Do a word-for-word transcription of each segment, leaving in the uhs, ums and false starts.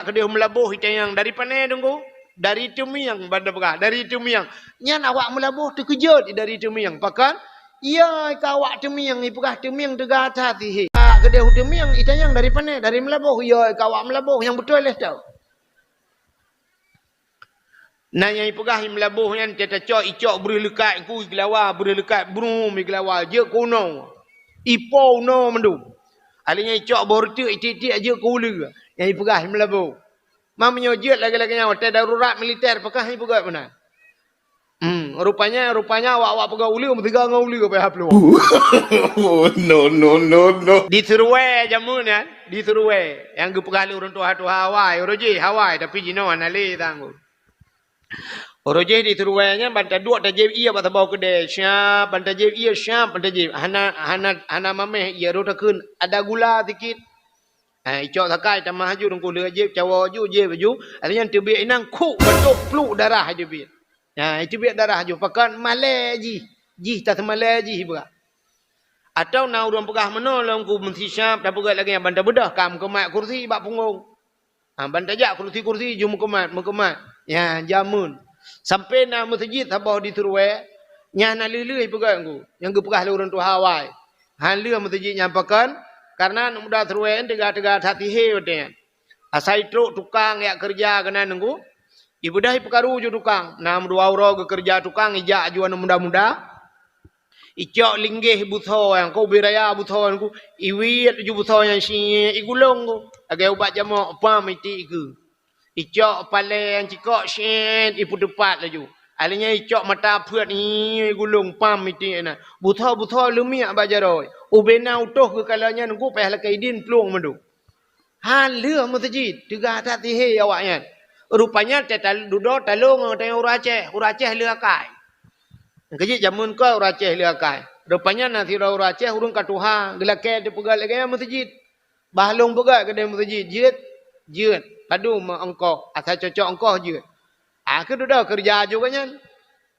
Keudeh meulaboh itanyong dari pane Teungku? Dari Teumieng, ban tapeugah, dari Teumieng. Nyan awak meulaboh teukeujot dari Teumieng. Pakon? Iya, ka awak Teumieng, ipeugah Teumieng teuga that sihé. Keudeh u Teumieng, itanyong dari pane? Dari meulaboh. Iya, ka awak meulaboh, nyang beutôi lé tau. Na nyang ipeugah i meulaboh nyan, teucok icok breuh leukat ku i geulawa, breuh leukat brum i geulawa, jeuet keu unoe. Ipo unoe mandum. Alèh nyan icok boh reuteuek itiek-tiek jeuet keu uleue. Nyang ipeugah i meulaboh. Ma meunyoe jeuet lagèe-lagèe nyan watèe darurat militer, pakon ipeugah meunan. Hmm, rupanya, rupanya awak-awak peugah uleue meusigoe ngon uleue payah plueng. No, no, no, no. Di Seruwe jameun nyan, di Seruwe. Nyang geupeugah lé ureueng tuha-tuha awai, uroe jih awai, tapi jinoe hana lé tanggong. Uroe jih di Seruwe nyan ban taduek tajieb ié bak saboh keudè, siap, ban tajieb ié, siap, ban tajieb. Hana, hana, hana mamèh ié, rot takheun ada gula sikit. Ha, icok sakai tamah aju Teungku, lheueh jieb cawoe aju, jieb aju. Alèh nyan teubiet inong, khuk, beutôh, pluk, darah aju biet. Ha, iteubiet darah aju. Pakon? Malèe jih. Jih taseumalèe jih ipeugah. Atawa na ureueng peugah meunoe lom ku, meusti siap tapeugah lagèe nyan ban tabeudôh, ka meukeumat kursi bak punggong. Ha, ban tajak kursi-kursi ju meukeumat, meukeumat. Ya, jameun. Sampoe na meuseujid saboh di Seruwe, nyan hana lheueh-lheueh ipeugah Teungku, nyang geupeugah lé ureueng tuha awai. Hana lheueh meuseujid nyan pakon? Kareuna aneuk muda Seruwe nyan teuga-teuga that sihé watèe nyan. Asai trok tukang jak keureuja keunan Teungku. Ibeudôh ipeukaru ju tukang. Na meudua uroe geukeureuja tukang, ijak aju aneuk muda-muda. Icok linggeh beusoe nyan, ka ubé raya beusoe nyan ku, iwiet laju beusoe nyan siet, igulong ku. Lagèe ubat jamok, pam, itiek ikeue. Icok palèe nyang cikok siet, ipeuteupat laju. Alèh nyan icok mata peuet, nyi, igulong, pam, itiek na. Beusoe-beusoe leumiek bak jaroe. Ubé na utôh geukalon nyan ku payah lakèe idin plueng mandum. Hana lheueh meuseujid, teuga that sihé awaknyan. Rupanya ta-, ta-, dudoe talông ngon ureueng Aceh, ureueng Aceh lheueh akai. Keujeuet jameun ka ureueng Aceh lheueh akai. Rupanya na sidroe ureueng Aceh ureueng ka tuha, geulakèe teupeugah lagèe nyan meuseujid. Bah lôn peugah keudeh meuseujid, jeuet, jeuet. Padum ongkoh, asai cocok ongkoh jeuet. Akhé dudoe keureuja aju gobnyan.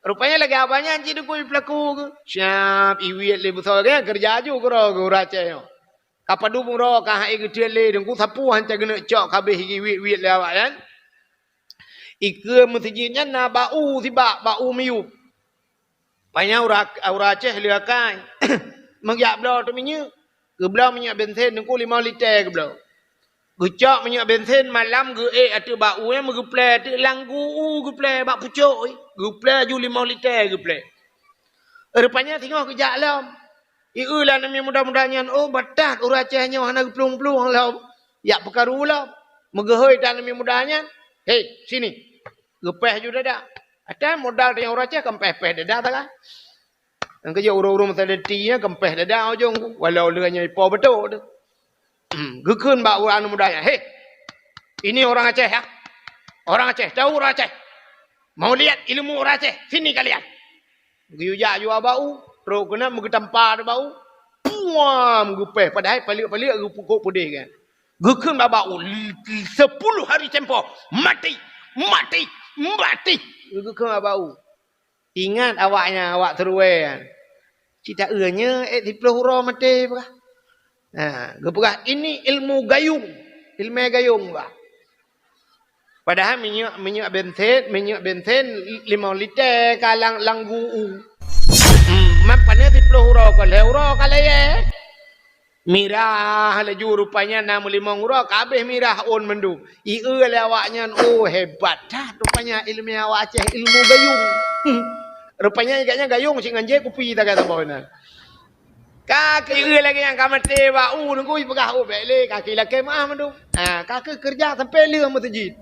Rupanya lagèe awaknyan cit Teungku peulaku geuh. Siap, iwiet lé beusoe gobnyan keureuja aju keudroe geuh ureueng Aceh nyoe. Ka padum uroe ka han ék geuteuet lé Teungku, sapeue han cit geuneuk cok, ka abéh iwiet-wiet lé awaknyan. Ikeue meuseujid nyan na bak u sibak, bak u miyueb. Panya ureueng, ureueng Aceh lheueh akai. Meujak bloe ateueh minyeuk. Geubloe minyeuk bensin Teungku limong liter geubloe. Geucok minyeuk bensin malam geuék ateueh bak u nyan, meugeuplè ateueh lam gu u, geuplè bak pucok, geuplè aju limong liter geuplè. Rupanya singoh geujak lom. Ieu lé aneuk muda-muda nyan, oh, batat ureueng Aceh nyoe hana geuplueng-plueng lom. Jak peukaru lom. Meugeuhôi that aneuk muda nyan. "Hei, sini." Geupèh ju dada. Ata modal teuh ureueng Aceh kan pèh-pèh dada sagai. Nyang keujeuet ureueng-ureueng meusadeti nyan kan pèh dada ujong ku. Walau leuh nyan ipo beutôi teuh. Geukheun bak ureueng aneuk muda nyan, "Hei, ini orang Aceh ya. Orang Aceh, tahu orang Aceh. Mau lihat ilmu orang Aceh. Sini kalian." Geuyue jak ju bak u, trok keunan meugeutampa bak u. Puam! Geupèh, padahai paliek-paliek geupukok peudeh kan. Geukheun bak u, "Sepuluh hari tempoh, mati, mati, mati." Geukheun bak u. Ingat awaknyan, awak Seruwe nyan. Cit taeu nyoe ék siplôh uroe maté peugah. Ha, geupeugah, "Ini ilmu gayung, ilmè gayung," bah. Padahai minyeuk, minyeuk bensin, minyeuk bensin limong liter ka lam, lam gu u. Hmm, man pane siplôh uroe ka lhèe uroe ka layèe. Mirah laju rupanya na meulimong uroe ka abéh mirah ôn mandum. Ieu lé awaknyan, oh, hebat that rupanya ilmè awak Aceh, ilmu gayung. Hmm. Rupanya gobnyan gayung cit ngon jép kupi tagai saboh na. Ka keu lagèe nyang ka maté bak u Teungku, ipeugah, "Oh, bèk lé, ka keu lakèe meu'ah mandum." Ha, ka keu keureuja sampoe lheueh meuseujid.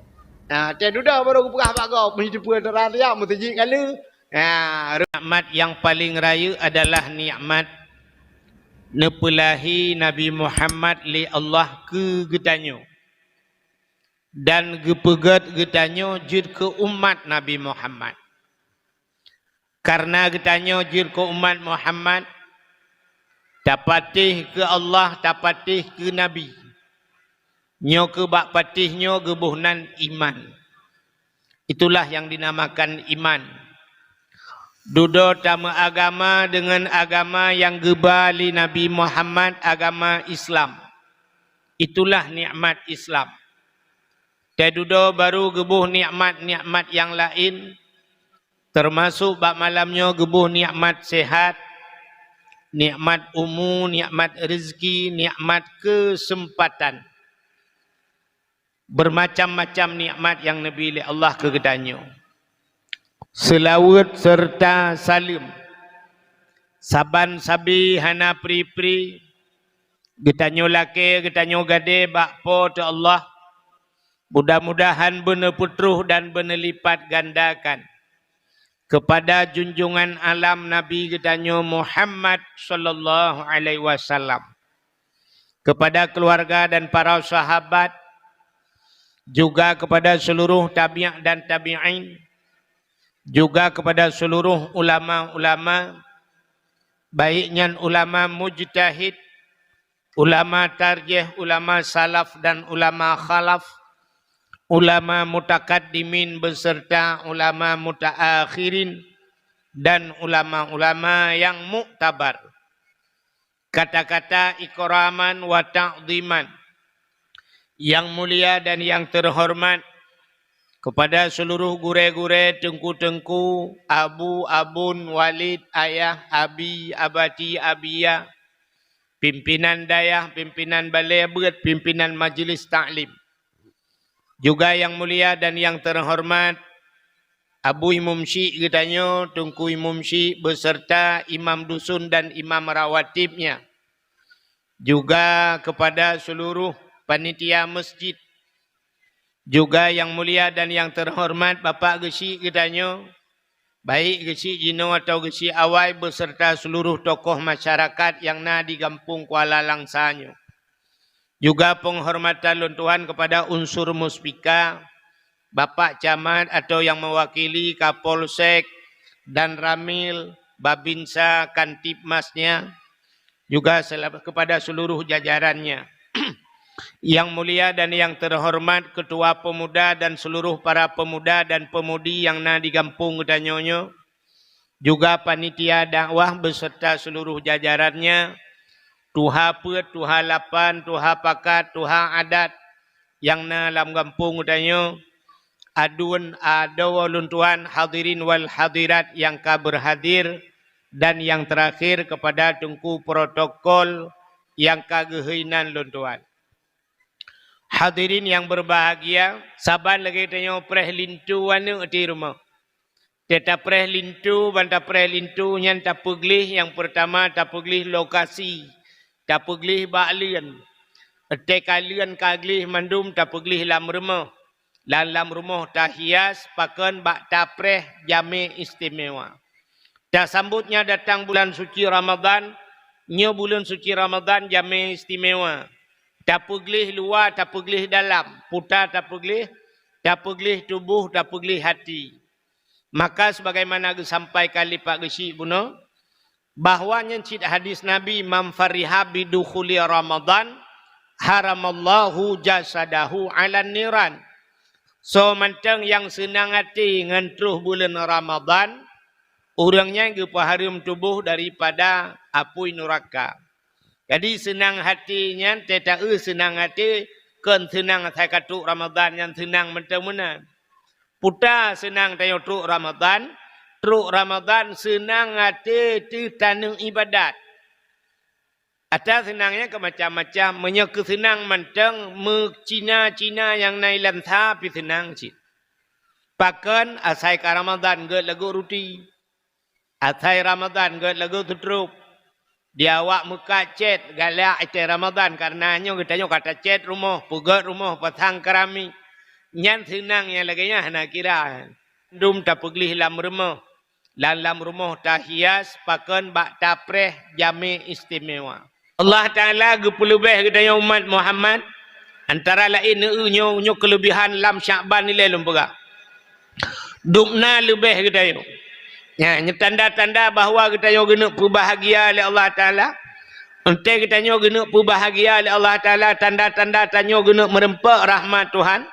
Ha, teuh dudoe barô geupeugah bak gob, meunyoe teupeue teurat ya meuseujid ka lheueh. Ha, nikmat nyang paleng rayeuk adalah nikmat neupeulahi Nabi Muhammad lé Allah keu geutanyoe. Dan geupeugèt geutanyoe jeuet keu umat Nabi Muhammad. Kareuna geutanyoe jeuet keu umat Muhammad, tapatéh keu Allah, tapatéh keu Nabi. Nyoe keuh bak patéh nyoe geuboh nan iman. Itulah yang dinamakan iman. Dudoe tameuagama deungon agama nyang geuba lé Nabi Muhammad, agama Islam. Itulah nikmat Islam. Teududoe baru geuboh nikmat-nikmat nyang laén, teumasok bak malam nyoe geuboh nikmat sehat, nikmat umu, nikmat rezeki, nikmat keuseumpatan. Beumacam-macam nikmat nyang neubi lé Allah keu geutanyoe. Seulaweuet seureuta saleuem saban sabe hana pri-pri geutanyoe lakée, geutanyoe gadée bak Po teu Allah. Mudah-mudahan beuneupeutroh dan beuneulipatgandakan keupada junjungan alam Nabi geutanyoe Muhammad sallallahu alaihi wasallam, keupada keuluwarga dan para sahabat, juga keupada seuluroh tabi'in dan tabi'in, juga keupada seuluroh ulama-ulama, baik nyan ulama mujtahid, ulama tarjih, ulama salaf dan ulama khalaf, ulama mutakaddimin beserta ulama mutaakhirin, dan ulama-ulama nyang muktabar. Kata-kata ikraman wa ta'dhiman, nyang mulia dan nyang teuhoreumat, keupada seuluroh gurée-gurée, teungku-teungku, abu, abon, walid, ayah, abi, abati, abiya, pimpinan dayah, pimpinan balée beuet, pimpinan majeulis taklim. Juga nyang mulia dan nyang teuhoreumat, Abu Imum Syik geutanyoe, Teungku Imum Syik beserta imam dusun dan imam rawatibnya. Juga keupada seuluroh panitia masjid. Juga nyang mulia dan nyang teuhoreumat Bapak Geuchik geutanyoe, baik Geuchik jinoe atawa Geuchik awai beserta seuluroh tokoh masyarakat nyang na di Gampông Kuala Langsa nyoe. Juga peunghormatan lôn tuan keupada unsur muspika, Bapak Camat atawa nyang meuwakili Kapolsek, Danramil, Babinsa, Kantipmasnya, juga sel-, keupada seuluroh jajarannya. Nyang mulia dan nyang teuhoreumat Keutua Peumuda dan seuluroh para peumuda dan peumudi nyang na di gampông geutanyoe nyoe, juga panitia dakwah beserta seuluroh jajarannya, tuha peuet, tuha lapan, tuha pakat, tuha adat nyang na lam gampông geutanyoe, aduen adoe lôn tuan, hadirin wal hadirat nyang ka beurhadir, dan nyang teurakhir keupada teungku protokol nyang ka geuhôi nan lôn tuan. Hadirin nyang beubahgia, saban lagée tanyoe preh linto aneuëk di rumoh. Teuh tapreh linto, ban tapreh linto nyan tapeugleh, nyang peurtama tapeugleh lokasi, tapeugleh bak leuen. Teuh ka leuen ka gleh mandum tapeugleh lam rumoh. Lam, lam rumoh tahias pakon bak tapreh jamé istimewa. Tasambot nyan datang bulan suci Ramadhan, nyoe buleuen suci Ramadhan jamé istimewa. Tapeugleh luwa, tapeugleh dalam, puta tapeugleh, tapeugleh tuboh, tapeugleh hati. Maka sebagaimana geusampaikan lé Pak Geuchik bunoe, bahwa nyan cit hadis Nabi, "Man fariha bidukhuli Ramadhan, haramallahu jasadahu 'alan niran." Soe mantong nyang seunang até ngon troh buleuen Ramadhan, ureuëng nyan geupeuhareuem tuboh daripada apui nuraka. Jadi seunang até nyan teuh taeu seunang até, kon seunang asai ka trok Ramadhan nyan seunang mantong meunan. Puta seunang tanyoe trok Ramadhan, trok Ramadhan seunang até teuh taneuk iébadat. Ata seunang nyan keu macam-macam, meunyoe keu seunang mantong meucina-cina nyang na ilan sa pih seunang cit. Pakon asai ka Ramadhan gét lagoe ruti. Asai Ramadhan gét lagoe sutrup. Di awak meukat cét, galak watée Ramadhan, kareuna nyoe geutanyoe ka tacét rumoh, peugét rumoh, pasang keramik. Nyan seunang nyang lagée nyan hana kira. Dum tapeugleh lam rumoh. Lam, lam rumoh tahias pakon bak tapreh jamé istimewa. Allah Taala geupeuleubeh geutanyoe umat Muhammad, antara laén neu-eu nyoe, nyoe keuleubehan lam Syakban ilée lôn peugah. Dubna leubeh geutanyoe. Nyan, nyoe tanda-tanda bahwa geutanyoe geuneuk peubahgia lé Allah Taala. Entée geutanyoe geuneuk peubahgia lé Allah Taala, tanda-tanda tanyoe geuneuk meureumpok rahmat Tuhan.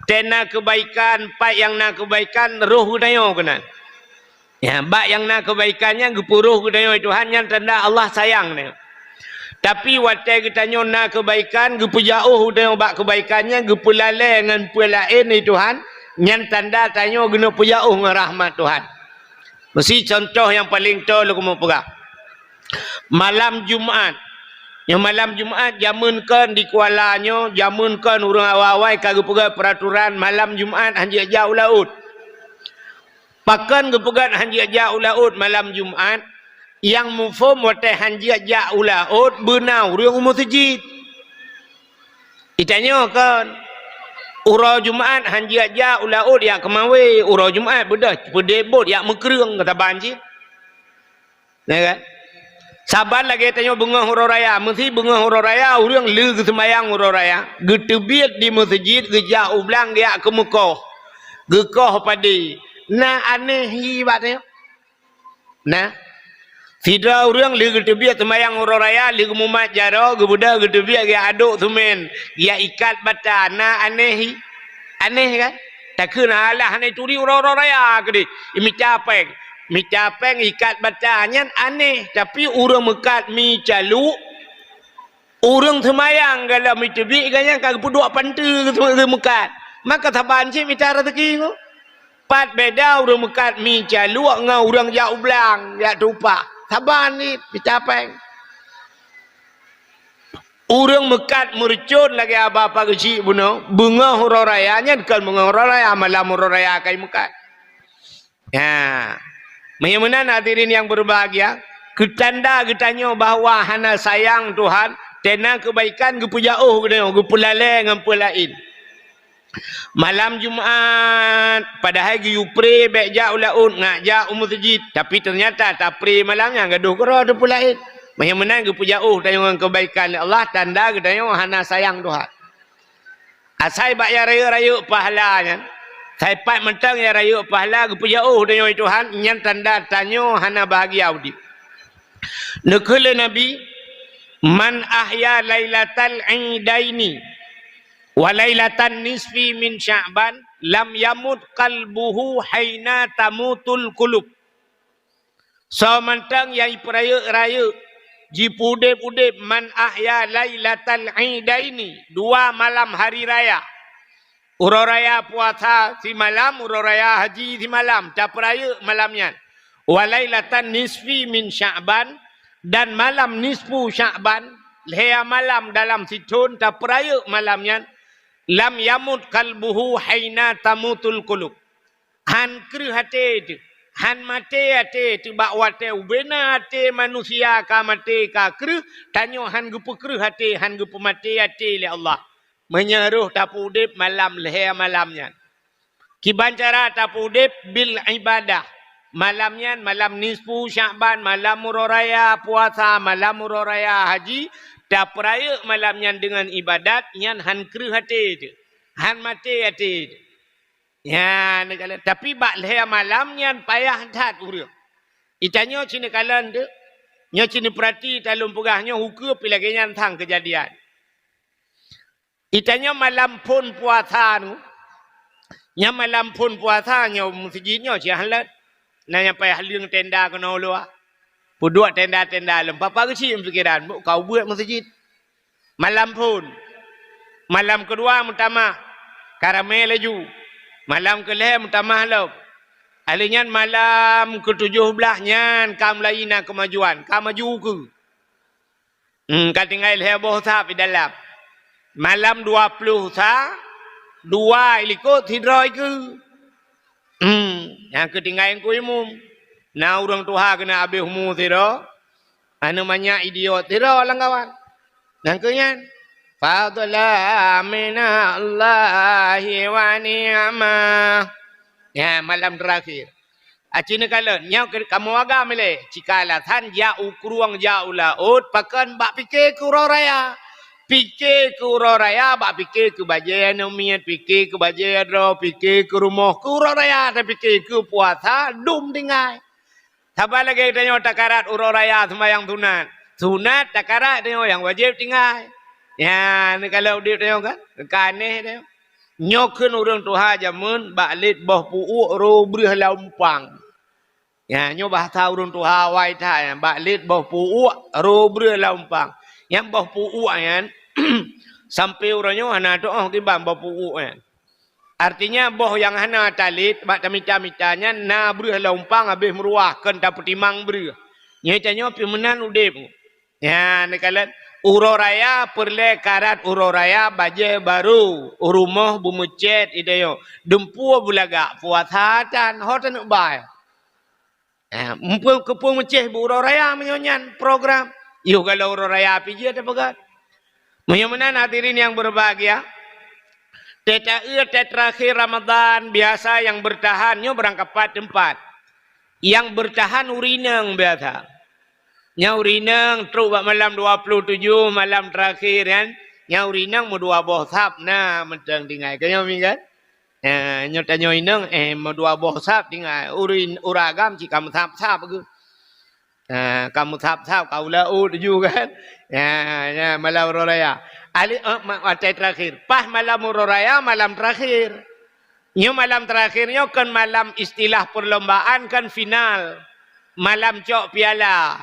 Tée na keubaikan, pat nyang na keubaikan, roh geutanyoe keunan. Ya, bak nyang na keubaikan nyan geupeuroh geutanyoe Tuhan, nyan tanda Allah sayang nyoe. Tapi watée geutanyoe na keubaikan, geupeujauh geutanyoe bak keubaikan nyan, geupeulalée ngon peue laén di Tuhan, nyan tanda tanyoe geuneuk peujauh ngon rahmat Tuhan. Meusi contoh nyang paleng toe lôn keumeung peugah. Malam Jumat. Nyoe malam Jumat, jameun kon di Kuala nyoe, jameun kon ureuëng awai-awai ka geupeugah peuraturan malam Jumat hana jijak u laôt. Pakon geupeugah hana jijak u laôt malam Jumat? Nyang muphom watée hana jijak u laôt beuna ureuëng u meuseujid. Itanyoe kon, uroe Jumat hana jijak u laôt jak keumawe, uroe Jumat beudôh peudeh bot jak meukreueng keu saban cit. Ya kan? Saban lagée tanyoe beungoh uroe raya, meusi beungoh uroe raya ureuëng lé geuseumayang uroe raya, geuteubiet di meuseujid, geujak u blang geujak keumeukoh, geukoh padé. Na aneh hi bak tanyoe? Na. Sidroe ureuëng lé geuteubiet seumayang uroe raya, lé geumumat jaroe, geubeudôh geuteubiet geujak adôk seumén, geujak ikat bata, na aneh hi? Aneh kan? Takheun alah hana turi uroe-uroe raya keudeh, imita péng. Mita péng ikat bata nyan aneh, tapi ureuëng meukat mi caluek, ureuëng seumayang galom iteubiet gobnyan ka geupeuduek panteue geumeukat. Maka saban cit mita raseuki nyoe. Pat beda ureuëng meukat mi caluek ngon ureuëng jak u blang, jak tupak. Saban cit mita péng. Ureuëng meukat meureucon lagée haba pageuchik bunoe, beungoh uroe raya nyan kon beungoh uroe raya, malam uroe raya ka imeukat. Ya. Meunyoe meunan hadirin nyang berbahagia, keu tanda geutanyoe bahwa hana sayang Tuhan, tena keubaikan geupeujauh geutanyoe, geupeulalée ngon peue laén. Malam Jumat, padahai geuyue pre bék jak u laôt, ngat jak u meuseujid, tapi teunyata tapre malam nyan gadôh keudroe teupeu laén. Meunyoe meunan geupeujauh tanyoe ngon keubaikan lé Allah, tanda geutanyoe hana sayang Tuhan. Asai bak nyang rayeuk-rayeuk pahala nyan, asai pat mantong nyang rayeuk pahala geupeujauh tanyoe Tuhan, nyan tanda tanyoe hana bahagia udeb. Neukheun lé Nabi, "Man ahya lailatal idaini wa lailatan nisfi min Sya'ban, lam yamut qalbuhu haina tamutul qulub." Soe mantong nyang jipeurayeuk-rayeuk, jipeudeb-udeb, "Man ahya lailatal idaini", dua malam hari raya. Uroe raya puasa simalam, uroe raya haji simalam, tapeurayeuk malam nyan. "Wa lailatan nisfi min Sya'ban", dan malam nisfu Sya'ban, lhée malam dalam sithon tapeurayeuk malam nyan, "lam yamut qalbuhu haina tamutul qulub". Han kreueh até teuh, han maté até teuh bak watée ubena até manusia ka maté ka kreueh, tanyoe han geupeukreueh até, han geupeumaté até lé Allah. Meunyoe roh tapeuudeb malam lhée malam nyan. Kiban cara tapeuudeb bil ibadah. Malam nyan malam nisfu Sya'ban, malam uroe raya puasa, malam uroe raya haji, tapeurayeuk malam nyan deungon ibadat, nyan han kreueh até teuh, han maté até teuh. Nyan neukalon. Tapi bak lhée malam nyan payah that ureuëng. Itanyoe cit neukalon teuh. Nyoe cit neupeurati talôn peugah nyoe hukeu pih lagée nyan sang keujadian. Itanyoe malam phon puasa nyoe. Nyan malam phon puasa nyoe meuseujid nyoe cit han lôn. Na nyang payah leueng tenda keunoe luwa. Peuduek tenda-tenda lom. Papa geuchik pikiran, bôh ka ubeuet meuseujid. Malam phon. Malam keudua meutamah, ka ramé laju. Malam keulhée meutamah lom. Alheuh nyan malam keutujôh blaih nyan ka mulai na keumajuan, ka maju ukeue. Hmm, ka tinggai lhée boh sa pih dalam. Malam dua ploh sa, dua ilikot sidroe ikeue. Hmm, nyang keutinggai Teungku Imum. Na ureuëng tuha keuneuk habéh umu sidroe, aneuk manyak idiot sidroe lam kawan. Nyang keu nyan, fadla minallahi wa ni'mah. Nyan malam terakhir. Aci neukalon, nyoe keu kamoe agam ilée, cika alasan jak u krueng jak u laôt, pakon bak pike keu uroe raya. Pike keu uroe raya, bak pike keu bajée aneuk miet, pike keu bajée droe, pike keu rumoh, keu uroe raya, tapike keu puasa, dum tinggai. Saban lagée tanyoe takarat uroe raya seumayang sunat. Sunat takarat tanyoe nyang wajéb tinggai. Nyan, neukalon udeb tanyoe kan, ka aneh tanyoe. Nyoe kheun ureuëng tuha jameun bak lét boh pu'uek roh breueh lam umpang. Ya, nyoe bahasa ureuëng tuha awai that, ya, bak lét boh pu'uek roh breueh lam umpang. Nyang boh pu'uk nyan, sampoe uroe nyoe hana teu'oh kiban boh pu'uk nyan. Artinya, boh nyang hana talét bak tamita-mita nyan na breuh lam umpang habéh meuruah, kon tapeutimang breuh. Nyoe tanyoe pih meunan udeb. Nyan neukalon, uroe raya peureulée karat uroe raya bajée barô, u rumoh beumeucét, i tanyoe dumpeue beulagak puasa tan, ho taneuk bai. Eh, muphom keupeue meucéh bak uroe raya meunyoe nyan program. Yoh, kalau uroe raya pih jeuet tapeugah. Meunyoe meunan hadirin yang berbahagia, teuh taeu teuh terakhir Ramadan biasa yang bertahan nyoe barangkapat teumpat. Yang bertahan ureueng inong biasa. Nyang ureueng inong trok bak malam dua puluh tujoh, malam terakhir nyan, nyang ureueng inong meudua boh sab na mantong tinggai. Ka nyoe mi kan? Eh, nyoe tanyoe inong, eh, meudua boh sab tinggai. Ureueng, ureueng agam cit ka meusab-sab geuh. Eh, ka meusab-sab, ka ula'ot ju kan. Ya, ya, malam uroe raya. Ali, eh, ma-, watée terakhir. Pas malam uroe raya, malam terakhir. Nyoe malam terakhir nyoe kon malam istilah perlombaan, kon final. Malam cok piala.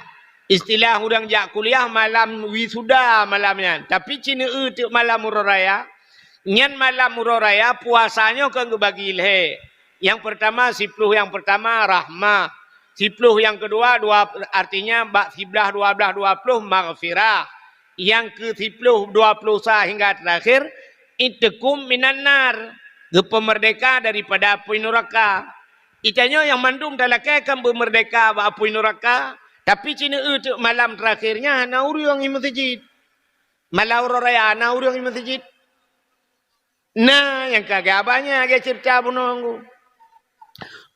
Istilah ureueng jak kuliah, malam wisuda malam nyan. Tapi ci neu-eu teuk malam uroe raya. Nyan malam uroe raya puasa nyoe kon geubagi lhée. Nyang peurtama, siploh nyang peurtama rahmah. Siploh nyang keudua, dua, artinya bak siblaih, dua blaih, dua ploh maghfirah. Nyang keu siploh, dua ploh sa hingga terakhir, itqum minan nar, geupeumerdeka daripada apui nuraka. Itanyoe nyang mandum talakée kon beumerdeka bak apui nuraka, tapi ci neu-eu teuk malam terakhir nyan hana ureueng i meuseujid. Malam uroe raya na ureueng i meuseujid. Na nyang ka geuba nyan lagée ceurita bunoe nyoe.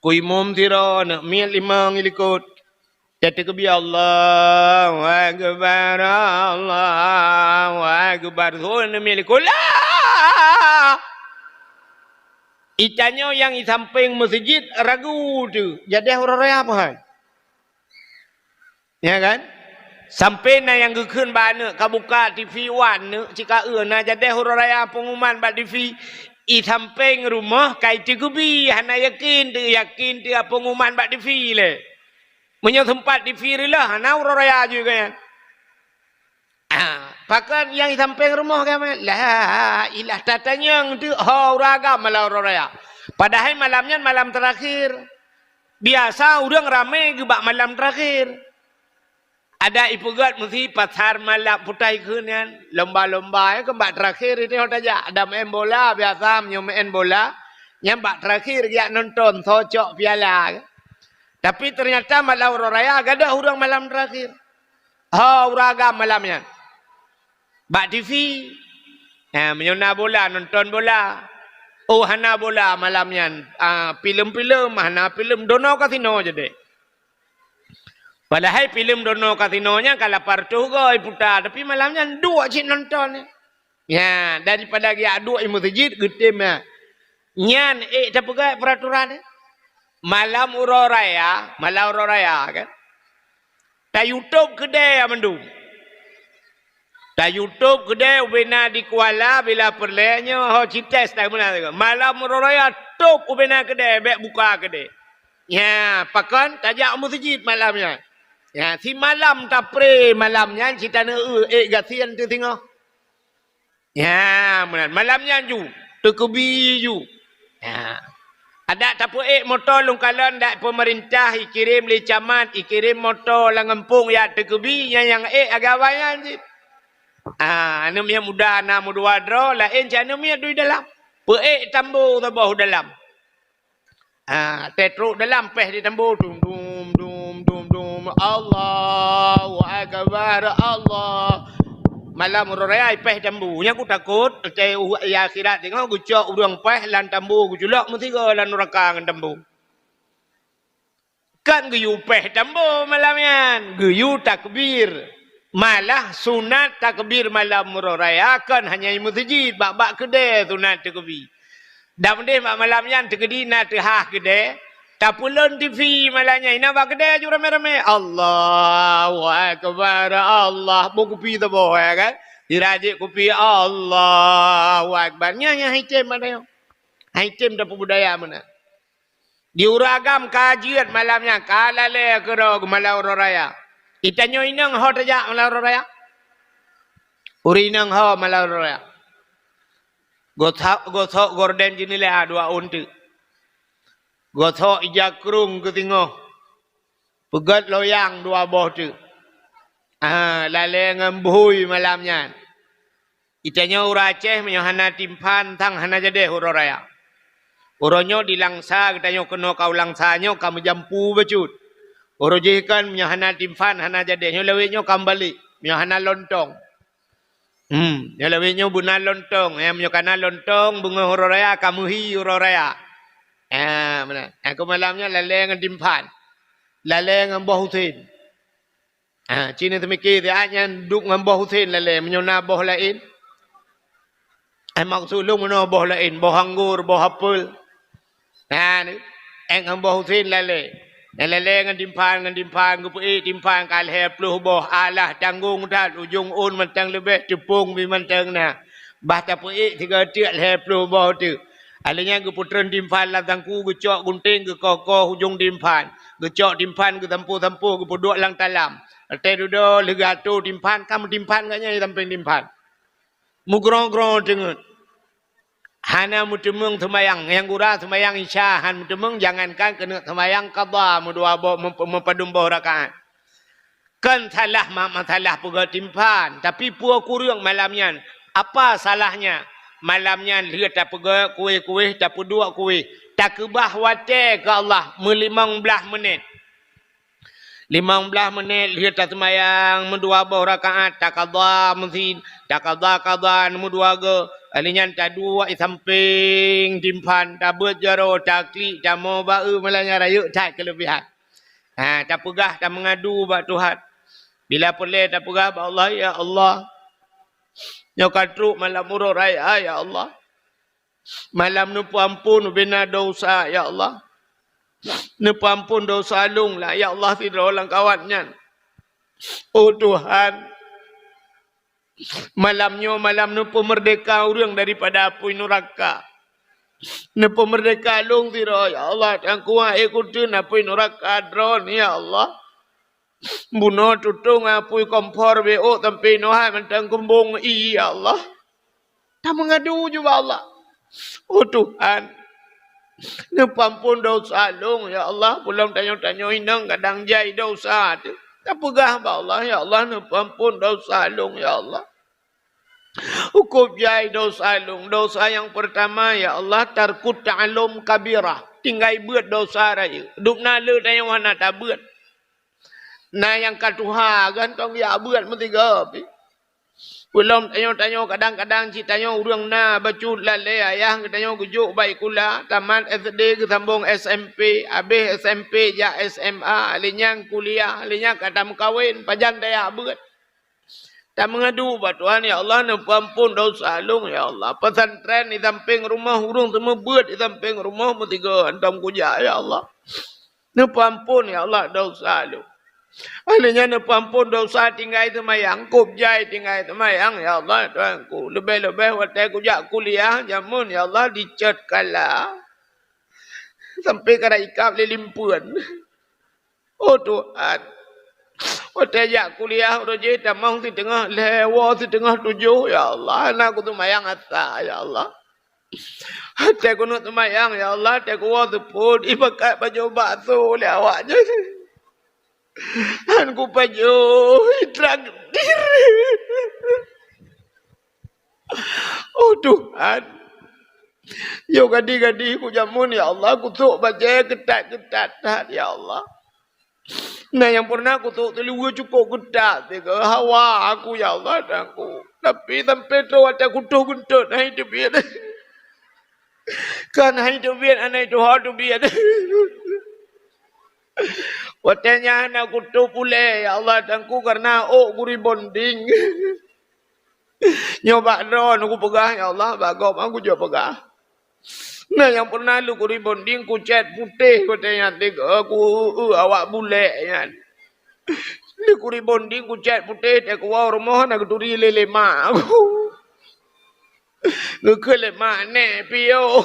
Ku imum sidroe neuk miet limong i likot. Teukeubie, "Allahu Akbar, Allahu Akbar." Seuhôi neuk miet likot, "La!" Itanyoe nyang i sampéng meuseujid ragu teuh, jadeh uroe raya peue hai. Ya kan? Sampoe na nyang geukheun bak aneuk, ka buka T V wan neuk, cit ka eu na jadeh uroe raya peungumuman bak T V. I sampéng rumoh ka iteukeubie, hana yakin teuh, yakin teuh peungumuman bak T V lé. Meunyoe seumpat T V reuloh, hana uroe raya ju keu nyan. Ah, pakon nyang i sampéng rumoh keu nyan? La ilah tatanyong teuh ho ureueng agam malam uroe raya. Padahai malam nyan malam terakhir. Biasa ureueng ramé geuh bak malam terakhir. Adak ipeugét meusi pasar malam putai kheun nyan, lomba-lomba nyan keu bak terakhir itu ho tajak. Adak main bola biasa meunyoe main bola, nyan bak terakhir geujak nonton soe cok piala. Tapi ternyata malam uroe raya gadôh ureueng malam terakhir. Ho ureueng agam malam nyan. Bak T V. Ha, meunyoe na bola, nonton bola. Oh, hana bola malam nyan. Ah, filem-filem, hana filem, dono kasino jadeh. Padahai filem dono kasino nyan ka lapan reutôh goe iputa, tapi malam nyan duek cit nonton. Ya, daripada geujak duek i meuseujid geutem nyan. Nyan ék tapeugah peraturan, eh. Malam uroe raya, malam uroe raya kan. Tayutob keudè mandum. Tayutob keudè ubena di Kuala bila peureulée nyoe ho cites tak meunan. Malam uroe raya tob ubena keudè, bék buka keudè. Ya, pakon tajak u meuseujid malam nyan. Ya, simalam tapré malam nyan cit taneuk eu ék gasien teuh singoh. Ya, meunan. Malam nyan ju, teukeubie ju. Ya. Adak tapeuék moto lôn kalon dak peumeurintah ikirém lé camat, ikirém moto lam gampông jak teukeubie, nyan nyang ék agam nyan cit. Ah, aneuk miet muda na meudua droe, laén cit aneuk miet dui dalam. Peuék tambo saboh dalam. Ah, tetrok dalam péh di tambo, dum, dum, dum, dum, dum. Allahu Akbar, Allah. Malam uroe raya péh tambo. Nyan ku takot, teu u-, ya akhirat deungoe geucok ureueng péh lam tambo geuculok meusigoe lam nuraka ngon tambo. Kan geuyue péh tambo malam nyan, geuyue takbir. Malah sunat takbir malam uroe raya kon hanya i meuseujid, bak-bak keudè sunat takbir. Dan udeh bak malam nyan teukeudi na teuhah keudè, tapeulon T V malam nyan, inan bak keudè ju ramé-ramé, "Allahu Akbar, Allah." Bôh kupi saboh, ya kan? Sira jép kupi, "Allahu Akbar." Nyan, nyan hai tem pada nyoe. Hai tem tapeubudaya meunan. Di ureueng agam ka jeuet malam nyan, ka lalée keudroe malam uroe raya. Itanyoe inong ho tajak malam uroe raya? Ureueng inong ho malam uroe raya. Gosok, gosok gorden jeuneula dua ôn teuk. Gosok ija krueng keu singoh. Peugét loyang dua boh teuk. Ah, lalée ngon bhui malam nyan. Geutanyoe ureueng Aceh meunyoe hana timphan, sang hana jadeh uroe raya. Uroe nyoe di Langsa, geutanyoe keunoe ka u Langsa nyoe ka meujampu bacut. Uroe jih kan meunyoe hana timphan, hana jadeh, nyoe lawét nyoe ka meubalek, meunyoe hana lontong. Hmm, nyoe lawét nyoe beuna lontong. Eh, meunyoe kana lontong, beungoh uroe raya, ka meuhi uroe raya. Eh, meunan. Eh, keu malam nyoe lalée ngon timphan. Lalée ngon boh usen. Ha, ci neuseumiké siat nyan duek ngon boh usen lalée, meunyoe na boh laén. Eh, maksud lôn meunoe boh laén, boh anggor, boh apel. Na, ni, eh, ngon boh usen lalée. Nyan lalée ngon timphan, ngon timphan, geupeuék timphan ka lhée ploh boh, alah tanggong that, ujong ôn mantong leubeh, teupông pih mantong na. Bah tapeuék sigoe teuk lhée ploh boh teuk. Alheuh nyan geupeutreun timphan lam sangku, geucok gunténg, geukoh-koh ujong timphan. Geucok timphan, geusampôh-sampôh, geupeuduek lam talam. Watée dudoe lheueh geuatô timphan, ka meutimphan gobnyan di sampéng timphan. Meugroe-groe teungeut. Hana meuteumeung seumayang. Nyang gura seumayang Isya han meuteumeung, jangankan keuneuk seumayang qadha meudua boh, meup-, meupadum boh rakaat. Kon salah ma-, masalah peugét timphan, tapi peue kureueng malam nyan? Apa salahnya? Malam nyan lheueh tapeugét kueh-kueh, tapeuduek kueh, takeubah watée keu Allah meulimong blaih menit. Limong blaih menit lheueh taseumayang meudua boh rakaat, taqadha meusi-, taqadha qadha meudua goe. Alheuh nyan taduek di sampéng timphan, tabeuet jaroe, taklik, tamoe ba-eu, malam nyan rayeuk that keuleubehan. Ha, tapeugah, tameungadu bak Tuhan. Bila peureulée tapeugah bak Allah, "Ya Allah, nyoe ka trok malam uroe raya, ya Allah. Malam neupeuamphon ubena desya, ya Allah. Neupeuamphon desya lôn lah, ya Allah, sidroe lam kawat nyan. Oh Tuhan, malam nyoe malam neupeumeurdeka ureuëng daripada apui nuraka. Neupeumeurdeka lôn sidroe, ya Allah, nyang kuat ék kuteun apui nuraka droeneuh, ya Allah. Bunoe tutong apui kompor beuôk sampoe noe hai mantong keumbong ié, ya Allah." Tameungadu ju bak Allah. Oh Tuhan, neupeuamphon desya lôn, ya Allah. Peulom tanyoe-tanyoe inong kadang jai desya teuh. Tapeugah bak Allah, "Ya Allah, neupeuamphon desya lôn, ya Allah." Hukôm jai desya lôn. Desya nyang peurtama, ya Allah, tarkut ta'allum kabirah. Tinggai beuet desya rayeuk. Dum na le tanyoe hana tabeuet. Na nyang ka tuha, gantong jak beuet meusigoe pih. Peulom tanyoe-tanyoe, kadang-kadang cit tanyoe ureuëng na bacut lalée ayah geutanyoe geujok bak sikula, tamat S D geusambong S M P, habéh S M P jak S M A, lheuh nyan kuliah, lheuh nyan ka tameukawen, pajan tajak beuet. Tameungadu bak Tuhan, "Ya Allah, neupeuamphon desya lôn, ya Allah. Pesantren di sampéng rumoh, ureuëng seumeubeuet di sampéng rumoh meusigoe hantom kujak, ya Allah. Neupeuamphon, ya Allah, desya lôn." Akhé nyan neupeuamphon desya tinggai seumayang, kôb jai tinggai seumayang, "Ya Allah, Tuhanku, leubeh-leubeh watée kujak kuliah jameun, ya Allah, dicet kala sampoe karab ikab lé limpeuen." Oh Tuhan, watée jak kuliah uroe jih tamong siteungoh lhée, woe siteungoh tujoh, ya Allah, hana kuseumayang asa, ya Allah. Watée keuneuk seumayang, ya Allah, watée kuwoe seupôt, ipakat pajoh bakso lé awak nyan. Han kupajoh, itraktir. Oh Tuhan, yoh gadi-gadi kujameun, ya Allah, kusôk bajée keutat-keutat that, ya Allah. Na nyang peureunah kusôk teuliweue cukôp keutat sigoe hawa aku, ya Allah, dan ku. Tapi sampoe troh watée kutoh geuntot, hai teubiet. Kan hai teubiet, anai tuha teubiet. Watée nyan hana kutoh puléh, ya Allah, dan ku, kareuna ôk kurebonding. Nyoe bak droeneuh kupeugah, ya Allah, bak gob han kujok peugah. Na nyang peureunah lôn kurebonding, kucét putéh watée nyan, tiga, ku, eu, awak bulek nyan. Lôn kurebonding, kucét putéh, watée kuwoe rumoh na geuturi lé, lé mak. Geukheun lé mak, "Nèk, piôh."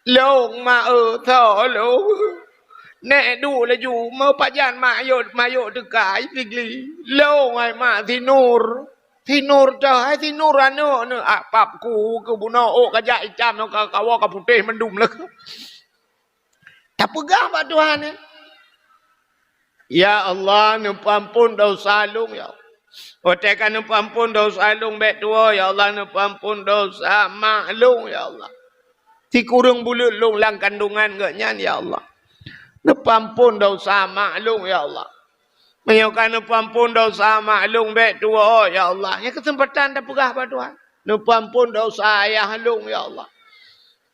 "Lôn, mak, eu, soe lôn?" Nèk duek laju, meupajan mak yôk, mak yôk teuka, ai Sigli. Lôn, ai mak, si Nur. Si Nur teuh, ai si Nur aneuk neuh. Ah, pap ku keu bunoe ôk ka jak itam, ka kawa ka putéh mandum lé. Tapeugah bak Tuhan, eh. Ya Allah, neupeuamphon desya lôn, ya Allah. Watèe ka neupeuamphon desya lôn bèk tuwoe, ya Allah, neupeuamphon desya mak lôn, ya Allah. Sikureueng buleuen lôn lam kandongan geuh nyan, ya Allah. Neupeuamphon desya mak lôn, ya Allah. Meunyoe ka neupeuamphon desya mak lôn bèk tuwoe, ya Allah. Nyan keuseumpatan tapeugah bak Tuhan. Neupeuamphon desya ayah lôn, ya Allah.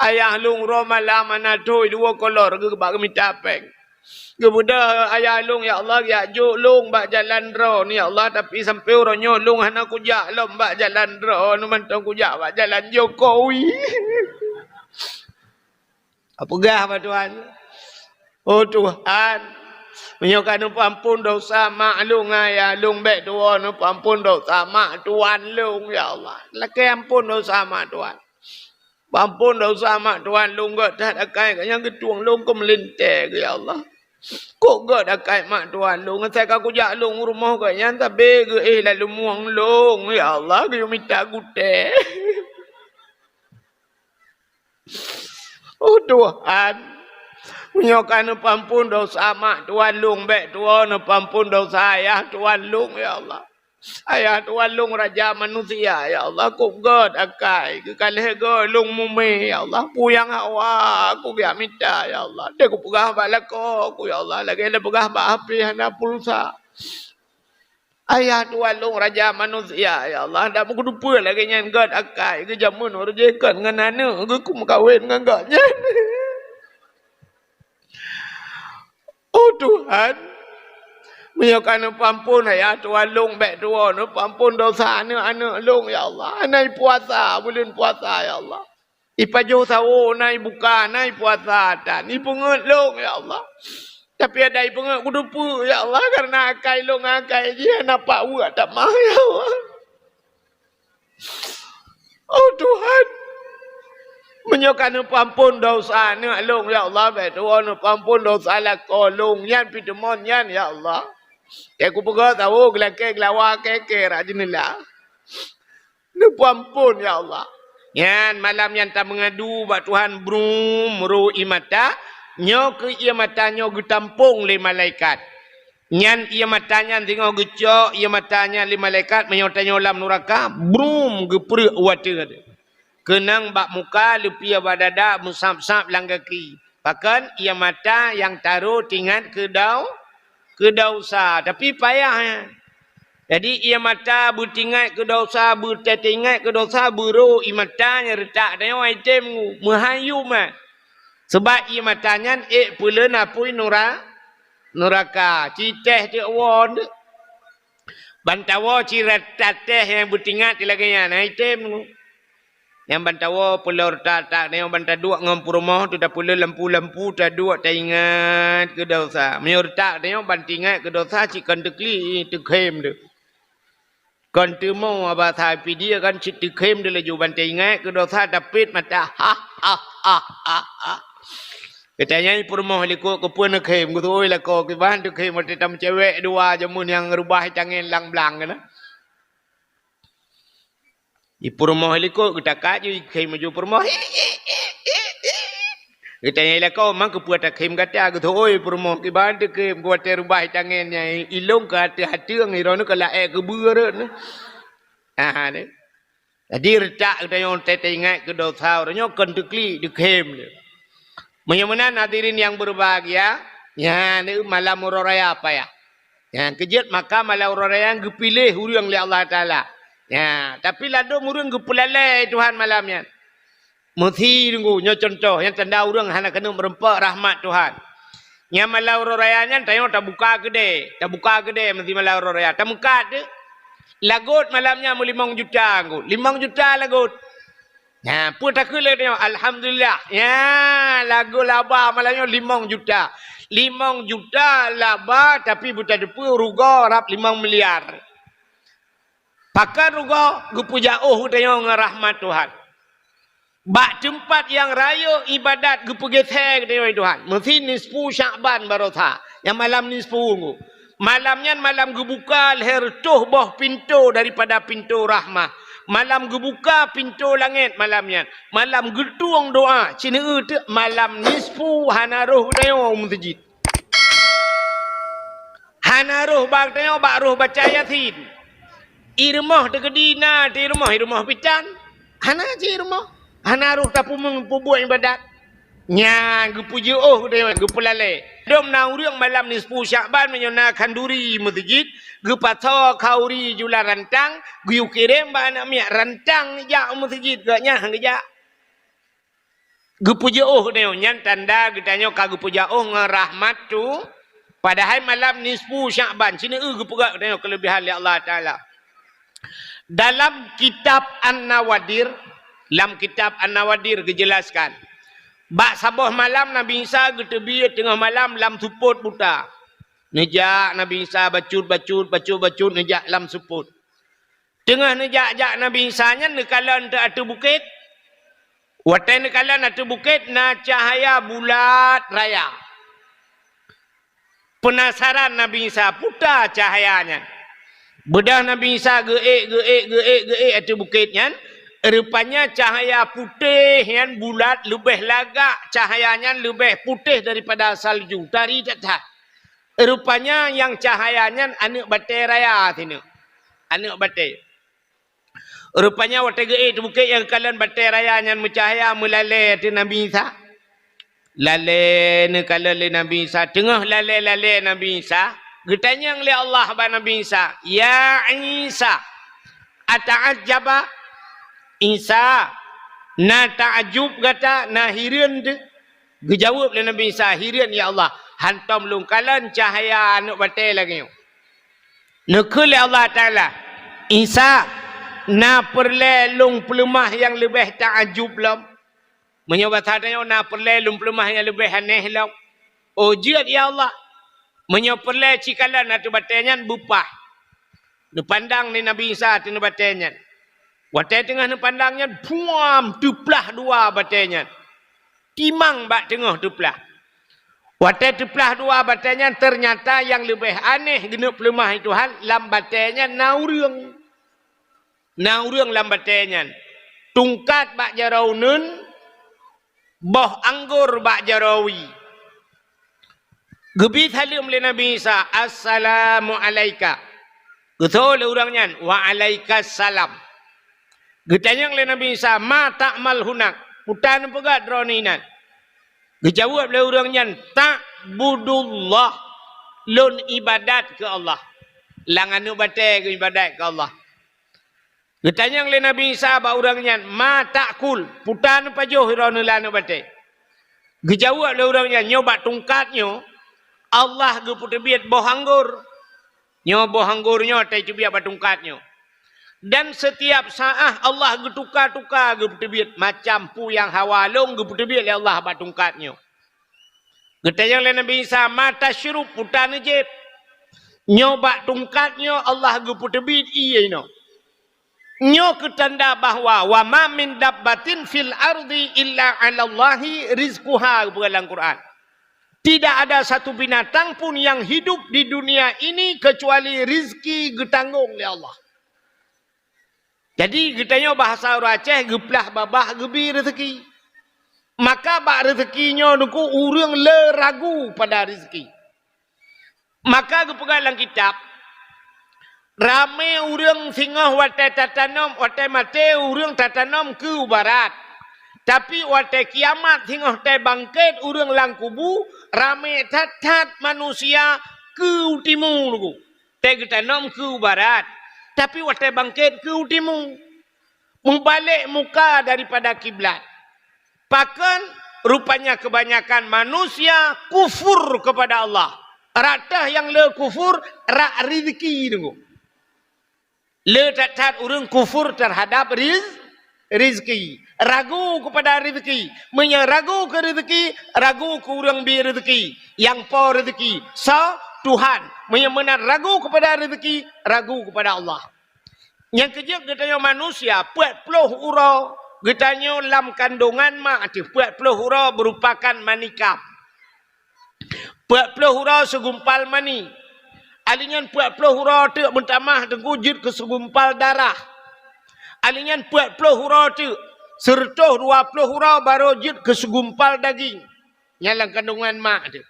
Ayah lôn rhom malam hana thôi dua kolor geuh bak geumita pèng. Geubeudôh ayah lôn, ya Allah, geujak jok lôn bak jalan droe, ya Allah, tapi sampoe uroe nyoe lôn hana kujak lom bak jalan droe, mantong kujak bak jalan Jokowi. Peugah bak Tuhan, "Oh Tuhan, meunyoe ka neupeuamphon desya mak lôn ngon ayah lôn, bèk tuwoe neupeuamphon desya mak tuan lôn, ya Allah. Lakèe amphon desya mak tuan." Peuamphon desya mak tuan lôn, gèt that akai geuh nyan geutueng lôn keu meulintèe geuh, ya Allah. Kok gèt akai mak tuan lôn, asai ka kujak lôn u rumoh geuh nyan, sabé geuéh lam lumueng lôn, ya Allah, geuyue mita gutèe. Oh Tuhan, meunyoe ka neupeuamphon desya mak tuan lôn, bèk tuwoe neupeuamphon desya ayah tuan lôn, ya Allah. Ayah tuan lôn raja manusia, ya Allah, kok gèt akai, geukalhèe gèt lôn mumè, ya Allah, peue nyang hawa kujak mita, ya Allah. Deuh kupeugah bak lakoe ku, ya Allah, lagèe lôn peugah bak H P hana pulsa. Ayah tuan lôn raja manusia, ya Allah, dak meukeudeupeue lagèe nyan gèt akai, geujameun ureueng jih kon ngon aneuk geuh, kumeukawen ngon gobnyan. Oh Tuhan, meunyoe ka neupeuamphon ayah tuan lôn, bèk tuwoe neupeuamphon desya aneuk-aneuk lôn, ya Allah. Hana puasa, buleuen puasa, ya Allah. Ipajoh sawo, hana ibuka, hana ipuasa, tan ipeungeut lôn, ya Allah. Tapi adak ipeungeut kuteupeue, ya Allah, kareuna akai lôn ngon akai jih hana pak weuek tamah, ya Allah. Oh Tuhan, meunyoe ka neupeuamphon desya aneuk lôn, ya Allah, bèk tuwoe neupeuamphon desya lakoe lôn nyan, pih teumon nyan, ya Allah. Kèe kupeugah sawo, geulakèe geulawa, kèe-kèe rot jeuneula. Neupeuamphon, ya Allah. Nyan malam nyan tameungadu bak Tuhan, brum, ro ié mata. Nyoe keuh ié mata nyoe geutampông lé malaikat. Nyan ié mata nyan singoh geucok ié mata nyan lé malaikat, meunyoe tanyoe lam nuraka, brum, geupreuek u ateueh. Keunong bak muka, leupie bak dada, meusab-sab lam gaki. Pakon? Ié mata nyang taro teuingat keu dau-, keu desya. Tapi payah nyan. Jadi ié mata beutingat keu desya, beuteuingat keu desya, beuro ié mata nyang reutak tanyoe, ai tem ngu, meuhai yum, eh. Sabab ié mata nyan ék peuleuen apui nura-, nuraka. Ci teh teuk woe. Ban tawoe ci rata teh nyang beutingat lagèe nyan, ai tem ngu. Nyang ban tawoe peulor tak-tak, nyang ban taduek ngon peurumoh tu, tapeuleuen lampu-lampu, taduek taingat keu desya. Meunyoe reutak tanyoe ban teuingat keu desya, cit kon teuklik, teukhem tu. Kon teumo aba sa pidie kan, cit teukhem tu laju ban teuingat keu desya, tapet mata. Ha, ha, ha, ha, ha. Geutanyoe peurumoh likot, keupeue neukhem, geuteuôi lakoe kiban teukhem, watèe tameucewek dua jameun nyang reubah tangen lam blang keunan. Di peurumoh likot, geutakat ju ikhém laju peurumoh. Geutanyong lakoe, "Man keupeue takhém gata?" Geuteuôi peurumoh, "Kiban teukhém, keu watèe reubah tangen nyan, ilôn ka ateueh ateueng, droeneuh ka laék keubeue rot." Aha, ni. Jadi, reutak geutanyong teuingat keu desya, uroe nyoe kon teuklik, teukhém. Meunyoe meunan, hadirin nyang berbahagia, nyan malam uroe raya payah. Nyang keujeuet maka malam uroe raya geupiléh ureueng lé Allah Taala. Nya, tapi ladôm ureueng geupeulalai Tuhan malam nyan. Meusi deungoe, nyoe cuntoh nyang tanda ureueng hana keuneuk meureumpok rahmat Tuhan. Nyang malam uroe raya nyan tanyoe tabuka keudè, tabuka keudè meusi malam uroe raya. Tameukat deh. Lagot malam nyan meulimong juta deungoe, limong juta lagot. Nya, peue takheun lé tanyoe? Alhamdulillah. Nya, lagot laba malam nyoe limong juta. Limong juta laba, tapi beuteupeue rugoe rab limong miliar. Pakon rugoe? Geupeujaôh geutanyoe ngon rahmat Tuhan. Bak teumpat nyang rayeuk ibadat geupeugét hai geutanyoe Tuhan. Meusi nisfu Sya'ban barosa. Nyang malam nisfu nyoe. Malam nyan malam geubuka lhèe reutôh boh pintoe daripada pintoe rahmah. Malam geubuka pintoe langét malam nyan. Malam geutueng doa. Ci neueu teuk malam nisfu hana rôh geutanyoe u meuseujid. Hana rôh bak tanyoe bak rôh baca Yasin. I rumoh teukeudi na, di rumoh, i rumoh pitan. Hana cit i rumoh. Hana rôh tapeumeung peubuet ibadat. Nyan geupeujeuôh geutanyoe, geupeulalè. Dum na ureuëng malam nisfu Sya'ban meunyoe na khanduri meuseujid, geupasoe khanduri jula rantang, geuyue kirém bak aneuk miet rantang jak u meuseujid, geuh nyan han geujak. Geupeujeuôh geutanyoe, nyan tanda geutanyoe ka geupeujeuôh ngon rahmat tu. Padahai malam nisfu Sya'ban, ci neueu geupeugah geutanyoe keuleubihan lé Allah Taala. Dalam kitab An-Nawadir, lam kitab An-Nawadir geujelaskan, bak saboh malam Nabi Isa geuteubiet teungoh malam lam seupôt buta. Neujak Nabi Isa bacut-bacut, bacut-bacut neujak lam seupôt. Teungoh neujak-jak Nabi Isa nyan neukalon teuk ateueh bukét. Watée neukalon ateueh bukét na cahya bulat raya. Peunasaran Nabi Isa, peue ta cahya nyan. Beudôh Nabi Isa geuék, geuék, geuék, geuék ateueh bukét nyan, rupanya cahya putéh nyan bulat leubeh lagak, cahya nyan leubeh putéh daripada salju, tari that-that. Rupanya nyang cahya nyan aneuk batée raya sineuk. Aneuk batée. Rupanya watée geuék ateueh bukét nyang kalon batée raya nyan meucahya meulalée ateueh Nabi Isa. Lalée neukalon lé Nabi Isa. Teungoh lalée-lalée Nabi Isa, geutanyong lé Allah bak Nabi Isa, "Ya Isa, ata'ajjaba?" Isa, na taajub gata, na hireuen teuh? Geujaweueb lé Nabi Isa, "Hireuen, ya Allah, hantom lôn kalon cahya aneuk batée lagée nyoe." Neukheun lé Allah Taala, "Isa, na peureulée lôn peuleumah nyang leubeh taajub lom?" Meunyoe basa tanyoe, "Na peureulée lôn peuleumah nyang leubeh aneh lom?" "Oh, jeuet, ya Allah." Meunyoe peureulée, ci kalon ateueh batée nyan beupah. Neupandang lé Nabi Isa ateueh batée nyan. Watée teungoh neupandang nyan, puam, teuplah dua batée nyan. Timang bak teungoh teuplah. Watée teuplah dua batée nyan, teunyata nyang leubeh aneh geuneuk peuleumah Tuhan, lam batée nyan na ureuëng. Na ureuëng lam batée nyan. Tungkat bak jaroe uneuen, boh anggor bak jaroe wie. Geubi saleuem lé Nabi Isa, "Assalamu alaika." Geutôh lé ureuëng nyan, "Wa alaikas salam." Geutanyong lé Nabi Isa, "Ma ta'mal hunak?" "Peue ta neupeugah droeneuh inan?" Geujaweueb lé ureuëng nyan, "Ta'budullah." "Lôn ibadat keu Allah." Lam aneuk batée geuibadat keu Allah. Geutanyong lé Nabi Isa bak ureuëng nyan, "Ma ta'kul?" "Peue ta neupajoh droeneuh lam aneuk batée?" Geujaweueb lé ureuëng nyan, "Nyoe bak tungkat nyoe, Allah geupeuteubiet boh anggor. Nyoe boh anggor nyoe watée teubiet bak tungkat nyoe. Dan seutiab saát Allah geutuka-tuka geupeuteubiet macam peue nyang hawa lôn geupeuteubiet lé Allah bak tungkat nyoe." Geutanyong lé Nabi Isa, "Ma tasyrub?" "Peue ta neujieb?" "Nyoe bak tungkat nyoe Allah geupeuteubiet ié inoe." Nyoe keu tanda bahwa, "Wa ma min dabbatin fil ardi illa 'alallahi rizquha," geupeugah lam Quran. Tidak ada satu binatang pun yang hidup di dunia ini kecuali rizki geutanggong lé Allah. Jadi, geutanyoe bahasa ureuëng Aceh, geuplah babah geubi rezeki. Maka bak rezeki nyoe Teungku ureuëng le ragu pada rezeki. Maka geupeugah lam kitab, ramé ureuëng singoh watée tatanom, watée maté ureuëng tatanom keu barat. Tapi watée kiamat singoh watée bangkét ureuëng lam kubu, ramé that-that manusia keu timu Teungku. Watée geutanom keu barat, tapi watée bangkét keu timu. Meubalek muka daripada kiblat. Pakon? Rupanya kebanyakan manusia kufur kepada Allah. Rata nyang le kufur rak rizki Teungku. Le that-that ureuëng kufur terhadap riz-, rizki. Ragu kepada rizki. Meunyoe ragu keu rizki, ragu keu ureuëng bi rizki. Nyang po rizki, soe? Tuhan. Meunyoe meunan ragu kepada rizki, ragu kepada Allah. Nyang keujeuet geutanyoe manusia peuet ploh uroe Geutanyoe lam kandungan mak teuh peuet ploh uroe meurupakan mani kam. Peuet ploh uroe seugumpal mani. Ali nyan peuet ploh uroe teuk meutamah teungku jeuet keu seugumpal darah. Ali nyan peuet ploh uroe teuk, seureutôh dua ploh uroe barô jeuet keu seugumpal daging. Nyan lam kandungan mak teuh.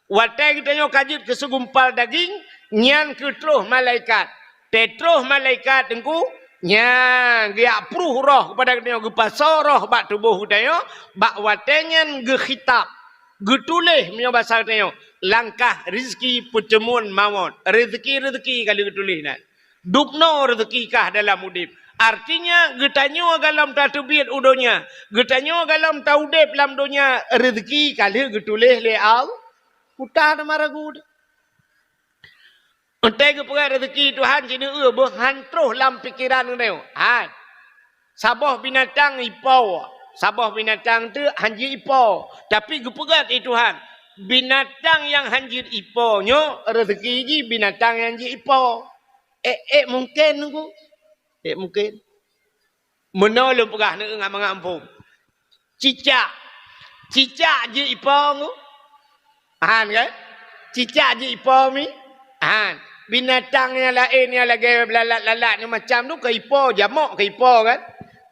Watée geutanyoe ka jeuet keu seugumpal daging, nyan keuh troh malaikat. Teutroh malaikat teungku, nyan geujak pruh roh keupada geutanyoe, geupasoe roh bak tuboh geutanyoe, bak watée nyan geukhitab, geutuléh meunyoe basa geutanyoe, langkah rezeki peuteumuan mawöt. Rezeki-rezeki ka lheueh geutuléh nan. Dubnoe rezeki kah dalam udeb. Artinya, geutanyoe gohlom tateubiet u donya, geutanyoe gohlom taudeb lam donya, rezeki ka lheueh geutuléh lé Allah. Kuta teuma ragu teuh. Entai geupeugah rezeki Tuhan, sineue beuh han troh lam pikeran geutanyoe. Han. Saboh binatang ipo, saboh binatang teuk han jeuet ipo, tapi geupeugah lé Tuhan, binatang nyang han jeuet ipo nyoe rezeki jih binatang nyang jeuet ipo. Ék, ék mungken teungku? Ék mungken. Meunoe lôn peugah ngon mangat muphom. Cicak. Cicak jeuet ipo teungku? Han kan? Cicak jeuet ipo mi? Han. Binatang nyang laén nyang lagée lalat-lalat nyang macam tu ka ipo, jamok ka ipo kan?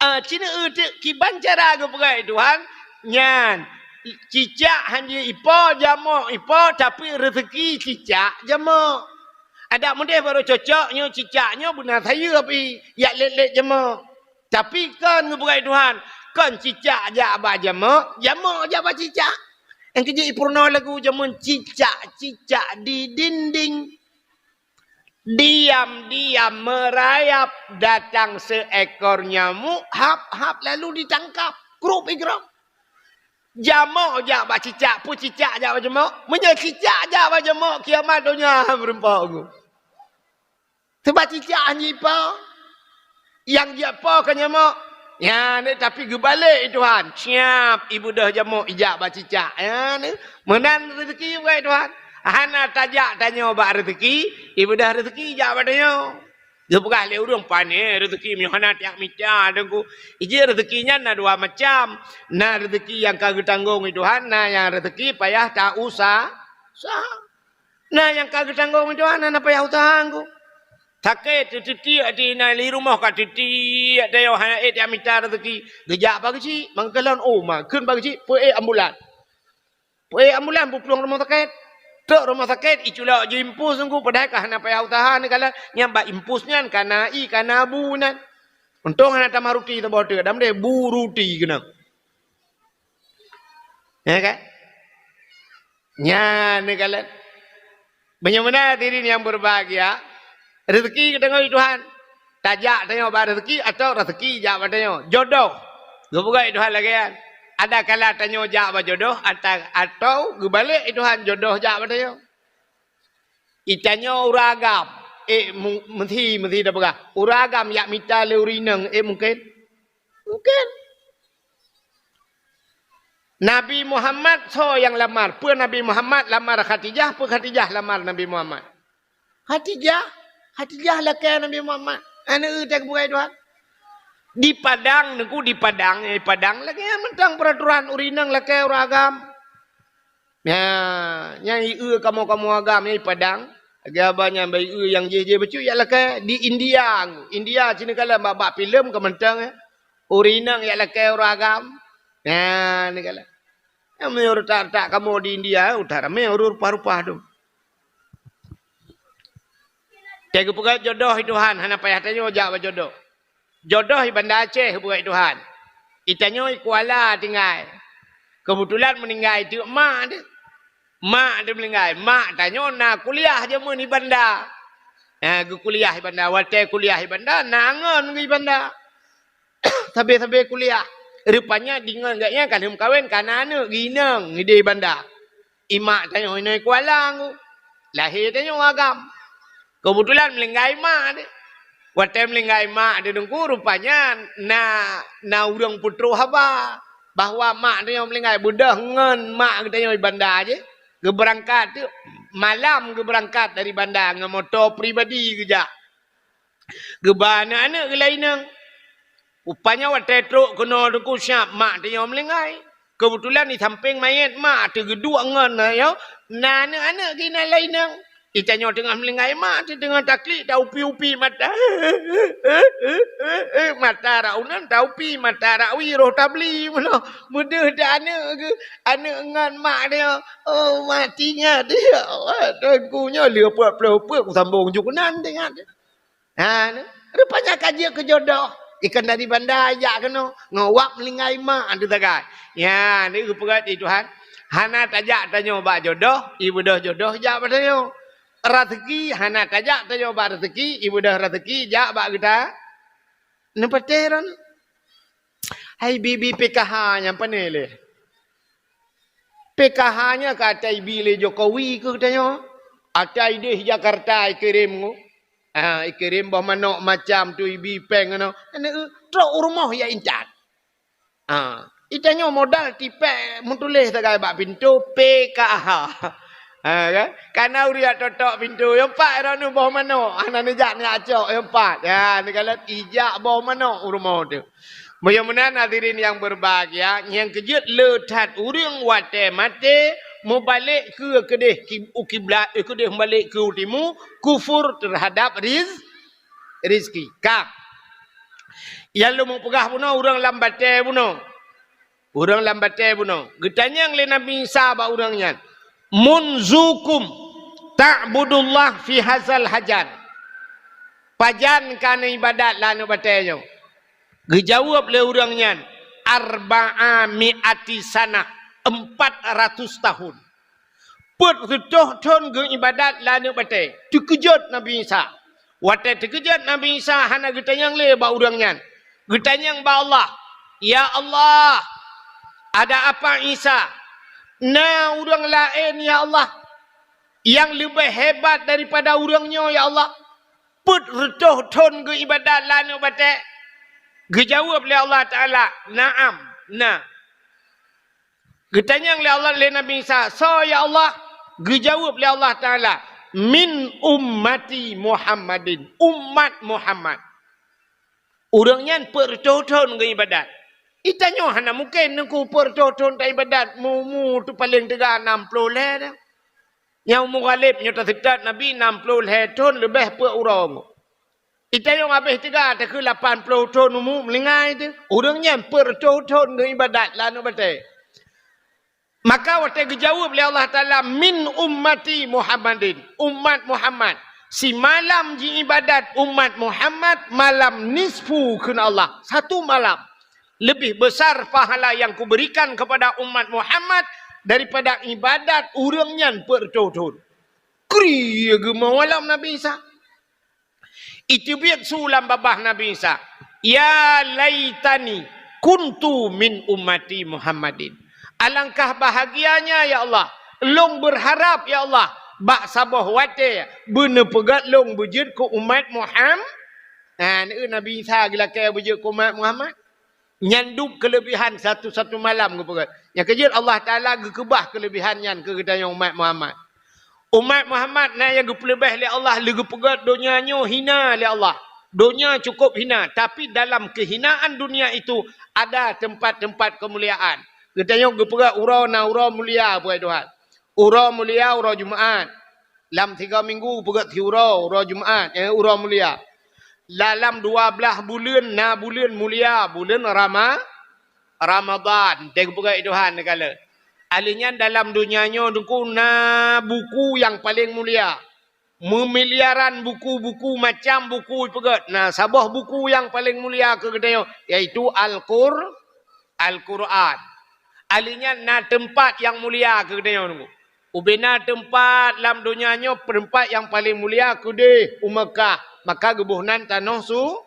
Ah, sineue teuk kiban cara geupeugah lé Tuhan, nyan cicak han jeuet ipo, jamok ipo, tapi rezeki cicak jamok. Adak meudeh barô cocok nyoe cicak nyoe beuna sayeuep i, jak lét-lét jamok. Tapi kon geupeugah lé Tuhan, kon cicak jak bak jamok, jamok jak bak cicak. Nyang keujeuet ipeurunoe lagu jameun, cicak-cicak di dinding. Diam-diam merayap, datang seekor nyamuk, hap-hap lalu ditangkap. Krup igrong. Jamok jak bak cicak, peue cicak jak bak jamok? Meunyoe cicak jak bak jamok, kiamat donya meurumpok teungku. Sebab cicak han jeuet ipo. Nyang jeuet po ka nyamok. Nyan, tapi geubalek lé Tuhan. Siap, ibeudôh jamok ijak bak cicak. Nyan, meunan rezeki geupeugah lé Tuhan. Hana tajak tanyoe bak rezeki, ibeudôh rezeki ijak bak tanyoe. Geupeugah lé ureuëng, "Pane rezeki meunyoe hana tajak mita teungku." Ijih rezeki nyan na dua macam. Na rezeki nyang ka geutanggong lé Tuhan, na nyang rezeki payah ta-usa-, usaha. Na nyang ka geutanggong lé Tuhan, hana payah useuha teungku. Sakét teutiek di inan, di rumoh ka teutiek, tanyoe hana ék tajak mita rezeki. Geujak bak geuchik, mangkeuh lôn, oh, ma, kheun bak geuchik, peuék ambulan. Peuék ambulan, peuplueng rumoh sakét. Trok rumoh sakét, iculok jiimpus teungku, padahai ka hana payah useuha neukalon, nyang bak impus nyan ka na ié, ka na bu inan. Untông hana tamah ruti saboh teuk, dam deh bu ruti keunoe. Ya kan? Nyan neukalon. Meunyoe meunan hadirin nyang berbahagia, rezeki geutanyoe di Tuhan. Tajak tanyoe bak rezeki atau rezeki jak bak tanyoe. Jodoh. Geupeugah lé Tuhan lagée nyan. Ada kala tanyoe jak bak jodoh ata-, atau geubalek lé Tuhan jodoh jak bak tanyoe. Itanyoe ureuëng agam, ék mu-, meusi, meusi tapeugah. Ureuëng agam jak mita lé ureuëng inong, ék mungken? Mungken. Nabi Muhammad soe nyang lamar? Peue Nabi Muhammad lamar Khadijah? Peue Khadijah lamar Nabi Muhammad? Khadijah, Khadijah lakée Nabi Muhammad. Aneuk teuh geupeugah lé Tuhan. Di Padang, teungku, di Padang, di Padang lagée nyan mantong peuraturan ureuëng inong lakée ureuëng agam. Nyan, nyang ié kamoe-kamoe agam nyan di Padang. Lagée haba nyan bak ié nyang jéh-jéh bacut jak lakée di India. India sinoe kalon bak, bak filem ka mantong, eh. Ureuëng inong jak lakée ureuëng agam. Nyan, ni kalon. Nyang meunyoe retak-retak kamoe di India, utak ramé ureuëng rupah-rupah tu. Teuh geupeugah jodoh lé Tuhan, hana payah tanyoe jak bak jodoh. Jodoh di Banda Aceh geupeugah lé Tuhan. Itanyoe di Kuala tinggai. Keubeutulan meuninggai teuk mak teuh. Mak teuh meuninggai. Mak tanyoe na kuliah jameun di Banda. Ha, geukuliah di Banda. Watée kuliah di Banda, na ngon geuh di Banda. Sabe-sabe kuliah. Rupanya deungon gobnyan ka lheueh meukawen, ka na aneuk geuh inong di Banda. Ié mak tanyoe inong Kuala teungku. Lahé tanyoe agam. Keubeutulan meuninggai mak teuh. Watée meuninggai mak teuh teungku, rupanya na, na ureuëng peutroh haba bahwa mak tanyoe meuninggai, beudôh ngon mak geutanyoe di Banda jéh. Geubeurangkat teuk, malam geubeurangkat dari Banda ngon moto pribadi geujak. Geuba aneuk-aneuk geuh lam inong. Rupanya watèe trok keunoe teungku siap mak tanyoe meuninggai. Keubeutulan di sampéng manyét mak teugeuduek ngon, ya, na aneuk-aneuk geuh na lom inong. Di tanyoe teungoh meuninggai mak teuh teungoh taklik taupi-upi mata. Mata rot uneuen taupi, mata rot wie roh tabli meunoe. Meudeuh dak aneuk geuh, aneuk ngon mak dia. Oh, mati nyan dia. Ya Allah, teungku nyoe lheueh peuet ploh peuet kusambông ju keunan teuh nyan. Ha, ni. Rupanya ka jeuet keu jodoh. Ikan dari banda jak keunoe. Ngon wak meuninggai mak tu sagai. Ya, ni geupeugah di Tuhan. Hana tajak tanyoe bak jodoh, ibeudôh jodoh jak bak tanyoe. Raseuki, hana tajak tanyoe bak raseuki, ibeudôh raseuki jak bak geuta. Neupatéh ron. Hai bibi P K H nyang pané lé. P K H nyan ka ata ibi lé Jokowi keu geutanyoe. Ata idéh Jakarta ikirém ngon. Ah, ikirém boh manok macam tu ibi péng ngon. Aneuk, trok u rumoh ya intat. Ah, itanyoe modal tipék meutuléh sagai bak pintoe P K H. Ha, kan? Kana ureueng jak totok pintoe, nyang pat droeneuh boh manok, hana neujak neujak cok, nyang pat. Ya, neukalon ijak boh manok u rumoh tu. Meunyoe meunan hadirin nyang berbahagia, nyang keujeuet le that ureueng watèe maté mubalek keu keudeh ki-, u kiblat, eh, keudeh mubalek keu timu, kufur terhadap riz-, rizki. Ka. Nyang lôn peugah bunoe ureueng lam batèe bunoe. Ureueng lam batèe bunoe. Geutanyong lé Nabi Isa bak ureueng nyan, "Munzukum ta'budullah fi hazal hajar?" Pajan ka neuibadat lam aneuk batèe nyoe? Geujaweueb lé ureueng nyan, "Arba'a mi'ati sanah," empat ratus tahun. Peuet reutôh thon geuibadat lam aneuk batèe. Teukeujot Nabi Isa. Watèe teukeujot Nabi Isa hana geutanyong lé bak ureueng nyan. Geutanyong bak Allah, "Ya Allah, ada apa Isa? Na ureueng laén, ya Allah, nyang leubeh hebat daripada ureueng nyoe, ya Allah?" Peuet reutôh thon geuibadat lam aneuk batèe. Geujaweueb lé Allah Taala, "Na'am, na." Geutanyong lé Allah, lé Nabi Isa, "Soe ya Allah?" Geujaweueb lé Allah Taala, "Min ummati Muhammadin, umat Muhammad." Ureueng nyan peuet reutôh thon geuibadat. Itanyoe hana mungken teungku peuet reutôh thon taibadat, meu-, umu tu paleng teuga nam ploh lhèe dah. Nyang umu ghaleb nyoe taseutôt Nabi nam ploh lhèe thon leubeh peuet uroe. Itanyoe habéh teuga takheun lapan ploh thon umu meuninggai teuh. Ureueng nyan peuet reutôh thon geuibadat lam aneuk batèe. Maka watèe geujaweueb lé Allah Taala, "Min ummati Muhammadin," umat Muhammad. Simalam jiibadat umat Muhammad malam nisfu kheun Allah. Satu malam. Leubeh besar pahala nyang kuberikan kepada umat Muhammad daripada ibadat ureueng nyan peuet reutôh thon. Kri geumoe lom Nabi Isa. Iteubiet su lam babah Nabi Isa, "Ya laitani kuntu min ummati Muhammadin." Alangkah bahagianya, ya Allah, lôn beurharap, ya Allah, bak saboh watèe beuneupeugèt lôn beujeuet keu umat Muham-, ha, Nabi Isa geulakèe beujeuet keu umat Muhammad. Nyan dum keuleubehan satu-satu malam geupeugèt. Nyang keujeuet Allah Taala geukeubah keuleubehan nyan keu geutanyoe umat Muhammad. Umat Muhammad na nyang geupeuleubeh lé Allah, lé geupeugèt donya nyoe hina lé Allah. Donya cukup hina, tapi dalam kehinaan dunia itu ada tempat-tempat kemuliaan. Geutanyoe geupeugèt uroe na uroe mulia, puai Tuhan. Uroe mulia, uroe Jumaat. Lam tiga minggu peugèt siuroe, uroe Jumaat, eh, uroe mulia. Dalam dua blaih buleuen na buleuen mulia, buleuen Rama-, Ramadan. Teupeugah Tuhan neugala. Ahli nyan dalam donya nyoe teungku na buku nyang paleng mulia. Meumiliaran buku-buku, macam buku ipeugèt. Na saboh buku nyang paleng mulia keu geutanyoe, yaitu Al-Qur-, Al-Quran. Ahli nyan na teumpat nyang mulia keu geutanyoe teungku. Ubena teumpat lam donya nyoe, teumpat nyang paleng mulia keudeh u Meukah, maka geuboh nan tanoh su-,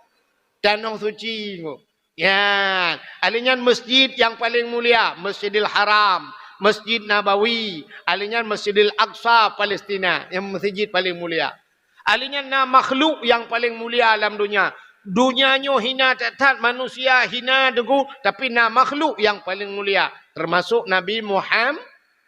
tanoh suci teungku. Nyan, ahli nyan masjid nyang paleng mulia, Masjidil Haram, Masjid Nabawi, ahli nyan Masjidil Aqsa Palestina, nyang masjid paleng mulia. Ahli nyan na makhluk nyang paleng mulia lam donya. Donya nyoe hina that-that, manusia hina teungku, tapi na makhluk nyang paleng mulia, teumasok Nabi Muham-,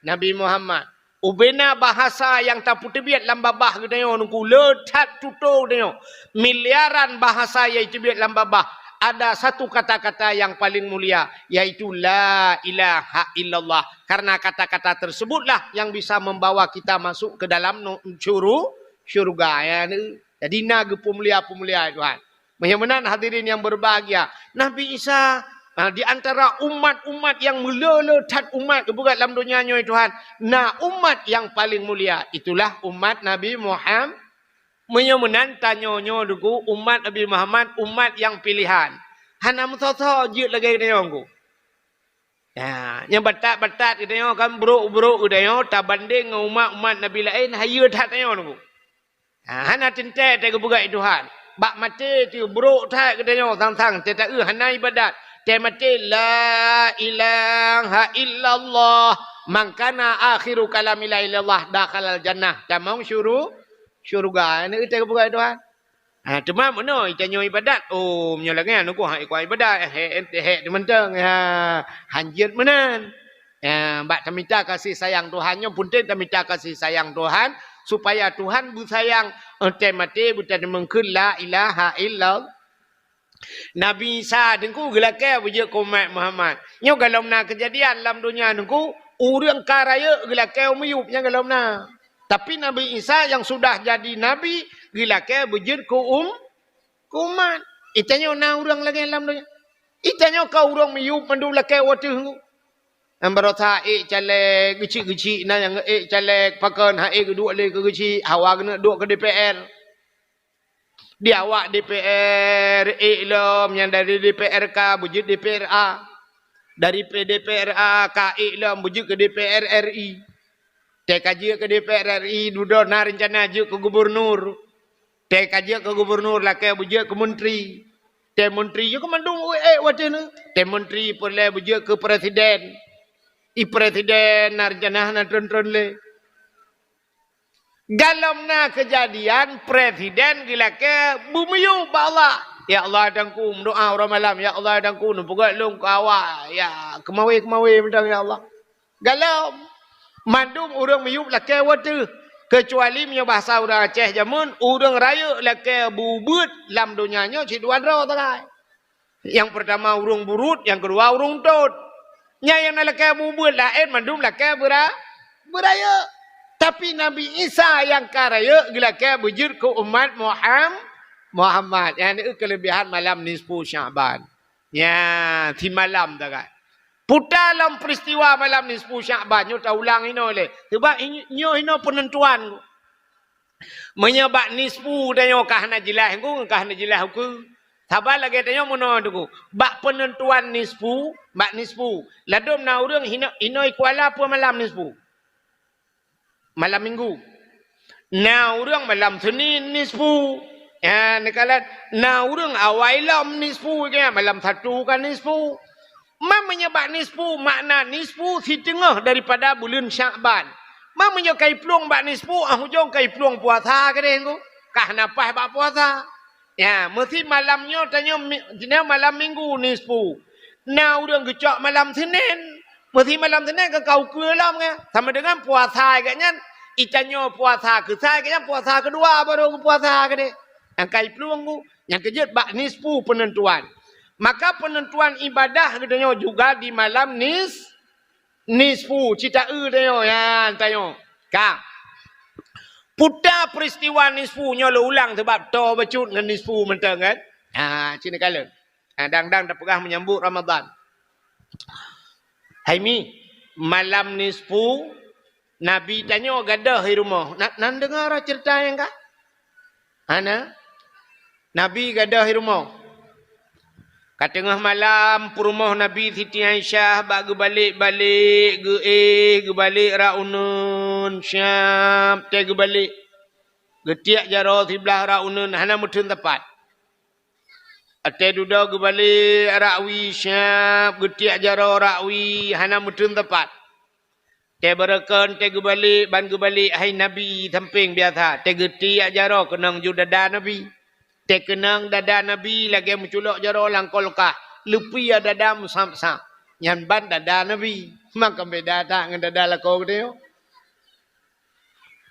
Nabi Muhammad. Ubena bahasa nyang tapeuteubiet lam babah geutanyoe teungku, le that tutoe geutanyoe. Miliaran bahasa nyang iteubiet lam babah. ada satu kata-kata yang paling mulia, yaitu la ilaha illallah. Karena kata-kata tersebutlah yang bisa membawa kita masuk ke dalam nu-, syuru-, syurga. Ya, ni. Jadi, na geupeumulia-peumulia Tuhan. Meunyoe meunan, hadirin yang berbahagia, Nabi Isa, ah, di antara umat-umat yang meulé-lé that umat geupeugah lam donya nyoe Tuhan, na umat yang paling mulia, itulah umat Nabi Muham-, Meunyoe meunan, tanyoe nyoe Teungku, umat Nabi Muhammad, umat nyang pilehan. Hana meusoe-soe jeuet lagèe geutanyoe Teungku. Ya, nyang batat-batat geutanyoe kan, brok-brok geutanyoe tabandeng ngon umat-umat Nabi laén, hayeue that tanyoe Teungku. Ha, hana teuntèe teuh geupeugah Tuhan. Bak maté teuh brok that geutanyoe sang-sang teuh taeu hana ibadat. Teuh maté, "La ilaha illallah, man kana akhiru kalami la ilaha illallah dakhalal jannah." Tamong syuru-, syurga. Nyan teuh geupeugah Tuhan. Ha, teuma meunoe tanyoe ibadat. Oh, meunyoe lagèe nyan, nyoe hana ikuat ibadat. Hèk, hèk, hèk teuh mantong. Ha, hanjeuet meunan. Ya, bak tamita kasih sayang Tuhan nyoe, peunteng tamita kasih sayang Tuhan, supaya Tuhan beusayang, eh, teuh maté beuteumeung kheun la ilaha illallah. Nabi Isa Teungku geulakèe beujeuet keu umat Muhammad. Nyoe gohlom na keujadian lam donya Teungku, ureueng ka rayeuk geulakèe u miyueb, nyan gohlom na. Tapi Nabi Isa nyang sudah jadi nabi, geulakèe beujeuet keu um-, keu umat. Geutanyoe na ureueng lagèe lam donya. Geutanyoe ka ureueng miyueb mandum lakèe watèe Teungku. Nyang barosa ék caleg, geuchik-geuchik na nyang ék caleg, pakon han ék geuduek lé keu geuchik, hawa geuneuk duek keu D P R. Di awak D P R ék lom, nyang dari D P R ka beujeuet D P R A. Dari P-, D P R A ka ék lom beujeuet keu D P R R I. Teuh ka jeuet keu D P R R I, dudoe na reuncana jeuet keu gubunur. Teuh ka jeuet keu gubunur, lakèe beujeuet keu menteri. Teuh menteri jeuet keu mandum ék watèe nyoe. Teuh menteri peureulèe beujeuet keu presiden. I presiden na reuncana hana trön-trön lé. Gohlom na keujadian presiden geulakèe beumiyueb bak Allah. "Ya Allah, Teungku," meudoa uroe malam, "Ya Allah, Teungku, neupeugöt lôn keu awak, ya, keumawé-keumawé mantong, ya Allah." Gohlom. Mandum ureueng miyueb lakèe watèe, keucuali meunyoe bahasa ureueng Aceh jameun, ureueng rayeuk lakèe beubeuet lam donya nyoe cit dua droe sagai. Nyang peurtama ureueng buruet, nyang keudua ureueng tot. Nyan nyang na lakèe beubeuet, laén mandum lakèe beura-, beurayeuk. Tapi Nabi Isa nyang ka rayeuk geulakèe beujeuet keu umat Muham-, Muhammad. Nyan keulebihan malam nisfu Sya'ban. Nyan, simalam sagai. Puta lom peuristiwa malam nisfu Sya'ban nyoe taulang inoe lé. Sabab i-, nyoe inoe peunentuan. Meunyoe bak nisfu tanyoe ka hana jeulaih, ngon ka hana jeulaih ukeue. Saban lagèe tanyoe meunoe Teungku. Bak peunentuan nisfu, bak nisfu. Ladôm na ureueng hino-, inoe i Kuala peue malam nisfu? Malam minggu. Na ureueng malam Senin nisfu. Ya, neukalon. Na ureueng awai lom nisfu, ya, malam Sabtu ka nisfu. Man meunyoe bak nisfu, makna nisfu siteungoh daripada buleuen Syakban. Man meunyoe ka iplueng bak nisfu, ah ujong ka iplueng puasa keudeh Teungku. Ka hana paih bak puasa. Ya, meusi malam nyoe tanyoe mi-, jinoe malam minggu nisfu. Na ureueng geucok malam Senin. Meusi malam Senin ka, ka ukeue lom nyan. Sama dengan puasa geuh nyan, itanyoe puasa keusai geuh nyan puasa keudua baru geupuasa keudeh. Nyang ka iplueng Teungku. Nyang keujeuet bak nisfu peunentuan. Maka peunentuan ibadah geutanyoe juga di malam nis-, nisfu, cit taeu tanyoe, ya, tanyoe. Ka. Puta peuristiwa nisfu nyoe lôn ulang sabab toe bacut ngon nisfu mantong kan. Ha, cit neukalon. Ha, dang-dang tapeugah meunyambut Ramadan. Hai mi, malam nisfu, Nabi tanyoe gadôh i rumoh. Na, na neudeungoe ceurita nyang ka? Hana? Nabi gadôh i rumoh. Ka teungoh malam, peurumoh Nabi Siti Aisyah bak geubalek-balek, geuéh, geubalek rak uneuen, siab, teuh geubalek. Geutiek jaroe siblah rak uneuen, hana meuteun teumpat. Watèe dudoe geubalek rak wie, siab, geutiek jaroe rak wie, hana meuteun teumpat. Teuh beureukeun, teuh geubalek, ban geubalek hai Nabi sampéng biasa, teuh geutiek jaroe keunong ju dada Nabi. Teuh keunong dada Nabi lagèe meuculok jaroe lam kulkah, leupie dada meusab-sab. Nyan ban dada Nabi. Maka beda that ngon dada lakoe geutanyoe.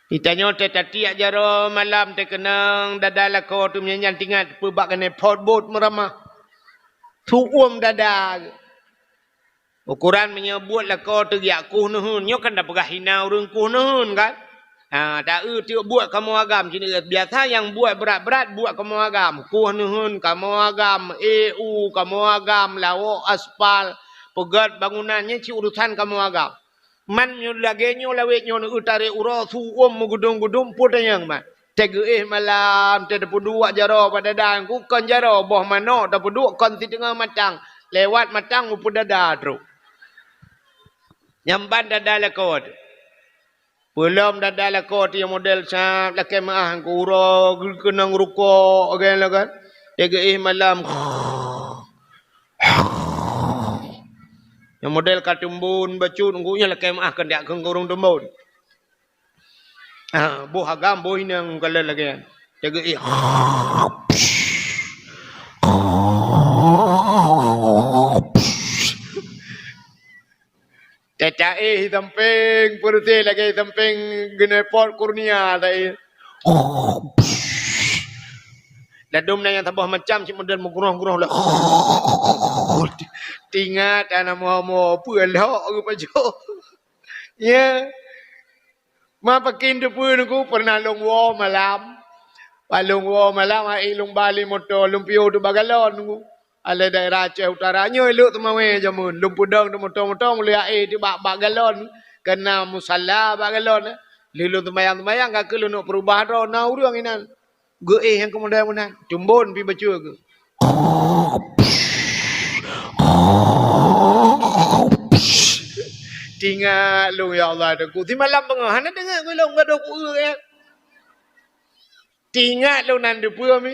Geutanyoe teuh tatiek jaroe malam teuh keunong dada lakoe teuh meunyan, nyan teuingat peue bak keuneuk phot bot meuramah. Tu'uem dada geuh. Ukoran meunyoe buet lakoe teugiak kueh neuheun, nyoe kan tapeugah hina ureuëng kueh neuheun kan? Ha, taeu tiek buet kamoe agam cit, biasa nyang buet brat-brat buet kamoe agam. Kueh neuheun kamoe agam, éh u kamoe agam, lawok aspal, peugét bangunan nyan cit urusan kamoe agam. Man nyoe lagée nyoe lawét nyoe neueu tarek uroe su uem meugudong-gudong peue tanyong man. Teuh geuéh malam teuh tapeuduek jaroe bak dada ku kon jaroe boh manok tapeuduek kon siteungoh matang, lewat matang u peudada trok. Nyang ban dada lakoe teuh. Peulom dada lakoe teuh nyang model sab lakée meuáh ku uroe geukeunong rukok lagée nyan kan. Teuh geuéh malam. Nyang model ka teumbon bacut ngon nyan lakée meuáh keuneuk keu ureuëng teumbon. Ah, boh agam boh inong kalon lagée nyan. Teuh geuéh. Teuh taéh sampéng peureuseh lagée sampéng geunepot kurnia taéh. Ladom na nyang saboh macam cit model meugroh-groh lé. Tingat ana moe-moe peue lhok geupajoh. Ya. Ma pakin teupeue nungku pernah lôn woe malam. Pas lôn woe malam ai lôn ba lé moto lôn piôh teuh bak galon nungku. Alai daerah Aceh Utara nyoe lhok teumawé jameun. Lôn peudong teuh moto-moto meuleuyak éh teuh bak bak galon. Keuna musala bak galon. Lheuh lôn teumayang-teumayang ka keuh lôn neuk peurubah droe na ureuëng inan. Geuéh nyang keumudian meunan, tumbon pi bacut geuh. Tingat lôn ya Allah Teungku. Simalam beungoh hana deungoe gulong gadoh ku eu ya. Tingat lôn nan deupeue mi.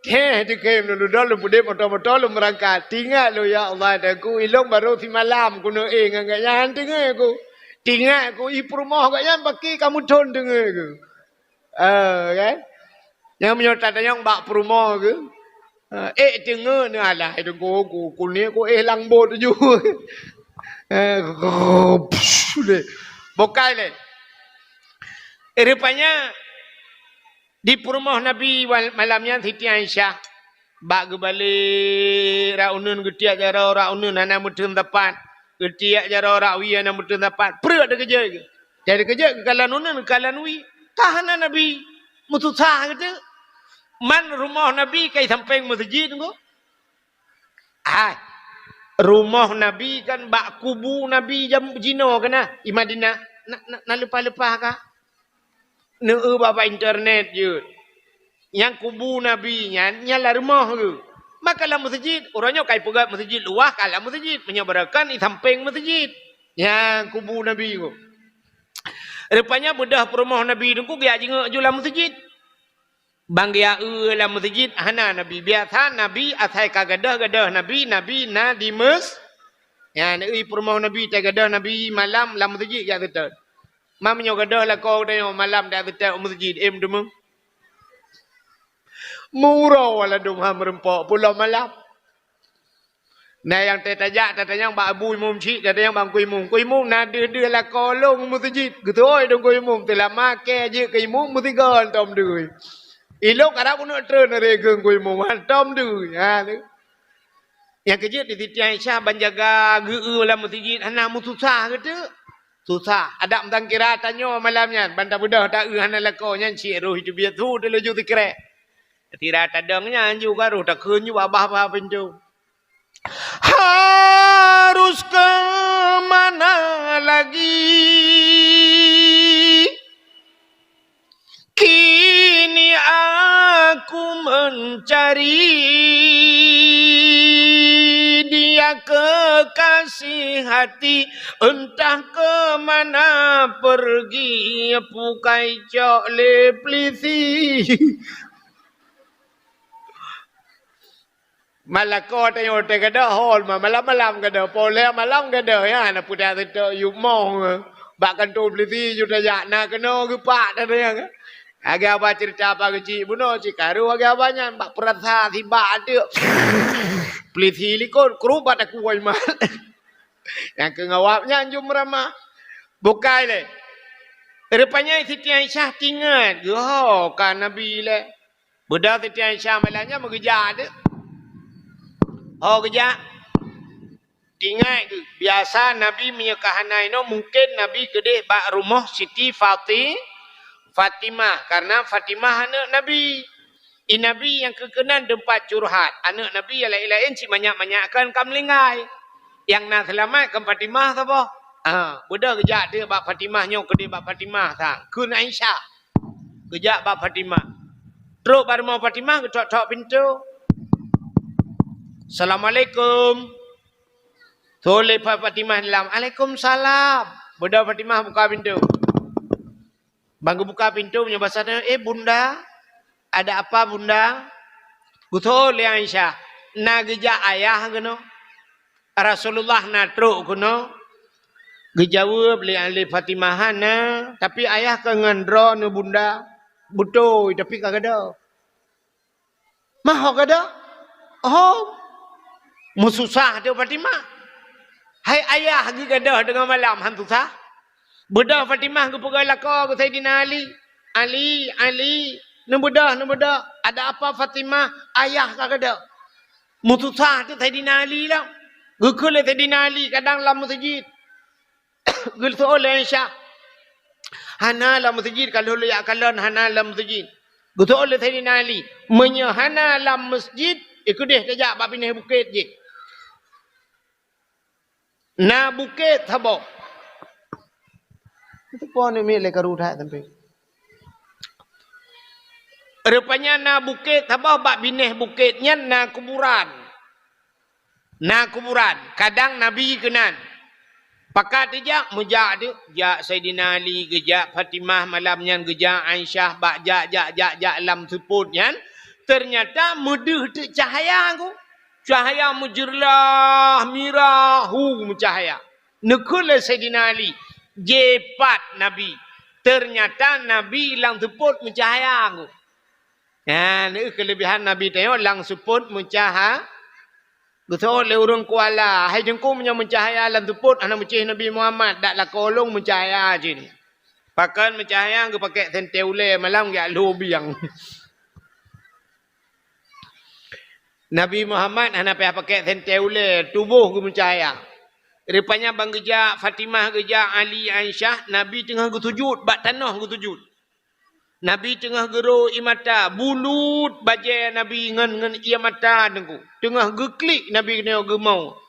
Teh dikhem lôn dudok lôn peudeh moto-moto lôn meurangkat. Tingat lôn ya Allah Teungku. Ilong barô simalam kuno éh ngon gobnyan deungoe ku. Tingat ku i peurumoh gobnyan baki kamu thon deungoe ku. Eh, kan? Nyang meunyoe tatanyong bak peurumoh geuh, eh, ék teungoe neuh alah, eh, teungku, ku, ku ni ku éh lam bot ju. Eh, deh. Bokai lé. Eh, rupanya di peurumoh Nabi wal-, malam nyan Siti Aisyah. Bak geubalek rak uneun geutiek jaroe rak uneun hana meuteun sapat. Geutiek jaroe rak wie hana meuteun sapat. Preuek teukeujot geuh. Jadi keujot geukalon uneun geukalon wie. Ka hana Nabi meususah geuteuk. Man rumoh Nabi kai sampéng meuseujid nyoe. Hai. Rumoh Nabi kan bak kubu Nabi jam jinoe kana i Madinah. Na, na, na leupah-leupah ka. Neueu bak internet jeuet. Nyang kubu Nabi nyan, nyan lam rumoh geuh. Maka lam meuseujid, uroe nyoe kai peugah meuseujid luwah ka lam meuseujid, meunyoe beureukan i sampéng meuseujid. Nyang kubu Nabi geuh. Rupanya beudôh peurumoh Nabi teungku geujak jingeuk ju lam meuseujid. Ban geujak eu lam meuseujid hana Nabi. Biasa Nabi asai ka gadôh-gadôh Nabi, Nabi na di meus-, nyan i peurumoh Nabi tai gadôh Nabi malam lam meuseujid jak seutôt. Ma meunyoe gadôh lakoe tanyoe malam dak teutab u meuseujid, em teuma. Meuuroe ladôm ha meureumpok pulo malam. Na nyang teutajak tatanyong bak abu imum cit, tatanyong bak ku imum. Ku imum na deuh-deuh lakoe lôn u meuseujid. Geutôi dong ku imum teulama kée jeuet keu imum meusigoe tom deuh. Ilôn karab uneuk treun régeng ku imum hantom deuh. Ha tu. Nyang keujeuet di Siti Aisyah ban jaga geu-eu lam meuseujid hana meususah geuteuk. Susah. Adak meusangkira tanyoe malam nyan ban tabeudôh ta-eu hana lakoe nyan cit roh teubiet su teulaju sikrek. Sira tadong nyan ju ka roh takheun ju babah-babah pintoe. Harus ke mana lagi? Kini aku mencari dia kekasih hati, entah ke mana pergi, pukai cok lé pelisi. Malako tanyoe teuh gadôh hol ma malam-malam gadôh, polé malam gadôh ya na pudak teutôk yub moh. Bak kantô polisi ju tajak na keunoe geupak tadayang. Lagée haba ceurita apa geucik bunoe cit karu lagée haba nyan bak peurasa sibak ateuk. Polisi likot krubat aku wai mat. Nyang keu ngawab nyan ju meuramah. Bukai lé. Rupanya Siti Aisyah tingat geuho ka Nabi lé. Beudôh Siti Aisyah malam nyan meugeujak teuk. Ho geujak? Teuingat kheueh, biasa Nabi meunyoe ka hana inoe, mungken Nabi keudeh bak rumoh Siti Fati-, Fatimah, karena Fatimah aneuk Nabi. I Nabi nyang keu keunan teumpat curhat, aneuk Nabi nyang laén-laén cit manyak-manyak kan ka meuninggai. Nyang na seulamat kan Fatimah saboh. Ha, beudôh geujak teuk bak Fatimah nyoe, keudeh bak Fatimah sang, kheun Aisyah. Geujak bak Fatimah. Trok bak rumoh Fatimah, geutok-tok pintoe. "Assalamualaikum." Tho lé Fa-, Fatimah dalam, "Alaikumsalam." Beudôh Fatimah buka pintoe. Ban geubuka pintoe meunyoe basa tanyoe, "Eh, Bunda, ada apa, Bunda?" Geutho lé Aisyah, "Na geujak ayah keunoe? Rasulullah na trok keunoe?" Geujaweueb lé, lé Fatimah, "Hana, tapi ayah ka ngon droeneuh, Bunda." "Beutôi, tapi ka gadôh." "Mah ho gadôh?" "Oh." Meususah teuk Fatimah. Hai ayah geugadôh teungoh malam han susah? Beudôh Fatimah geupeugah lakoe keu Saidina Ali, "Ali, Ali, neubeudôh, neubeudôh." "Ada apa Fatimah?" "Ayah ka gadôh." Meususah teuk Saidina Ali lom. Geukheun lé Saidina Ali kadang lam meuseujid. Geuseuôt lé Aisyah, "Hana lam meuseujid, ka lheueh jak kalon hana lam meuseujid." Geuseuôt lé Saidina Ali, "Meunyoe hana lam meuseujid, i keudeh tajak bak binéh bukét jih. Na bukét saboh." Itu pun ni miet lé karu that sampai. Rupanya na bukét saboh, bak binéh bukét nyan na kuburan. Na kuburan, kadang Nabi keunan. Pakat jijak, meujak teuk, jak Saidina Ali, geujak Fatimah malam nyan, geujak Aisyah, bak jak, jak, jak, jak lam seupôt nyan, teunyata meudeuh teuk cahya ku. Cahya meujeurlah, mirah, hu, meucahya. Neukheun lé Saidina Ali, jipat Nabi. Teunyata Nabi lam seupôt meucahya ku. Nyan, keulebihan Nabi tanyoe lam seupôt meucaha-, Geuseuôt lé ureuëng Kuala, "Hai Teungku, meunyoe meucahya lam seupôt hana meucéh Nabi Muhammad, dak lakoe lôn meucahya cit." Pakon meucahya, geupakèk sentée ulée, malam geujak lhô biang. Nabi Muhammad hana payah pakèk sentée ulée, tuboh geumeucahya. Rupanya ban geujak Fatimah, geujak Ali, Aisyah, Nabi teungoh geusujut, bak tanoh geusujut. Nabi teungoh geuro ié mata, bulut bajée Nabi ngon, ngon ié mata Teungku. Teungoh geuklik Nabi keunoe geumo.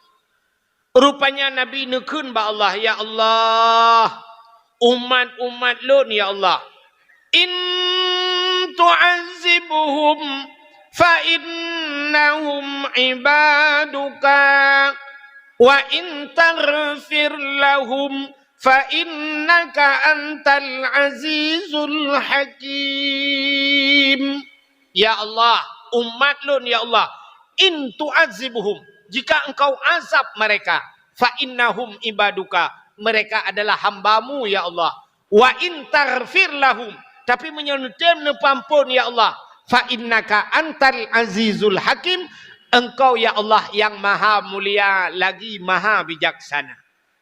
Rupanya Nabi neukheun bak Allah, "Ya Allah, umat-umat lôn, ya Allah, in tu'azzibhum fa innahum ibaduka, wa in taghfir lahum fa innaka antal azizul hakim." Ya Allah, umat lôn, ya Allah, in tu'azzibhum, jika Engkau azab mereka, fa innahum ibaduka, mereka adalah hamba-Mu, ya Allah. Wa in taghfir lahum, tapi meunyoe neutem neupeuamphon, ya Allah, fa innaka antal azizul hakim, Engkau, ya Allah, yang maha mulia lagi maha bijaksana.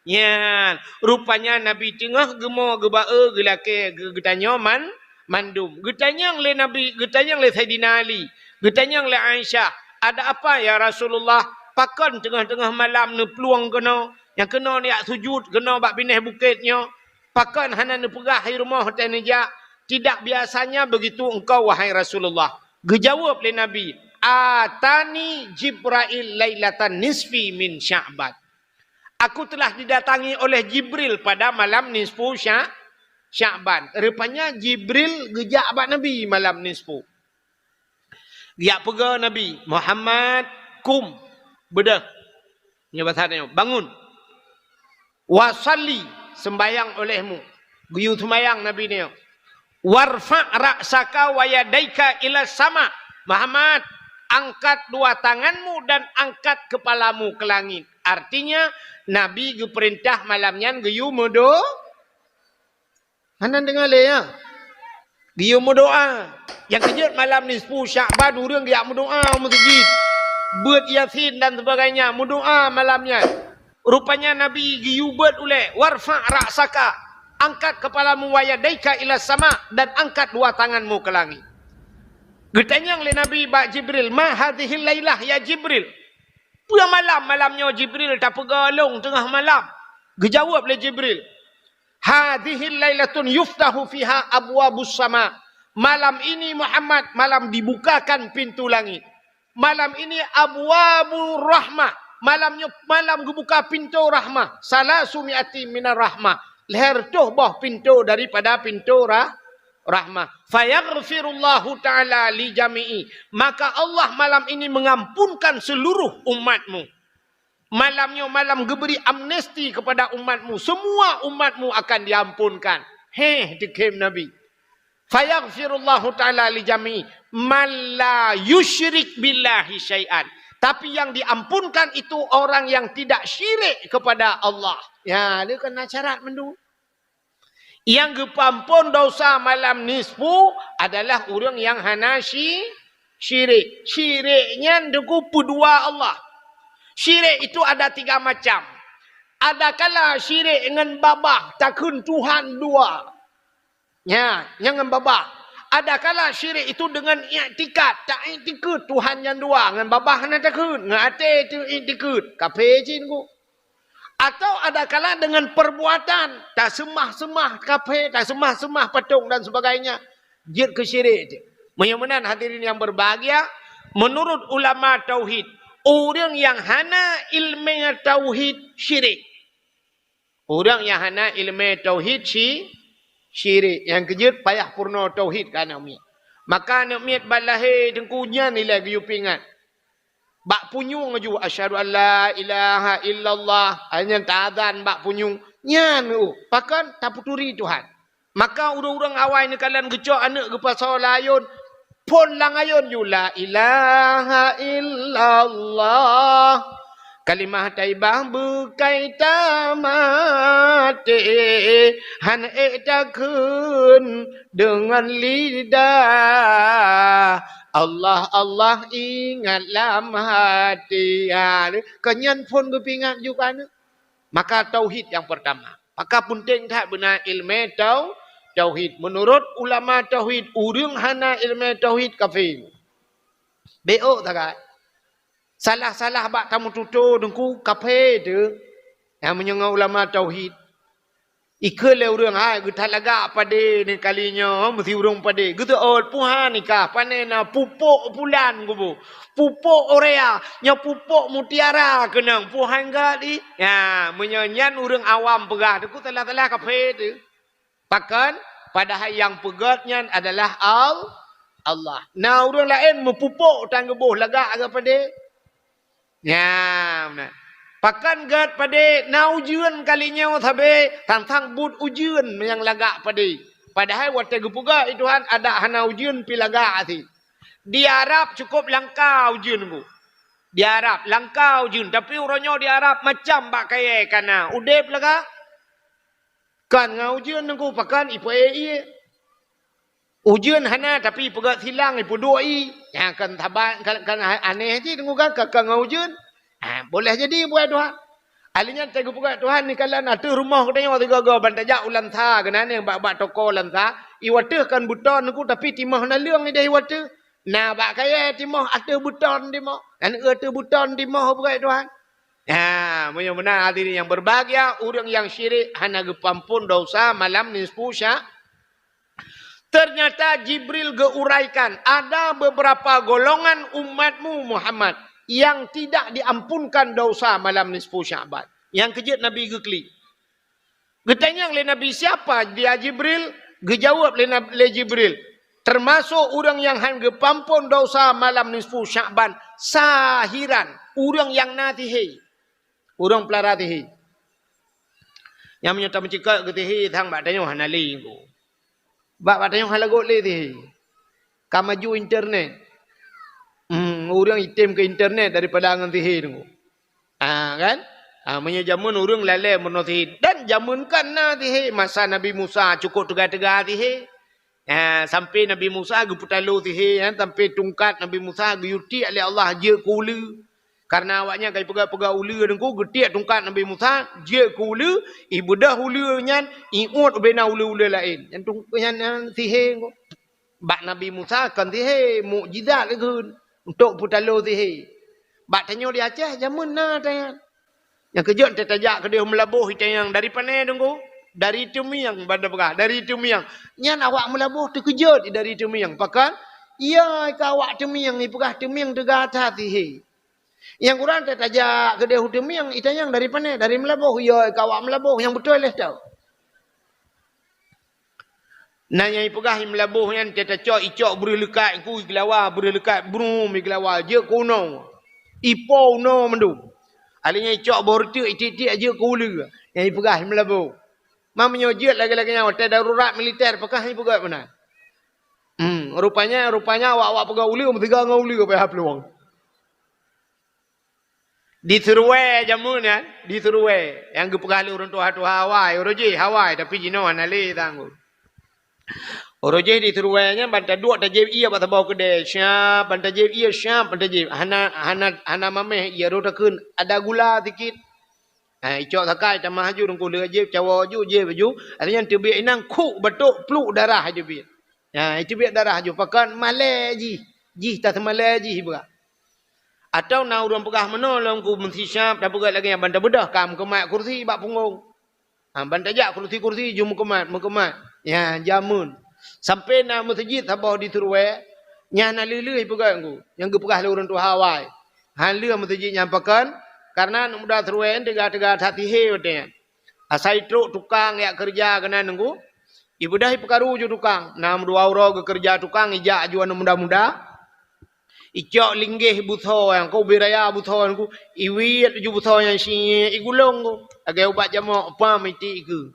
Nyan, rupanya Nabi teungoh geumo geuba-e geulakée geu-, geutanyoe man-, mandum. Geutanyong lé Nabi, geutanyong lé Saidina Ali, geutanyong lé Aisyah, "Ada apa, ya Rasulullah? Pakon teungoh-teungoh malam neuplueng keunoe, nyang keunoe neujak sujut keunoe bak binéh bukét nyoe? Pakon hana neupeugah hai rumoh watée neujak? Tidak biasanya begitu engkau, wahai Rasulullah." Geujaweueb lé Nabi, "Atani Jibrail lailatan nisfi min Sya'ban." Aku telah didatangi oleh Jibril pada malam nisfu Sya-, Sya'ban. Rupanya Jibril geujak bak Nabi malam nisfu. Geujak peugah Nabi, "Muhammad, kum, beudôh." Nyoe bahasa nyoe, "Bangun. Wa shalli, sembahyang olehmu." Geuyue sembahyang Nabi nyoe. "Warfa' ra'saka wa yadaika ila sama." Muhammad, angkat dua tanganmu dan angkat kepalamu ke langit. Artinya, Nabi geupeurintah malam nyan geuyue meudo-, hana deungoe lé, ya? Geuyue meudoa. Nyang keujeuet malam nisfu Sya'ban ureuëng geujak meudoa u meuseujid. Beuet Yasin dan sebagainya, meudoa malam nyan. Rupanya Nabi geuyue beuet ulée, "Warfa' ra'saka, angkat kepalamu, wa yadaika ila sama, dan angkat dua tanganmu ke langit." Geutanyong lé Nabi bak Jibril, "Ma hadhihil lailah ya Jibril?" "Peue malam, malam nyoe Jibril tapeugah lôn teungoh malam?" Geujaweueb lé Jibril, "Hadzihil lailatun yuftahu fiha abwabus sama." Malam ini Muhammad, malam dibukakan pintu langit. Malam ini abwabur rahmah. Malam nyoe malam geubuka pintoe rahmah. Salasu mi'ati minar rahmah. Lhèe reutôh boh pintoe daripada pintoe rah-, rahmah. Fayaghfirullahu ta'ala li jami'i. Maka Allah malam ini mengampunkan seluruh umatmu. Malam nyoe malam geubri amnesti kepada umatmu. Semua umatmu akan diampunkan. Heh, dikhém Nabi. Fayaghfirullahu ta'ala li jami man la yusyrik billahi syai'an. Tapi yang diampunkan itu orang yang tidak syirik kepada Allah. Ya, dia kena syarat mandum. Yang geupeuampon dosa malam nisfu adalah ureuëng yang hana syi-, syirik. Syirik nyan deungon peudua Allah. Syirik itu ada tiga macam. Adakala syirik ngon babah takheun Tuhan dua. Nya, nyang ngon babah. Adakala syirik itu dengan iktikad, taiktikad Tuhan nyang dua, ngon babah hana takheun, ngon até itu iktikad, kafé cit ngon. Atau adakala dengan perbuatan, taseumah-seumah kafé, taseumah-seumah patong dan sebagainya, jeuet keu syirik cit. Meunyoe meunan hadirin yang berbahagia, menurut ulama tauhid, ureuëng yang hana ilmu tauhid syirik. Ureuëng nyang hana iéleumé tauhid syi-, syirik. Nyang keujeuet payah peurunoe tauhid keu aneuk miet. Maka aneuk miet bak lahé teungku nyan ilée geuyue peuingat. Bak punyueng laju, "Asyhadu an la ilaha illallah." Hai nyan taazan bak punyueng. Nyan, uh, pakon tapeuturi Tuhan. Maka ureuëng-ureuëng awai neukalon geucok aneuk geupasoe lam ayôn, phon lam ayôn ju, "La ilaha illallah, kalimah thaibah beukai tamaté, han ék takheun deungon lidah, Allah, Allah ingat lam haté." Ha, keu nyan phon geupeuingat ju keu aneuk. Maka tauhid nyang peurtama. Maka peunteng that beuna iéleumé tau-, tauhid. Meunurot ulama tauhid, ureuëng hana iéleumé tauhid kafé. Bék ôk sagai. Salah-salah bak tameututoe teungku kafé teuh. Nyang meunyoe ngon ulama tauhid. Ikheun lé ureuëng, hai, geuthat lagak padé ni kali nyoe, meusi ureuëng padé. Geuteuôt puhan nikah, pané na pupuk pulan kubu. Pupuk urea, nyoe pupuk mutiara keunong, puhan gak di. Ya, meunyoe nyan ureuëng awam peugah, teungku salah-salah kafé teuh. Pakon? Padahai nyang peugét nyan adalah Al-, Allah. Na ureuëng laén meupupuk tan geuboh lagak keu padé. Nyan, nah. Pakon gét padé na ujeuen kali nyoe sabe, tantang buet ujeuen nyang lagak padé. Padahai watée geupeugah lé Tuhan adak hana ujeuen pi lagak até. Di Arab cukup langka ujeuen ku. Di Arab langka ujeuen, tapi uroe nyoe di Arab macam bak kayée kana. Udeb lagak. Kan ngon ujeuen teungku pakon ipeuék ié. Ujeuen hana, tapi peugét silang ipeuduek ié. Nyang kan saban, kan, kan aneh cit teungku kan, ka, ka ngon ujeuen. Ha, boleh jadi buet Tuhan. Ahli nyan teupeugét Tuhan ni kalan ateueh rumoh geutanyoe sigoe-goe ban tajak u Lansa keunan nyang bak-bak toko Lansa. Iwateuh kan beuton teungku, tapi timoh naleueng ideh iwateuh. Na bak kayée timoh ateueh beuton timoh. Kan ateueh beuton timoh peugét Tuhan. Ha, meunyoe meunan hadirin yang berbahagia, ureuëng nyang syirik hana geupeuampon dosa malam nisfu Sya-, ternyata Jibril geuuraikan, ada beberapa golongan umatmu Muhammad yang tidak diampunkan dosa malam nisfu Sya'ban. Nyang keujeuet Nabi geuklik. Geutanyong lé Nabi, "Siapa dia Jibril?" Geujaweueb lé Nab-, lé Jibril, "Teumasok ureuëng nyang han geupeuampon dosa malam nisfu Sya'ban, sahiran, ureuëng nyang na sihé." Ureuëng peulara sihé. Nyang meunyoe tameucikak keu sihé sang bak tanyoe hana lé teungku. Bak, bak tanyoe hana lagot lé sihé. Ka maju internet. Hmm, ureuëng item keu internet daripada ngon sihé teungku. Ah, kan? Ah, meunyoe jameun ureuëng lalée meurunoe sihé. Dan jameun kan na sihé. Masa Nabi Musa cukup teuga-teuga sihé. Ah, sampai Nabi Musa geupeutalo sihé, ya, sampai tungkat Nabi Musa geuyue tiek lé Allah jeuet keu uleue. Karena awaknyan ka jipeugah-peugah uleue teungku, geutiek tungkat Nabi Musa, jeuet keu uleue, ibeudôh uleue nyan, iuet ubena uleue-uleue laén. Nyan tung-, nyan, nyan sihé teungku. Bak Nabi Musa kon sihé, mukjizat lagée untuk peutalo sihé. Bak tanyoe di Aceh, jameun na tanyan. Nyang keujot teuh tajak keudeh Meulaboh itanyong dari pane Teungku? Dari Teumieng, ban tapeugah, dari Teumieng. Nyan awak Meulaboh teukeujot dari Teumieng. Pakon? Iya, ka awak Teumieng, ipeugah Teumieng teuga that sihé. Nyang kurang teuh tajak keudeh u Teumieng, itanyong dari pane? Dari Meulaboh. Iya, ka awak Meulaboh, nyang beutôi lé tau. Na nyang ipeugah i Meulaboh nyan, teuh tacok, icok breueh leukat, ku igeulawa breueh leukat, brum igeulawa, jeuet keu unoe. Ipo unoe mandum. Alèh nyan icok boh reuteuek, itiek-tiek, jeuet keu uleue. Nyang ipeugah i Meulaboh. Ma meunyoe jeuet lagèe-lagèe nyan, watèe darurat militer, pakon ipeugah meunan. Hmm, rupanya, rupanya awak-awak peugah uleue, meusiga ngon uleue payah plueng. Di Seruwe jameun nyan, di Seruwe, nyang geupeugah lé ureueng tuha-tuha awai, uroe jéh awai, tapi jinoe hana lé tanggong. Uroe jéh di Seruwe nyan ban taduek tajieb ié bak saboh keudè, siap, ban tajieb ié, siap, ban tajieb. Hana, hana, hana mamèh ié, rot takheun, ada gula sikit. Ha, icok sakai, tamah laju, Teungku, lheueh jieb, cawoe laju, jieb laju. Alèh nyan teubiet inong, khuk batok, pluk darah laju biet. Ha, iteubiet darah laju. Pakon? Malèe jih. Jih taseumalèe jih beurak. Atawa na ureueng peugah meunoe lom, ku meusisyap, tapeugah lagèe nyan ban tabeudôh, ka meukeumat kursi bak punggong. Ha, ban tajak kursi-kursi ju meukeumat, meukeumat. Nyan jameun. Sampoe na meuseujid saboh di Seruwe, nyan hana lheueh-lheueh ipeugah, Teungku, nyang geupeugah lé ureueng tuha awai. Hana lheueh meuseujid nyan, pakon? Karena aneuk muda Seruwe nyan teuga-teuga that sihé watèe nyan. Asai trok tukang jak keureuja keunan, Teungku. Ibeudôh ipeukaru ju tukang. Na meudua uroe geukeureuja tukang, ijak laju aneuk muda-muda. Icok linggeh beusoe nyan, ku ubé raya beusoe nyan, ku iwiet laju beusoe nyan, siet igulong, ku lagèe ubat jamok, pam itiek ikeue.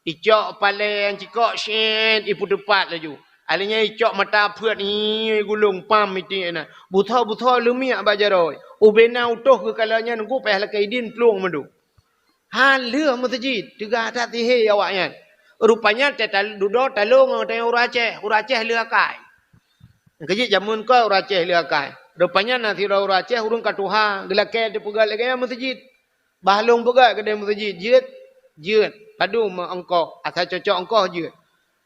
Icok palèe nyang cikok, siet ipeuteupat laju. Alèh nyan icok mata peuet, siet igulong, pam itiek na. Beusoe-beusoe leumiek bak jaroe. Ubé na utôh geukalon nyan, ku payah lakèe idin plueng mandum. Hana lheueh meuseujid, teuga that sihé awaknyan. Rupanya teuh tal-, dudoe talông ngon tanyoe ureueng Aceh, ureueng Aceh lheueh akai. Keujeuet jameun kon ureueng Aceh lheueh akai. Rupanya na sidroe ureueng Aceh ureueng ka tuha, geulakèe teupeugöt lagèe nyan meuseujid. Bah lôn peugöt keudeh meuseujid, jeuet, jeuet. Padum ongkoh, asai cocok ongkoh jeuet.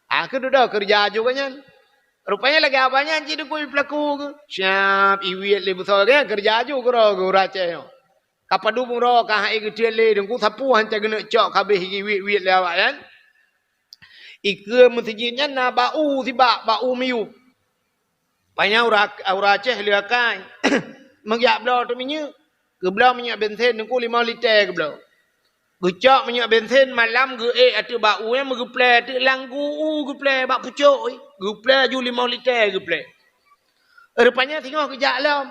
Ah, keu dudoe keureuja aju gobnyan. Rupanya lagèe awaknyan cit dukui peulaku geuh. Siap, iwiet lé beusoe gobnyan, keureuja aju keudroe geuh ureueng Aceh nyoe. Ka padum uroe ka han ék geutreun lé, Teungku, sapeue han teugeuneuek cok ka abéh iwiet-wiet lé awaknyan. Ikeue meuseujid nyan na bak u sibak, bak u miyueb. Pajan ureueng, ureueng Aceh lheueh akai. Meujak bloe ateueh minyeuk. Geubloe minyeuk bensin, Teungku, limong liter geubloe. Geucok minyeuk bensin malam geuék ateueh bak u nyan, meugeuplè ateueh lam gu u geuplè bak pucok, geuplè laju limong liter geuplè. Rupanya singoh geujak lom.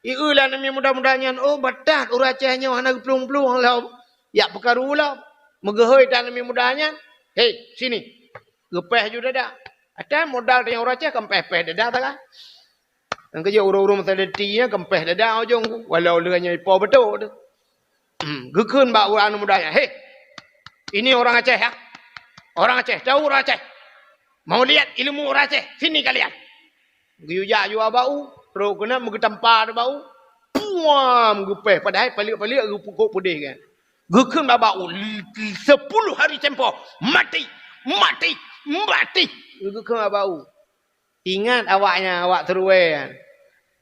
Ieu lé aneuk muda-muda nyan, oh, batat ureueng Aceh nyoe hana geuplueng-plueng lom. Jak peukaru lom. Meugeuhôi that aneuk muda nyan. "Hei, sini." Geupéh ju dada. Até modal tanyoe ureueng Aceh kan péh-péh dada sagai. Nyang keujeuet ureueng-ureueng meuseuleuti nyan kan péh dada ujong ku. Walau lheueh nyoe ipo beutôi tu. Hmm, geukheun bak ureueng aneuk muda nyan, "Hei, ini orang Aceh ya. Orang Aceh, tahu orang Aceh. Mau lihat ilmu orang Aceh. Sini kalian." Geuyue jak ju bak u, trok keunan meugeutampa di bak u. Puam! Geupéh, padahai paliek-paliek geupukok peudeh kan. Geukheun bak u, sepuluh hari tempoh, mati, mati, mati. Geukheun bak u. Ingat awaknyan, awak Seruwe nyan.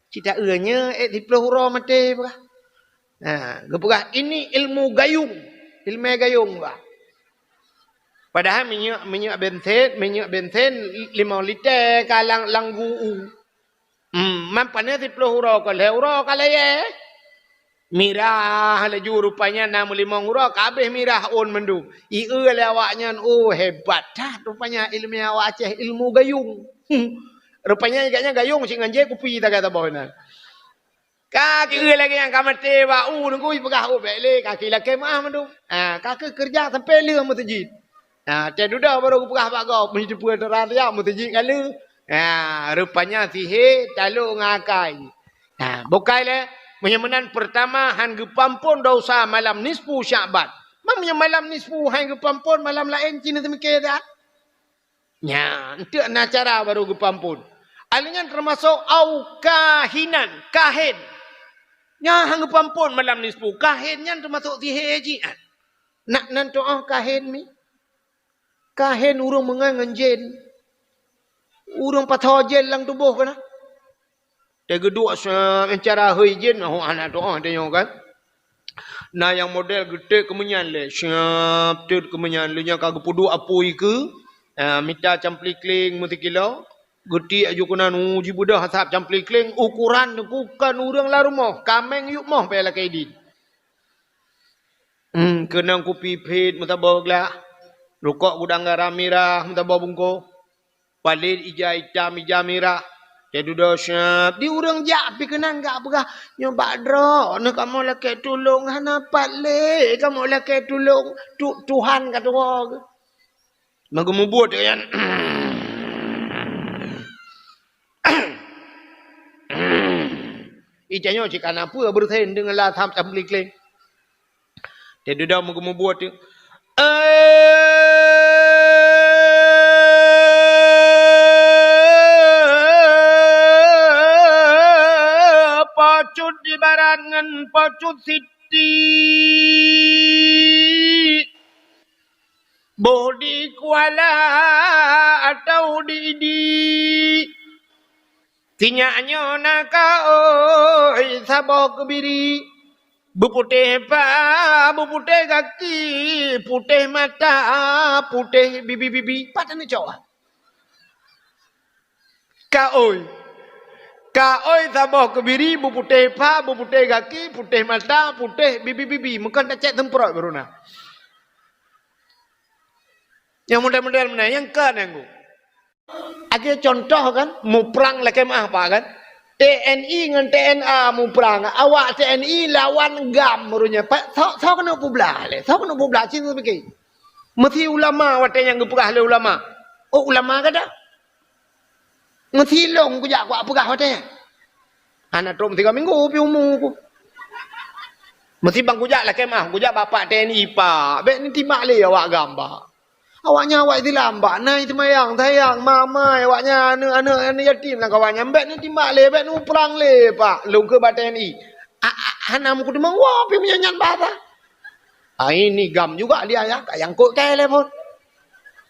Cit taeu nyoe ék siplôh uroe maté peugah. Nah, geupeugah, "Ini ilmu gayung, ilmu gayung," bah. Padahai minyeuk, minyeuk bensin, minyeuk bensin limong liter ka lam, lam gu u. Hmm, man pané siplôh uroe ka lhèe uroe ka layèe. Mirah laju rupanya na meulimong uroe ka abéh mirah ôn mandum. Ieu lé awaknyan, oh, hebat that rupanya ilmu awak Aceh, ilmu gayung. Hmm. Rupanya gobnyan gayung cit ngon jép kupi sagai saboh nyan. Ka kira lagèe nyang ka maté bak u Teungku, peugah, "Oh, bèk lé, ka kilakèe meuah mandum." Ha, ka keuh keureuja sampoe lheueh meuseujid. Ha, teududoe barô geupeugah bak gob, meuteupeu teuran siat meuseujid ka lheueh. Ha, rupanya sihé talô ngon akai. Ha, bukai lé, meunyoe meunan peurtama han geupeuampôn desya malam nisfu Syakban. Meunyoe malam nisfu han geupeuampôn, malam laén cit neuseumiké that. Nyan, eunteuk na cara barô geupeuampôn. Alèh nyan teumasok au kahinan, kahén. Nyan han geupeuampôn malam nisfu. Kahén nyan teumasok sihé jih. Nak nan tu'oh kahén mi? Kahén ureueng meungon ngon jén. Ureueng pasoe jén lam tuboh keunan. Teugeuduk, syap, cara hôi jén, oh, hana tu'oh tanyoe kan. Na nyang model geutek keumeunyan lé, syap, teut keumeunyan, lheueh nyan ka geupeuduek apui keu, ah, mita camplikling meusikilo, geutiek aju keunan, uh, jibeudoh asab camplikling, ukuran teungku kon ureuëng lam rumoh, kaméng yup moh pih lakée idin. Hmm, keunong kupi phit meusaboh glah, rukok gudang garam mirah meusaboh bungkôh, palét ija itam ija mirah, teududoe syap. Di ureuëng jak pih keunan gak peugah, "Nyoe bak droeneuh kamoe lakée tulông, hana pat lé kamoe lakée tulông, tu-, Tuhan ka tuwoe." Meugeumeubeuet nyan. Ija nyoe cit kana peue beureusen deungon la tham-tham klik-klik. Teududoe meugeumeubeuet tu. Eh, Po Cut di barat ngon Po Cut Siti. Boh di Kuala atau di Idi. Sinyak nyoe na kaôi saboh keubiri. Beuputéh pa, beuputéh gaki, putéh mata, putéh bibi-bibi. Pat neucok. Kaôi. Kaôi saboh keubiri, beuputéh pa, beuputéh gaki, putéh mata, putéh bibi-bibi. Meukeun tacék seumprot baru na. Nyang model-model meunan, nyang ka nyang gu. Lagée contoh kan, muprang lakée meuah pa kan. T N I ngon T N A muprang. Awak T N I lawan GAM ureuëng nyan. Pa-, soe, soe keuneuk peublah lé? Soe keuneuk peublah? Ci pike. Meusi ulama watée nyang geupeugah lé ulama. Oh, ulama gata? Meusi lôn kujak kupeugah watée nyan. Hana trok meusigoe minggu pih umu ku. Meusi ban kujak lakée meuah, kujak bapak T N I, "Pak, bék neutimbak lé awak GAM, Pak. Awaknyan awak Islam, Pak. Na seumayang, sayang, mamai, awaknyan aneuëk-aneuëk, aneuëk yatim lam kawan nyan. Bék neutimbak lé, bék neuprang lé, Pak." Lôn keu bak T N I. A, a, hana meukeudeumeung woe pih meunyan nyan bahasa. Ai ni GAM juga dia ya, ka nyangkot telepon.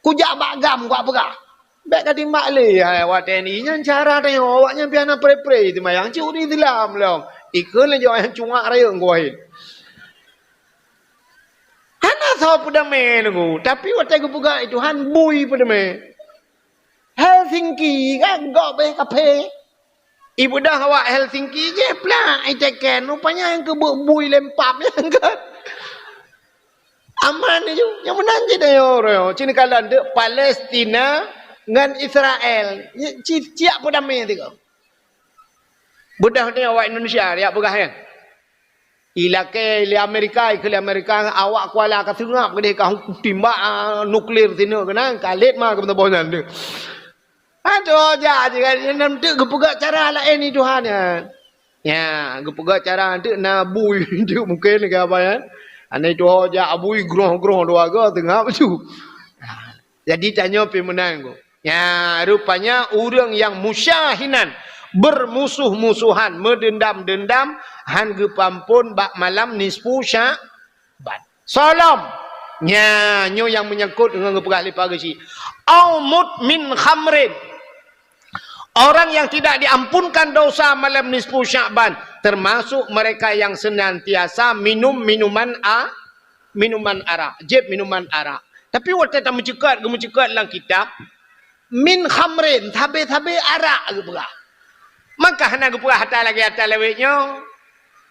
Kujak bak GAM kupeugah. Bék ka timbak lé, hai awak T N I nyan cara tanyoe, awaknyan pih hana pre-pre seumayang, cit ureuëng Islam lom. Ikheun lé jaweueb nyang cungak rayeuk ngon wahid. Hana soe peudamé nunggu, tapi watée geupeugah Tuhan bui peudamé. Helsinki kan gob eh kaphé. Ibeudôh awak Helsinki jih plak iteken, rupanya nyang keubeuk bui lempap nyan kan. Aman aju, nyang meunan cit ayo, ayo. Cit neukalon deuk Palestina ngon Israel. Ci-, ciyak peudamé tiga. Beudôh ni awak Indonesia, ya peugah nyan. Ilakée lé Amerika, ikheun lé Amerika, awak Kuala ka seungab keudeh ka timbak, ah, nuklir sineuk keunan, ka lét ma keu meusaboh nyan deuh. Adoh, jak je kan, nyan teuk geupeugah cara laén ni Tuhan nyan. Ya, geupeugah cara teuk na bui teuk mungken keu apa nyan. Aneuk tuho jak bui groh-groh dua go teungab su. Jadi tanyoe pih meunan ku. Ya, rupanya ureuëng nyang musyahinan, bermusuh-musuhan, meudendam-dendam, han geupeuampon bak malam nisfu Sya'ban. Soe lom. Nya, nyoe nyang meunyangkot ngon geupeugah lé Pak Geuchik. Au mudmin khamrin. Orang yang tidak diampunkan dosa malam nisfu Sya'ban, termasuk mereka yang senantiasa minum minuman a-, minuman arak, jieb minuman arak. Tapi watée tameuceukat, geumeuceukat lam kitab, min khamrin, sabe-sabe arak geupeugah. Maka hana geupeugah ata lagée ata lawét nyoe.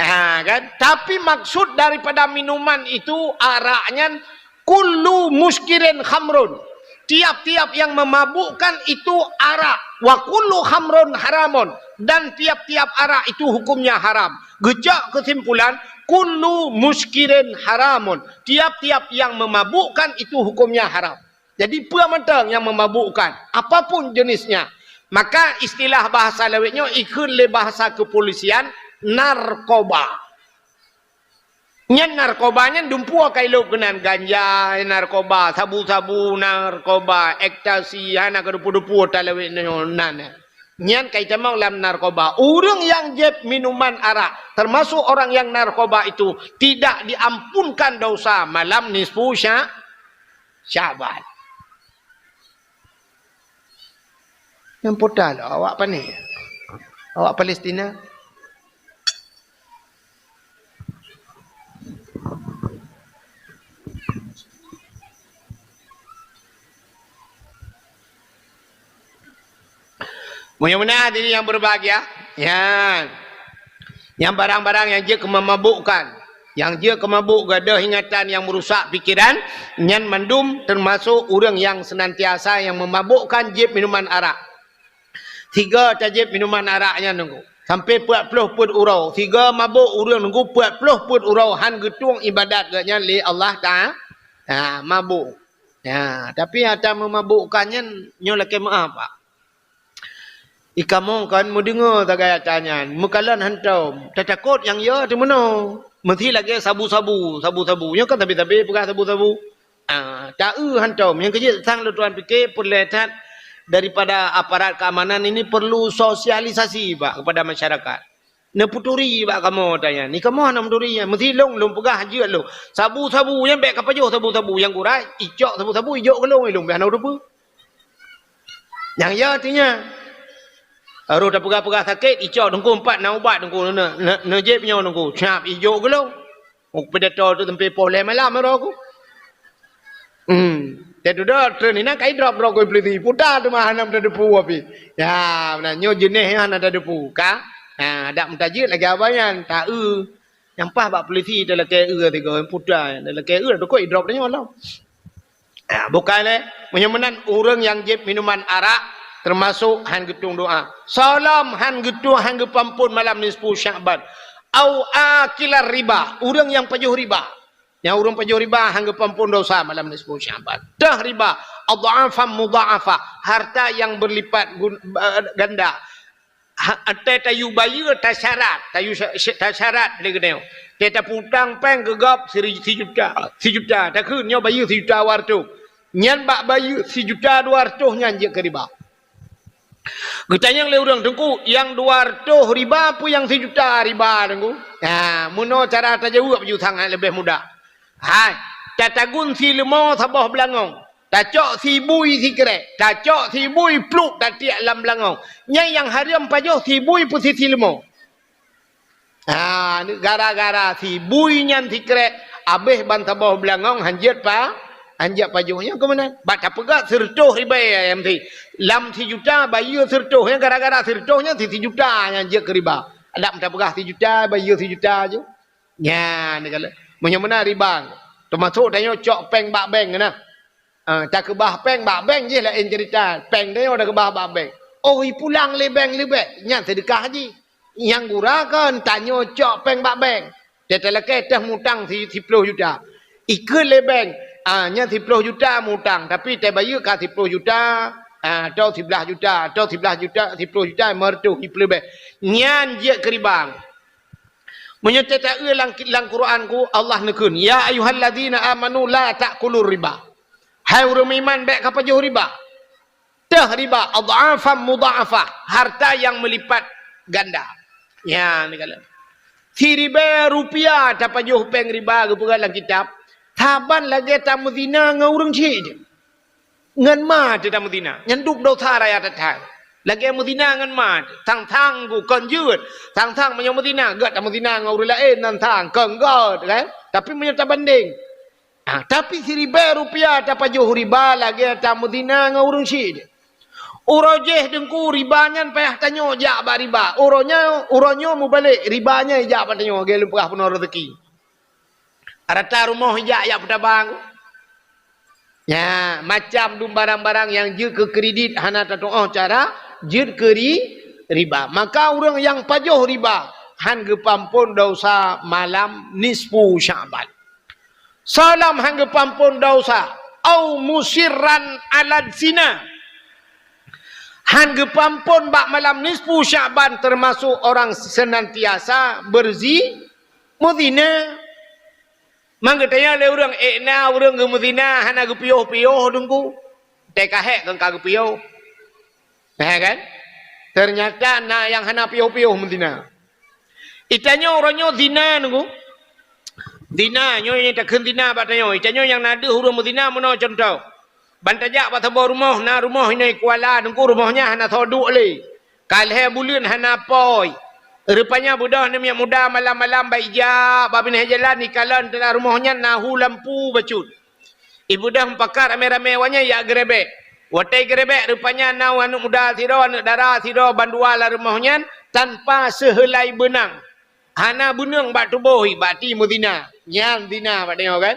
Ha, kan? Tapi maksud daripada minuman itu, arak nyan, kullu muskirin khamrun. Tiap-tiap yang memabukkan itu arak. Wa kullu khamrun haramun. Dan tiap-tiap arak itu hukumnya haram. Geucok kesimpulan, kullu muskirin haramun. Tiap-tiap yang memabukkan itu hukumnya haram. Jadi, peue mantong nyang meumabukkan, apapun jenisnya. Maka, istilah bahasa lawét nyoe ikheun lé bahasa kepolisian narkoba. Nyan narkoba nyan dumpeue ka ilop keunan, ganja narkoba, sabu-sabu narkoba, ekstasi, hana keudeupu-deupu talawét nyoe nan. Nyan ka itamong lam narkoba. Ureuëng nyang jieb minuman arak, termasuk orang yang narkoba itu, tidak diampunkan dosa malam nisfu Sya-, Syaban. Nyang puta lom awak pané. Awak Palestina. Meunyoe meunan hadirin yang berbahagia, ya. Nyang barang-barang nyang jeuet keu memabukkan, nyang jeuet keu mabuk, gadôh ingatan nyang merusak pikiran, nyan mandum teumasok ureuëng nyang seunantiasa nyang memabukkan jieb minuman arak. Sigoe tajieb minuman arak nyan Teungku, sampai peuet ploh peuet uroe. Sigoe mabuk ureuëng Teungku peuet ploh peuet uroe han geutueng ibadat geuh nyan lé Allah Taala. Ha, mabuk. Ha, tapi ata meumabukkan nyan nyoe lakée meuáh, Pak. Ikamoe kan meudeungoe sagai ata nyan, meukalon hantom, tatakot nyang yo teumeunoe. Meusi lagée sabu-sabu, sabu-sabu. Nyoe kan sabe-sabe peugah sabu-sabu. Ah, ta-eu hantom. Nyang keujeuet sang lôn tuan pike peureulée that daripada aparat keamanan ini perlu sosialisasi, Pak, kepada masyarakat. Neuputuri bak kamoe ata nyan. Ni kamoe hana meuturi nyan. Meusi lôn, lôn peugah jeuet lôn. Sabu-sabu nyan bék kapajoh sabu-sabu nyang gura, icok sabu-sabu ijok keu lôn, lôn bék hana teupeue. Nyang ya artinya, roh tapeugah-peugah sakét, icok Teungku empat na ubat Teungku, ne-, ne-, neujép nyoe Teungku, siap ijok keu lôn. Meupidato tu sampai poh lhée malam roh ku. Hmm. Teududoe treun inan kai drop-drop ku polisi. Puta teuma hana teudepu api. Ya, meunan nyoe jeuneh nyan hana teudepu ka. Ha, dak meutajeuet lagée abah nyan, ta-eu. Nyang paih bak polisi talakée eu tiga puta. Talakée eu dukuk idrop tanyoe lom. Ha, bukai lé. Meunyoe meunan ureuëng nyang jieb minuman arak teumasok han geutueng doa. Soe lom han geutueng, han geupampon malam nisfu Syakban. Au akilar riba, ureuëng nyang pajoh riba. Nyang ureuëng pajoh riba han geupampon dosa malam nisfu Syakban. Teuh riba, adhafan mudha'afah, harta yang berlipat gun-, eh, ganda. Ha, watée tayue bayeue tasyarat, tayue sya-, sya-, tasyarat lé geutanyoe. Watée tapeutang péng keu gob siri-, sijuta, sijuta, takheun nyoe bayeue sijuta dua reutôh. Nyan bak bayeue sijuta dua reutôh nyan jeuet keu riba. Geutanyong lé ureuëng, "Teungku, nyang dua reutôh riba peue nyang sijuta riba, Teungku?" Nah, meunoe cara tajaweueb ju sangat leubeh mudah. Hai, tatagun sileumô saboh beulangong, tacok sibui sikrék, tacok sibui pluek tatiek lam beulangong. Nyan nyang hareuem pajoh sibui peue si sileumô. Ha, gara-gara sibui nyan sikrék, abéh ban saboh beulangong hanjeuet pa, hanjeuet pajoh nyan keuh meunan. Bak tapeugah sireutôh ribée ayam si. Lam sijuta bayeue sireutôh, nyan gara-gara sireutôh nyan si sijuta nyan jeuet keu riba. Adak meuta peugah sijuta, bayeue sijuta ju. Nyan kala. Meunyoe meunan riba, teumasok tanyoe cok péng bak bank na. Ah, takeubah péng bak bank jih laén cerita. Péng tanyoe takeubah bak bank. Oh, ipulang lé bank leubeh, nyan seudeukah jih. Nyang gura kon tanyoe cok péng bak bank. Teutalakée teuh mutang si-, siploh juta. Ikheun lé bank, ah, nyan siploh juta mutang, tapi tabayeue ka siploh juta, ah, atau siblaih juta, atau siblaih juta, siploh juta, lima reutôh, ipleubeh. Nyan jeuet keu riba. Meunyoe tata-eu lam, lam Quran ku, Allah neukheun, "Ya ayyuhalladzina amanu la ta'kulur riba." Hai ureuëng meuiman, bék kapajoh riba. Teuh riba, adhafan mudha'afah, harta yang melipat ganda. Ya, ni kala. Siribée rupiah tapajoh péng riba geupeugah lam kitab, saban lagée tameuzina ngon ureuëng chik. Ngon ma teuh tameuzina, nyan dum dosa raya that-that. Lagée meuzina ngon ma, sang-sang ku kon jeuet, sang-sang meunyoe meuzina, gét tameuzina ngon ureuëng laén, nan sang kon gét, kan? Tapi meunyoe tabandeng, ah, tapi siribée rupiah tapajoh riba lagée tameuzina ngon ureuëng chik. Uroe jih Teungku riba nyan payah tanyoe jak bak riba. Uroe nyoe, uroe nyoe mubalek riba nyan jak bak tanyoe, lagée lôn peugah peunoh rezeki. Rata rumoh ijak jak peutabang. Nya, macam dum barang-barang nyang jeuet keu kredit hana tatuoh cara jeuet keu ri-, riba. Maka ureuëng nyang pajoh riba han geupampon dosa malam nisfu Sya'ban. Soe lom han geupampon dosa, au musirran ala zina. Han geupampon bak malam nisfu Sya'ban teumasok orang seunantiasa berzi-, meuzina. Mang geutanyong lé ureuëng, "Ék na ureuëng geumeuzina hana geupiôh-piôh Teungku?" Teuka hék keu ka geupiôh. Nah, kan? Teunyata na nyang hana piôh-piôh meuzina. Itanyoe uroe nyoe zina Teungku. Zina, nyoe nyang takheun zina bak tanyoe. Itanyoe nyang na deuh ureuëng meuzina meunoe cuntoh. Ban tajak bak saboh rumoh, na rumoh inong kuala Teungku, rumoh nyan hana soe duek lé. Ka lhèe buleuen hana apôi. Rupanya beudôh aneuk muda malam-malam bak ija, bak binéh jalan, ikalon teulah rumoh nyan na hu lampu bacut. Ibeudôh mupakat ramé-ramé awak nyan jak geurebek. Watèe geurebek, rupanya na aneuk muda sidroe, aneuk dara sidroe bandua lam rumoh nyan tanpa seuheulai beunang. Hana beunang bak tuboh, bak ti meuzina. Nyan zina bak tanyoe kan?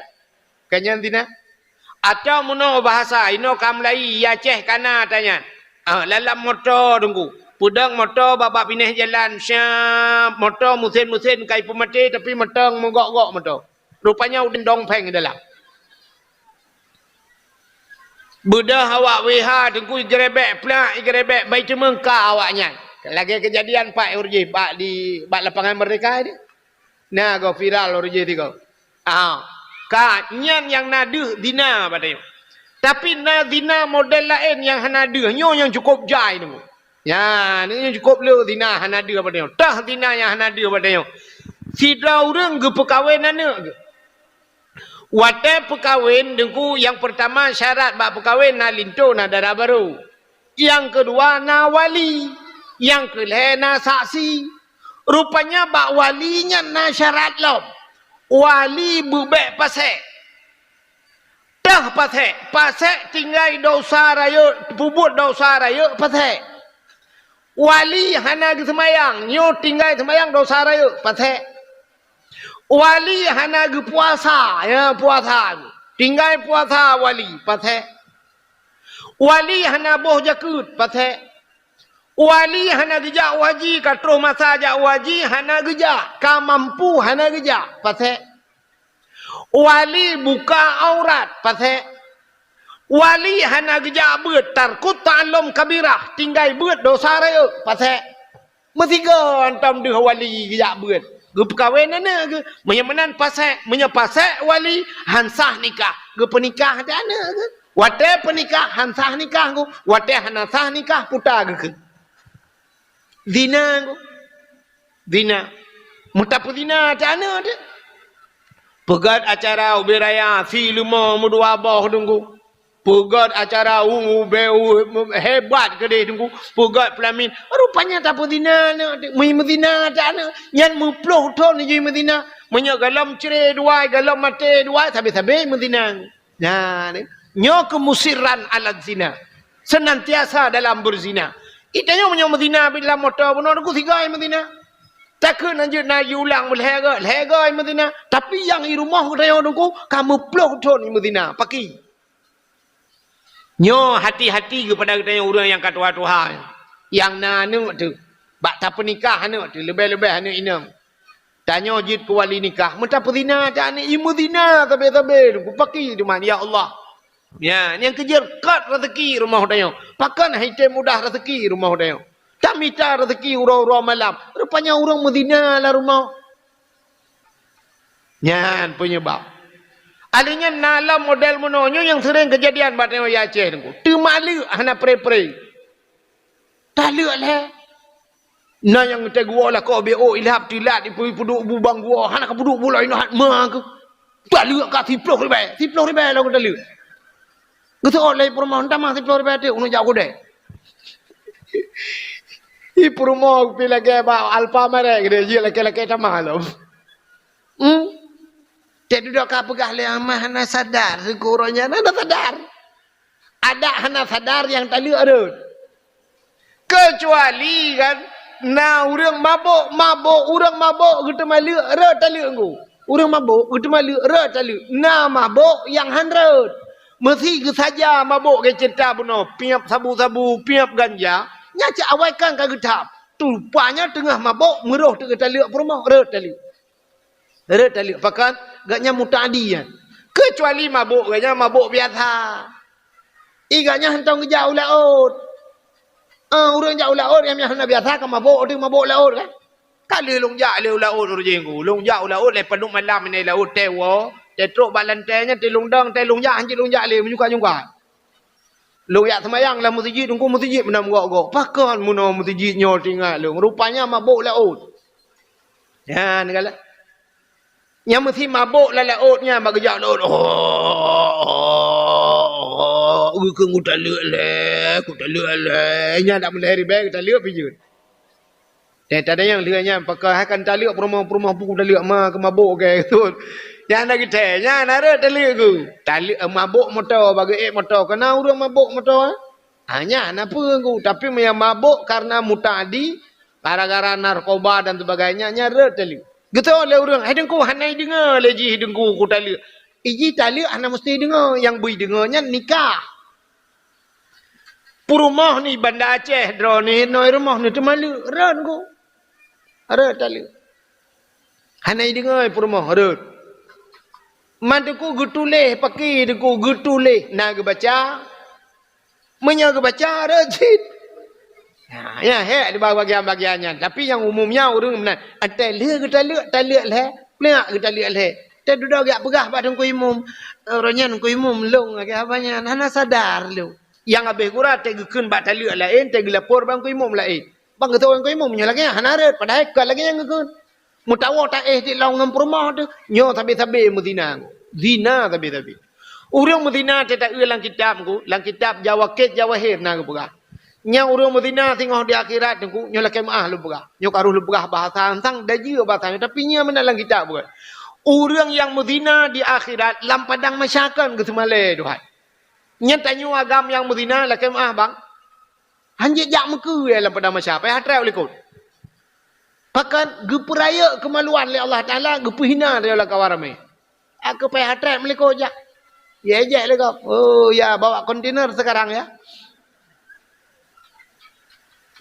Kan nyan zina? Atawa meunoe bahasa, inoe ka mulai, i Aceh ka na ata nyan. Ah, lam moto Teungku. Peudong moto bak, bak binéh jalan, syap, moto meusén-meusén ka ipeumaté, tapi moto meugok-gok moto. Rupanya udeb dong phèng dalam. Beudôh awak W H Teungku, igeurebek plak, igeurebek bai teumeung ka awak nyan. Lagèe keujadian pat ureueng jih bak di, bak Lapangan Merdeka di. Na goh viral ureueng jih tiga. Ah, ka nyan nyang na deuh zina bak tanyoe. Tapi na zina model laén nyang hana deuh, nyoe nyang cukôp jai Teungku. Nyan, nyoe nyang cukôp le zina hana deuh bak tanyoe. Tah zina nyang hana deuh bak tanyoe. Sidroe ureueng geupeukawen aneuk geuh. Watèe peukawen Teungku, nyang peurtama syarat bak peukawen na linto, na dara barô. Nyang keudua na wali. Nyang keulhèe na saksi. Rupanya bak wali nyan na syarat lom. Wali beubèk pasék. Tah pasék, pasék tinggai dosa rayeuk, peubuet dosa rayeuk pasék. Wali hana geuseumayang, nyoe tinggai seumayang dosa rayeuk pasék. Wali hana geupuasa, ya puasa. Tinggai puasa wali pasék. Wali hana boh jakeuet pasék. Wali hana geujak u haji, ka troh masa jak u haji, hana geujak, ka mampu hana geujak pasék. Wali buka aurat pasék. Wali hana geujak beuet, tarkut ta'allum kabirah, tinggai beuet dosa rayeuk pasék. Meusigoe hantom deuh wali geujak beuet, geupeukawen aneuk geuh. Meunyoe meunan pasék, meunyoe pasék wali, han sah nikah, geupeunikah ata aneuk geuh. Watèe peunikah han sah nikah geuh, watèe hana sah nikah puta geukheun. Zina geuh. Zina. Meutapeuzina ata aneuk teuh. Peugöt acara ubé raya, si leumo meudua boh Teungku. Peugöt acara u, ubé u, hebat keudeh Teungku. Peugöt peulamin. Rupanya tapeuzina aneuk teuh. Meu-, meuzina ata aneuk. Nyan meuploh thon jih meuzina. Meunyoe golom cre dua, golom maté dua, sabe-sabe meuzina. Nah, ni. Nyoe keuh musirran ala zina. Senantiasa dalam beuzina. Ita nyoe meunyoe meuzina bit lam moto bunoe Teungku sigoe meuzina. Takheun hanjeuet na jiulang meulhèe goe, lhèe goe meuzina. Tapi nyang i rumoh geutanyoe Teungku ka meuploh thon meuzina. Pakri. Nyoe hati-hati keupada geutanyoe ureueng nyang ka tuha-tuha. Nyang na aneuk teuh. Bak tapeunikah aneuk teuh, leubeh-leubeh aneuk inong. Tanyoe jeuet keu wali nikah, meutapeuzina ata aneuk, i meuzina sabe-sabe, kupaki teuma, ya Allah. Ya, nyang keujeuet kat raseuki rumoh tanyoe. Pakon han item mudah raseuki rumoh tanyoe. Tamita raseuki uroe-uroe malam. Rupanya ureueng meuzina lam rumoh. Nyan peunyeubab. Alèh nyan na lom model meunoe nyoe nyang seuring keujadian bak tanyoe di Aceh Teungku. Teuma lheueh hana pre-pre. Taleuek lé. Na nyang teuguoh lakoe B O ilap tilat ipeuduek bu bang guoh, hana kapeuduek bu laén hat ma keuh. Taleuek ka siploh ribèe, siploh ribèe lom taleuek. Geuseuôt lé peurumoh, tamah siploh ribèe teuk, uneuk jak kudée. Ih, peurumoh pi lagèe bak Alfamart geude, jeuet lakèe-lakèe tamah lom. Hmm? Teuduek ka peugah lé amah hana sadar, syukur nyan hana sadar. Adak hana sadar nyang taleuek rhot. Keucuali kan na ureueng mabök, mabök, ureueng mabök geuteuma leuek rhot taleuek nggu. Ureueng mabök geuteuma leuek rhot taleuek. Na mabök nyang han rhot. Meusi geusaja mabök geucebta bunoe, piep sabu-sabu, piep ganja, nyan cit awai kan ka geutham. Rupanya teungoh mabök meuroh teuk geutaleuek peurumoh, rhot taleuek. Rhot taleuek, pakon gobnyan muta'adi nyan. Keucuali mabök gobnyan mabök biasa. Ih, gobnyan hantom geujak u laôt. Ah, ureueng jak u laôt, nyang hana biasa ka mabök, di mabök laôt kan. Ka lheueh lôn jak lé u laôt ureueng jih nggu. Lôn jak u laôt lé padub malam nyan laôt teuwoe, teutrok bak lantée nyan teulông dong, teulông jak, hanjeuet lôn jak lé meujungkat-jungkat. Lôn jak seumayang lam meuseujid, Teungku, meuseujid meunan gok-gok. Pakon meunoe meuseujid nyoe teuingat lôn. Rupanya mabök laôt. Nyan galak. Nyang meusi mabök lam laôt nyan bak geujak laôt. Oh, oh, oh. Keu, keu kutaleuek lé, kutaleuek lé. Nyan dak meulahé ribée kutaleuek pih jeuet. Teuh tadayang lheueh nyan, pakon hai kan taleuek peurumoh-peurumoh pu kutaleuek ma keu mabök keu tut. Nyan na geutée, nyan na rhot taleuek keu. Taleuek, eh, mabök moto, bagi ék moto. Keu na ureuëng mabök moto, eh? Ha, nyan na peue keu. Tapi meunyo mabök kareuna muta'addi, gara-gara narkoba dan sebagainya, nyan rhot taleuek. Geutôi lé ureuëng, "Hai Teungku, hana ideungoe lé jih Teungku kutaleuek." Iji taleuek hana meusti ideungoe, nyang beu ideungoe nyan nikah. Peurumoh ni Banda Aceh droeneuh, noi rumoh ni teumaleuek, rhot keu. Rhot taleuek. Hana ideungoe peurumoh, rhot. Man Teungku geutuléh, pakri Teungku geutuléh, na geubaca. Meunyoe geubaca, rhot cit. Ha, nyan hék di bak bagian-bagian nyan. Tapi nyang umum nyan ureuëng meunan, "Até lheueh geutaleuek, taleuek lhée, neuk geutaleuek lhée." Teuh dudoe geujak peugah bak Teungku Imum, "Eh, uroe nyan Teungku Imum, lôn lagée haba nyan, hana sadar lôn." Nyang habéh gura teuh geukheun bak taleuek laén, teuh geulapor bak Teungku Imum laén. Ban geutôi Teungku Imum nyoe lagée nyan hana rhot, padahai kon lagée nyan geukheun. Meutawoe taéh di lom ngon peurumoh teuh, nyoe sabe-sabe meuzina. Zina sabe-sabe. Ureuëng meuzina teuh taeu lam kitab Teungku, lam kitab Jawakit Jawahir na geupeugah. Nyang ureuëng meuzina singoh di akhirat Teungku, nyoe lakée meuáh lôn peugah. Nyoe ka rôh lôn peugah bahasa ansang, dajeue bahasa nyoe, tapi nyan meunan lam kitab bukan. Ureuëng nyang meuzina di akhirat lam padang mahsyar kon geuseumalée Tuhan. Nyan tanyoe agam nyang meuzina lakée meuáh bang. Hanjeuet jak meukeue lam padang mahsyar, payah trép u likot. Pakon geupeurayeuk keumaluan lé Allah Taala, geupeuhina lé Allah kawan ramé. Aku payah trép meulikot jak. Ya ejek lé gob. Oh ya, bawa kontainer sekarang ya.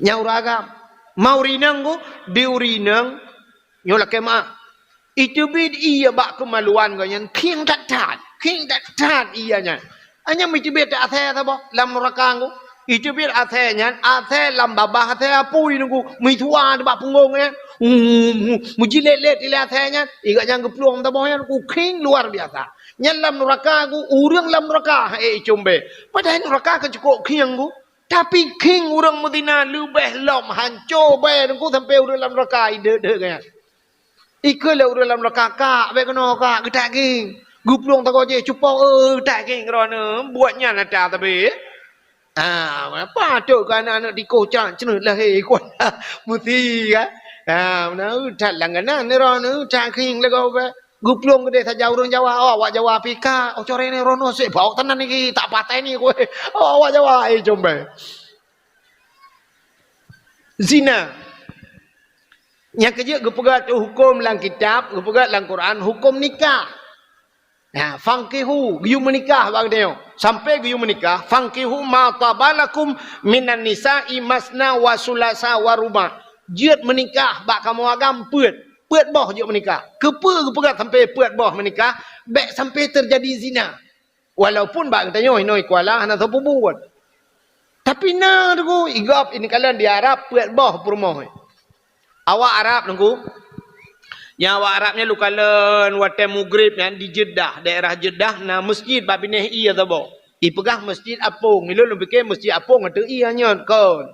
Nyang ureuëng agam. Ma ureuëng inong ku, di ureuëng inong, nyoe lakée meuáh. Iteubiet ié bak keumaluan geuh nyan, khieng that-that, khieng that-that ié nyan. Hanya meuteubiet asée saboh lam nuraka Teungku. Iteubiet asée nyan, asée lam babah asée apui Teungku. Meutuha bak punggong nyan. Hum, hum, meujilet-let ilée asée nyan. Igat nyang geuplueng saboh nyan, ku khieng luar biasa. Nyan lam nuraka Teungku, ureuëng lam nuraka, eh, icombée. Padahai nuraka ka cukôp khieng Teungku. Tapi khieng ureuëng meuzina leubeh lom hanco bée Teungku sampoe ureuëng lam nuraka ideuek-deuek nyan. Ikeu lé ureuëng lam nuraka, "Kak, bék keunoe, Kak, geutak khieng." Geuplueng sagoe jih, "Cupo, eh, geutak khieng droeneuh, buet nyan ata sabe." Ah, patôt keu aneuk-aneuk tikoh cak ceuneut lahé kuat meusi kan. Ah, meunan that langganan droeneuh, that khieng lagoe bée. Geuplueng keudeh saja ureuëng Jawa, oh, awak Jawa pih ka, oh, corée nyoe droeneuh sép bawok tanan niki, tak patéh ni kueh. Oh, awak Jawa, eh, combée. Zina. Nyang keujeuet geupeugah tu huköm lam kitab, geupeugah lam Quran, huköm nikah. Nah, fankihu, geuyue meunikah bak geutanyoe. Sampoe geuyue meunikah, fankihu ma taba lakum minan nisa'i masna wa sulasa wa ruba'. Jeuet meunikah bak kamoe agam peuet. Peuet boh jeuet meunikah. Keupeue geupeugah sampoe peuet boh meunikah? Bék sampoe teujadi zina. Walaupun bak geutanyoe inoe i Kuala hana soe peubuet. Tapi na Teungku, i gob ineuk kalon di Arab peuet boh peurumoh. Awak Arab Teungku, nyang awak Arab nyan lôn kalon watée mugreb nyan di Jeddah, daerah Jeddah na meuseujid bak binéh ié saboh. Ipeugah Meuseujid Apong, ilôn lôn pike Meuseujid Apong ateueh ié nyan kon.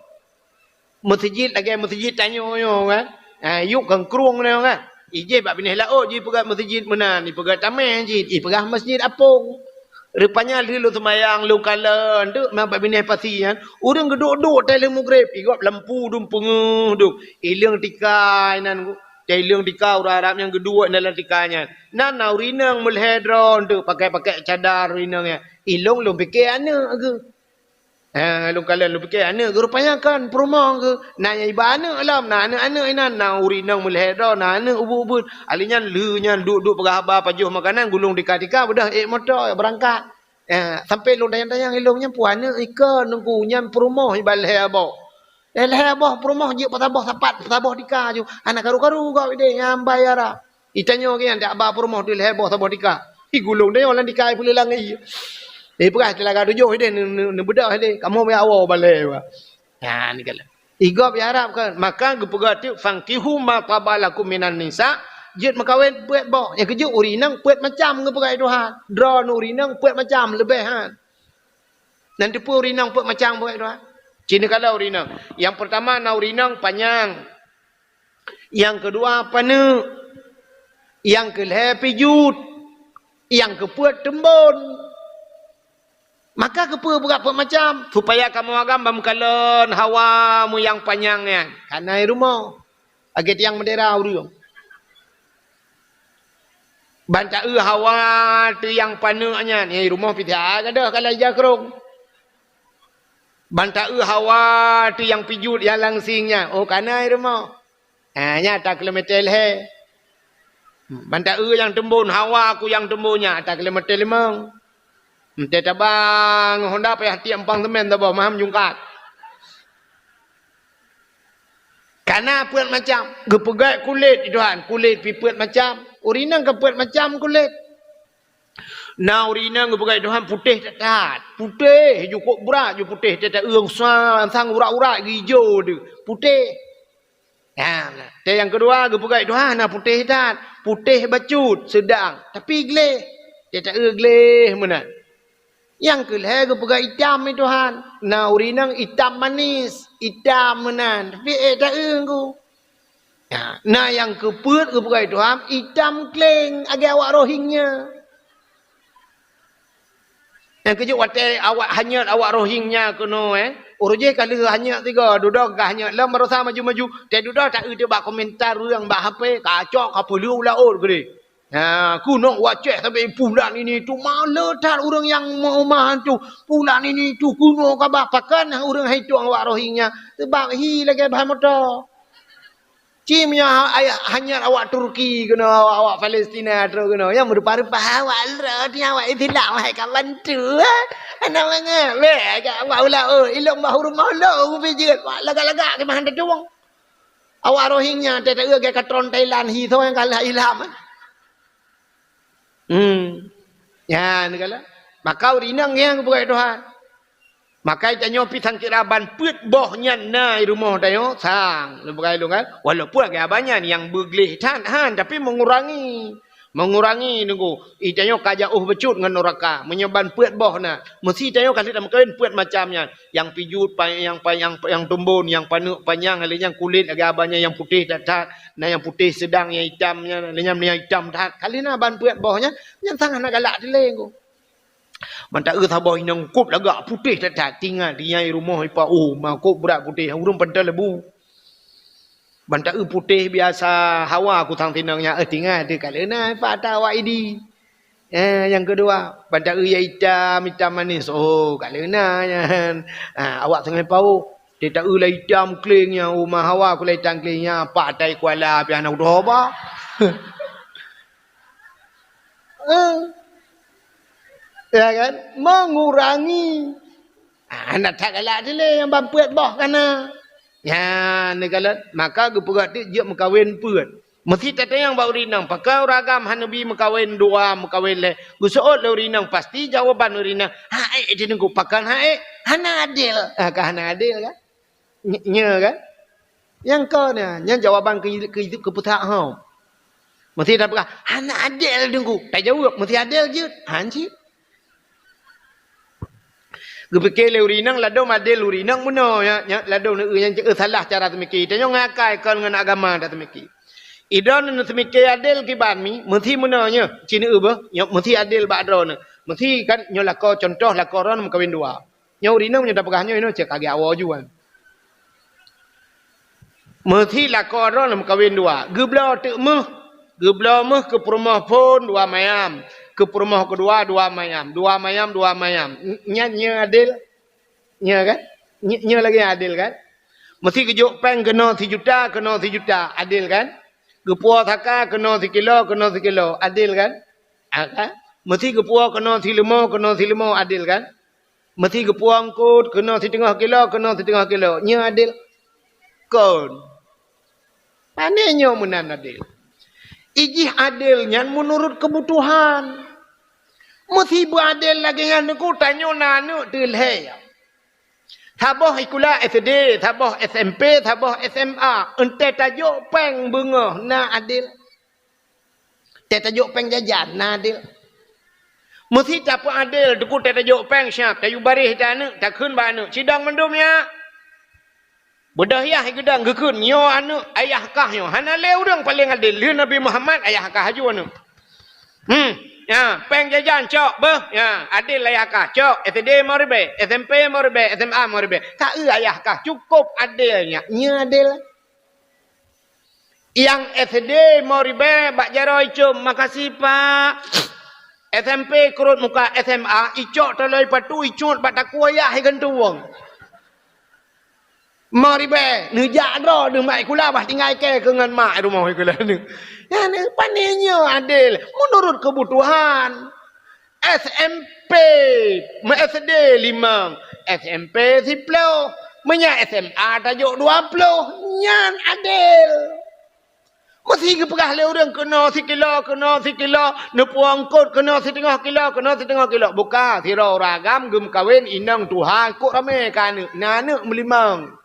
Meuseujid lagée meuseujid tanyoe nyoe kan. Ha, yup keu krueng nyoe kan. Ijih bak binéh laôt jipeugah meuseujid meunan, ipeugah tameh jih, ipeugah Meuseujid Apong. Rupanya lheueh lôn seumayang, lôn kalon, deuek ma bak binéh pasi nyan, ureuëng geuduek-duek tée lheueh mugreb, i gob lampu dum peungeuh dum, ileueng tika inan, tée ileueng tika ureuëng Arab nyang geuduek dalam tika nyan. Nan na ureuëng inong meulhée droe, deuek pakai-pakai cadar ureuëng inong nyan. Ilôn lôn pike aneuk geuh. Eh, lôn kalon lôn pike aneuk geuh, rupanya kon peurumoh geuh. Na nyang iba aneuk lom, na aneuk-aneuk inan, na ureuëng inong meulhée droe, na aneuk ubeut-ubeut. Ali nyan lheueh nyan duek-duek peugah haba, pajoh makanan, gulong tika-tika, beudôh ék moto, beurangkat. Eh, sampoe lôn tanyong-tanyong ilôn nyan peue aneuk ikon Teungku nyan peurumoh iba lhée boh. Eh, lhée boh peurumoh jeuet peusaboh sapat, peusaboh tika ju. Hana karu-karu gob ideh nyang bai ara. Itanyoe geuh nyan dak ba peurumoh teuh lhée boh saboh tika. Igulong tanyoe lam tika ipeuleulang ié. Ipeugah teulaga tujoh ideh neu-, neu-, neubeudôh ideh. Kamoe meuawoe balée ba. Nyan kalon. I gob i Arab kan, maka geupeugah teuk, "Fankihu ma taba lakum minan nisa," jeuet meukawen peuet boh. Nyang keujeuet ureuëng inong peuet macam geupeugah Tuhan. Droeneuh ureuëng inong peuet macam leubeh han. Nan teupeue ureuëng inong peuet macam geupeugah Tuhan. Ci neukalon ureuëng inong. Nyang peurtama na ureuëng inong panyang. Nyang keudua paneuk. Nyang keulhée pijut. Nyang keupeuet teumbon. Maka keupeue brat peuet macam? Supaya kamoe agam ban meukalon hawa meuyang panyang nyan. Ka na i rumoh. Lagèe tiang bendera ureueng. Ban taeu hawa teuh nyang paneuk nyan, nyang i rumoh pih that gadôh ka lheueh ija krông. Ban taeu hawa teuh nyang pijuet nyang langsing nyan, oh, ka na i rumoh. Ha, nyan ata kilometer lhèe. Ban taeu nyang teumbon, hawa ku nyang teumbon nyan ata kilometer limong. Meutai taba ngon honda payah tiek empang semen saboh, maham jungkat. Ka na peuet macam. Geupeugèt kulét, Tuhan, kulét pih peuet macam. Ureueng inong ka peuet macam kulét. Na ureueng inong geupeugèt, Tuhan, putéh that-that. Putéh, jukôp brat ju putéh, teuh ta-eu sang, sang urat-urat geuijo deuh. Putéh. Ha, na. Teuh nyang keudua geupeugèt, Tuhan, na putéh that. Putéh bacut, seudang, tapi gleh. Teuh ta-eu gleh meunan. Nyang keu lhèe geupeugah itam, "Hai Tuhan." Na ureueng inong itam manis, itam meunan, tapi ék ta-eu ngon. Na, na nyang keu peuet geupeugah, "Hai Tuhan, itam kleng lagèe awak Rohingya." Nyang keujeuet watèe awak hanyot awak Rohingya keunoe, eh, uroe jéh ka lheueh hanyot sigoe, dudoe ka hanyot lom, baroesa maju-maju, teuh dudoe ta-eu teuk bak komentar ureueng bak H P, kacok ka peuleueh u laôt keudéh. Ha, keunoe wacéh sabe pulan ini tu, maleuh that ureueng nyang meu uma tu. Pulan ini tu keunoe kaba pakon ureueng hai tueng awak Rohingya, seubab hi lagèe ban moto. Ci meunyoe ha-, ayah hanyot awak Turki keunoe, awak, awak Palestina troh keunoe, nyang meurupa-rupa awak lôn, awak Islam hai ka bantu, eh. Hana mangat, weh, awak ula, oh, ilong bah ureueng moh lôn, ubé jeuet, lagak-lagak keumahan teutueng. Awak Rohingya teuh ta-eu lagèe katron Thailand, hi soe nyang kalah Islam. Hmm. Nyan kala. Maka ureueng inong nyang geupeugah Tuhan. Maka tanyoe pih sangkira ban peuet boh nyan na i rumoh tanyoe sang. Lôn peugah lôn kan. Walaupun lagèe abah nyan nyang beugleh that han, tapi mengurangi. Mengurangi nunggu. I tanyoe ka jauh bacut ngon nuraka. Meunyoe ban peuet boh na. Meusi tanyoe ka lheueh tameukawen peuet macam nyan. Nyang pijuet, pa-, nyang pa-, nyang, nyang tumbon, nyang paneuk panyang, lheueh nyan kulét lagèe abah nyan nyang putéh that-that, na nyang putéh seudang, nyang itam nyan, lheueh nyan nyang itam that. Ka lheueh na ban peuet boh nyan, nyan sang hana galak dilèe ngon. Ban ta-eu saboh inong kôb lagak putéh that-that, tinggai di nyang i rumoh ipa, oh, ma kôb brat putéh, ureueng pantai lebu. Ban ta-eu putéh biasa hawa kusang tinong nyan, eh, tinggai teuh ka lheueh na ipa ata awak Idi. Eh, nyang keudua, ban ta-eu nyang itam, itam manis. Oh, ka lheueh na nyan. Ah, awak teungoh paoh. Teuh ta-eu lam itam kleng nyan, uma hawa ku lam itam kleng nyan, pat tai kuala pih hana kutoh ba. Eh. Ya kan? Mengurangi. Ah, hana that galak dilèe nyang ban peuet boh ka na. Nyan, neukalon, maka geupeugah teuk jeuet meukawen peuet. Meusi tatanyong bak ureueng inong, pakon ureueng agam hana bi meukawen dua, meukawen lhèe? Geuseuôt lé ureueng inong, pasti jawaban ureueng inong, "Hak ék di teungku, pakon hak ék? Hana adil." Ah, ka hana adil kan? Ny-, nyo kan? Nyang kon nyan, nyan jawaban keu, keu, keu peusahom. Meusi tapeugah, "Hana adil teungku." Tajaweueb, "Meusi adil jeuet." Han cit. Geupike lé ureueng inong, ladôm adil ureueng inong bunoe, ya, ya, ladôm neu-eu nyang ceukeue salah cara seumike. Tanyoe ngon akai kon ngon agama taseumike. Idroeneuh seumike adil kiban mi, meusi bunoe nyoe, ci neu-eu beuh, nyoe meusi adil bak droeneuh. Meusi kan nyoe lakoe, contoh lakoe droeneuh meukawen dua. Nyoe ureueng inong nyoe tapeugah nyoe, nyoe cit ka geuawoe juan. Meusi lakoe droeneuh meukawen dua. Geubloe teuk méuh. Geubloe méuh keu peurumoh phôn dua mayam. Keu peurumoh keudua dua mayam. Dua mayam, dua mayam. N-, nyan nyoe adil? Nyoe kan? Nyoe, nyoe lagèe adil kan? Meusi geujok péng keunoe sijuta, keunoe sijuta. Adil kan? Geupuwoe saka keunoe sikilo, keunoe sikilo. Adil kan? Ah, kan? Meusi geupuwoe keunoe sileumo, keunoe sileumo. Adil kan? Meusi geupuwoe eungkôt keunoe siteungoh kilo, keunoe siteungoh kilo. Nyoe adil? Kon. Pane nyoe meunan adil? Ijih adil nyan meunurot keubutuhan. Meusi beuadil lagèe nyan teungku, tanyoe na aneuk teuh lhèe. Saboh sikula S D, saboh S M P, saboh S M A. Eunteuk tajok péng beungoh na adil? Teuh tajok péng jajan, na adil? Meusi tapeuadil, teungku, teuh tajok péng siap, tayue baréh ata aneuk, takheun bak aneuk, "Sidang mandum ya." Beudôh yah geudong geukheun, "Nyoe aneuk, ayah kah nyoe." Hana lé ureueng paleng adil, lheueh Nabi Muhammad, ayah kah aju aneuk. Hmm. Ya, péng jajan cok beuh. Ya, adil ayah kah cok. S D lima ribèe, S M P lima ribèe, S M A lima ribèe. Ka eu ayah kah, cukup adil nyan. Nyan adil. Nyang S D lima ribèe bak jaroe icôm, "Makasih, Pak." S M P keurot muka S M A, icok taloe patu, icut bak takue ayah igantung. Lima ribèe, neujak droe deuh mak sikula, bah tinggai kèe keu ngon mak rumoh sikula nyoe. Nyan pane nyoe adil, meunurot keubutuhan. S M P, meu S D limong, S M P siploh, meunyo S M A tajok dua ploh, nyan adil. Meusé geupeugah lé ureueng keunoe sikilo, keunoe sikilo, neupuwoe eungkôt keunoe siteungoh kilo, keunoe siteungoh kilo. Buka, sidroe ureueng agam geumeukawen inong tuha, kok ramé ka aneuk, na aneuk meulimong.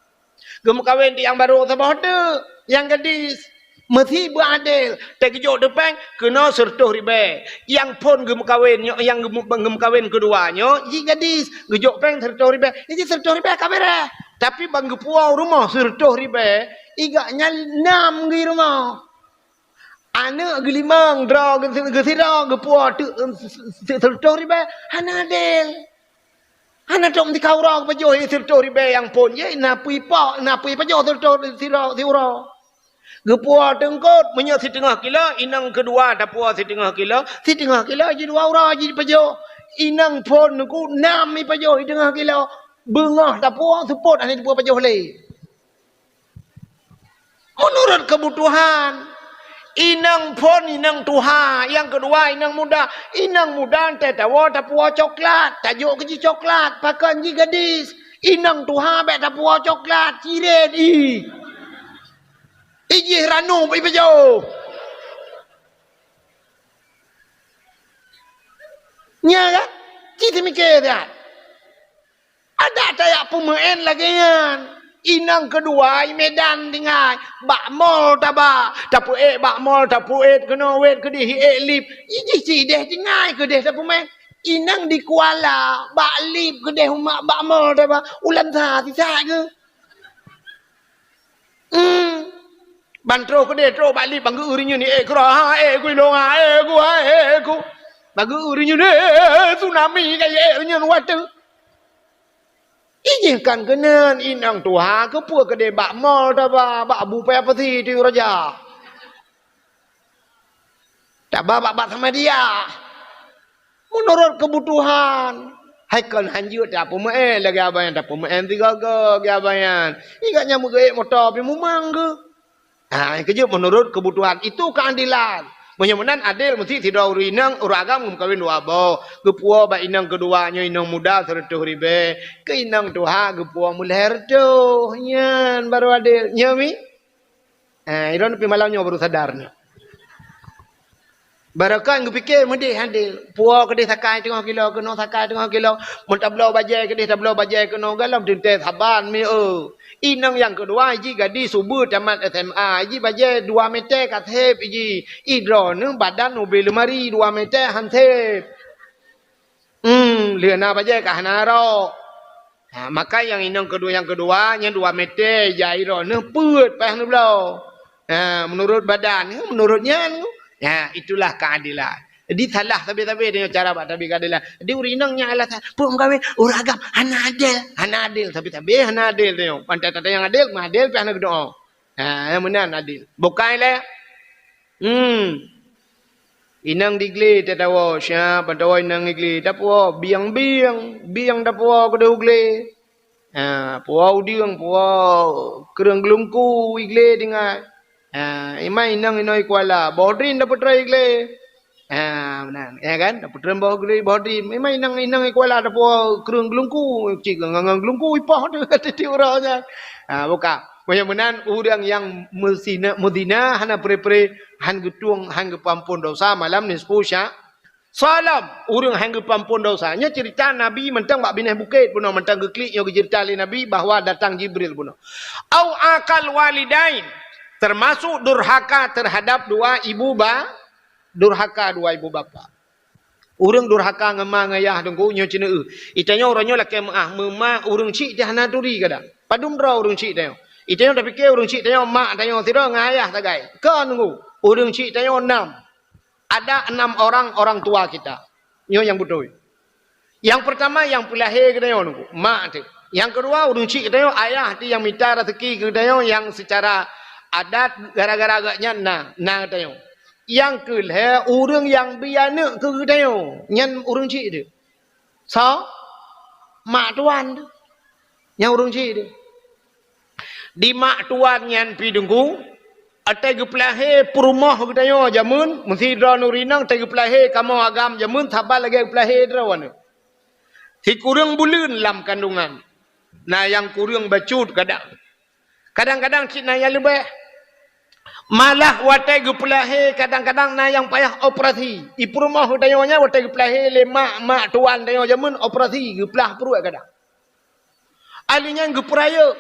Geumeukawen di nyang barô saboh teuk, nyang gadis. Meusé beuadil, teugeujok teupeng keunoe sireutôh ribèe. Nyang phôn geumeukawen nyoe, nyang geumeu-, geumeukawen keudua nyoe, jih gadis, geujok péng sireutôh ribèe. Jih sireutôh ribèe ka beureh. Tapi ban geupuwoe u rumoh sireutôh ribèe, i gak nyan nam geuh rumoh. Aneuk geulimong, droe geusi-, geusidroe, geupuwoe teuk, em, si-, si-, sireutôh ribèe, hana adil. Hana trok meutika uroe geupajoh sireutôh ribèe nyang phôn jih, na peue ipok, na peue ipajoh sireutôh sidroe, siuroe. Geupuwoe teungkôt, meunyoe siteungoh kilo, inong keudua tapuwoe siteungoh kilo, siteungoh kilo jih dua uroe jih ipajoh. Inong phôn nyoe nam ipajoh siteungoh kilo, beungoh tapuwoe seupôt hana tapuwoe pajoh lé. Meunurot keubutuhan, inong phôn, inong tuha, nyang keudua inong muda. Inong muda teuh tawoe tapuwoe coklat, tajok keu jih coklat, pakon jih gadis. Inong tuha bèk tapuwoe coklat, cirét, ih. Ih jih ranup ipajoh. Nya kan? Ci teumike that. Adak tajak peumeu'en lagèe nyan. Inong keudua i Medan tinggai, bak mall taba, tapeuék bak mall, tapeuék keunoe wét keudeh, ék lip. Ih jih ci deh tinggai keudeh tapeumeu'en. Inong di Kuala, bak lip keudeh umat bak mall taba. Ulan sa sisak geuh. Hmm. Ban troh keudeh, troh bak lip, ban geu-eu rinyueng, ék keudroe, ha, ék ku ilong, ha, ék ku, ha, ék ku. Ban geu-eu rinyueng, eh, tsunami ka ék rinyueng watèe. Ih jih kan keunan inong tuha, keupeue keudeh bak mall taba, bak bu paya peusi teuh raja. Taba bak, bak Samadiyah. Meunurot keubutuhan. Hai kon hanjeuet tapeumeu'en lagèe abang nyan, tapeumeu'en sigoe-goe lagèe abang nyan. Ih gobnyan meugeuék moto pih mumang geuh. Ha, nyang keujeuet meunurot keubutuhan. Itu keuadilan. Meunyoe meunan adil, meusti sidroe ureueng inong, ureueng agam geumeukawen dua boh. Geupuwoe bak inong keudua nyoe inong muda sireutôh ribèe. Keu inong tuha geupuwoe meulhèe reutôh. Nyan baru adil. Nyoe mi? Eh, droeneuh pih malam nyoe baru sadar nyoe. Barokon geupike meudeh adil. Puwoe keudeh sakai teungoh kilo, keunoe sakai teungoh kilo. Meunyo tabloe bajèe keudeh, tabloe bajèe keunoe, galom teuntèe saban mi eu. Inong nyang keudua jih gadis ubeut tamat S M A, jih bajèe dua mètè ka sép jih. Ih droeneuh badan ubé leumari dua mètè han sép. Hmm, lheueh na bajèe ka hana rok. Ha, maka nyang inong keudua, nyang keudua, nyang dua mètè jai droeneuh peuet payah neubloe. Ha, meunurot badan, meunurot nyan. Ha, itulah keadilan. Jadi salah sabe-sabe deungon cara bak tabi keadilan. Jadi ureueng inong nyan alasan, "Peue meukawen, ureueng agam hana adil, hana adil, sabe-sabe hana adil deungon." Pantai tata nyang adil, meuadil pih hana geudoe. Ha, nyang meunan adil. Bukai lé. Hmm. Inong di glé tatawoe, siap tatawoe inong di glé, tapuwoe bieng-bieng, bieng tapuwoe keudeh u glé. Ha, puwoe udeueng, puwoe kreueng geulungku i glé tinggai. Ha, iman inong inoe i Kuala, boh drin tapeutrön i glé. Ha, meunan, ya kan? Tapeutrön boh drin, boh drin. Iman inong, inong i Kuala tapuwoe kreueng geulungku, cit ngon, ngon geulungku ipoh teuh tiep-tiep uroe nyan. Ha, buka. Meunyoe meunan, ureueng nyang meuzina, meuzina hana pre-pre, han geutueng, han geupeuampon dosa malam nisfu Sya-, Syaban. Ureueng han geupeuampon dosa. Nyoe ceurita Nabi mantong bak binéh bukét bunoe, mantong geuklik nyoe geuceurita lé Nabi bahwa datang Jibril bunoe. Au aqal walidain, termasuk durhaka terhadap dua ibu ba-, durhaka dua ibu bapa. Ureueng durhaka ngon ma ngon yah teungku nyoe ceuneuk eu. Itanyoe uroe nyoe lakèe meu'ah, meuma ureueng chik teuh hana turi kadang. Padum droe ureueng chik tanyoe. Itanyoe tapike ureueng chik tanyoe mak tanyoe sidroe ngon ayah sagai. Kon teungku, ureueng chik tanyoe nam. Ada enam orang orang tua kita. Nyoe nyang beutôi. Nyang peurtama nyang peulahé geutanyoe nunggu, mak teuh. Nyang keudua ureuëng chik geutanyoe, ayah teuh nyang mita raseuki keu geutanyoe nyang seucara adat gara-gara geuhnyan na, na geutanyoe. Nyang keulhée ureuëng nyang bri aneuëk keu geutanyoe, nyan ureuëng chik teuh. Soe? Mak tuan teuh. Nyang ureuëng chik teuh. Di mak tuan nyan pih teungku, watée geupeulahé peurumoh geutanyoe jameun, meusidroe nuri inong watée geupeulahé kamoe agam jameun saban lagée geupeulahé droeneueh. Sikureueng buleuen lam kandungan, na nyang kureueng bacut kadang. Kadang-kadang cit na nyang leubeh. Malah watée geupeulahé kadang-kadang na nyang payah operasi. Di peurumoh geutanyoe nyan watée geupeulahé lé mak, mak tuan tanyoe jameun operasi geuplah pruet kadang. Ahli nyan geupeurayeuk,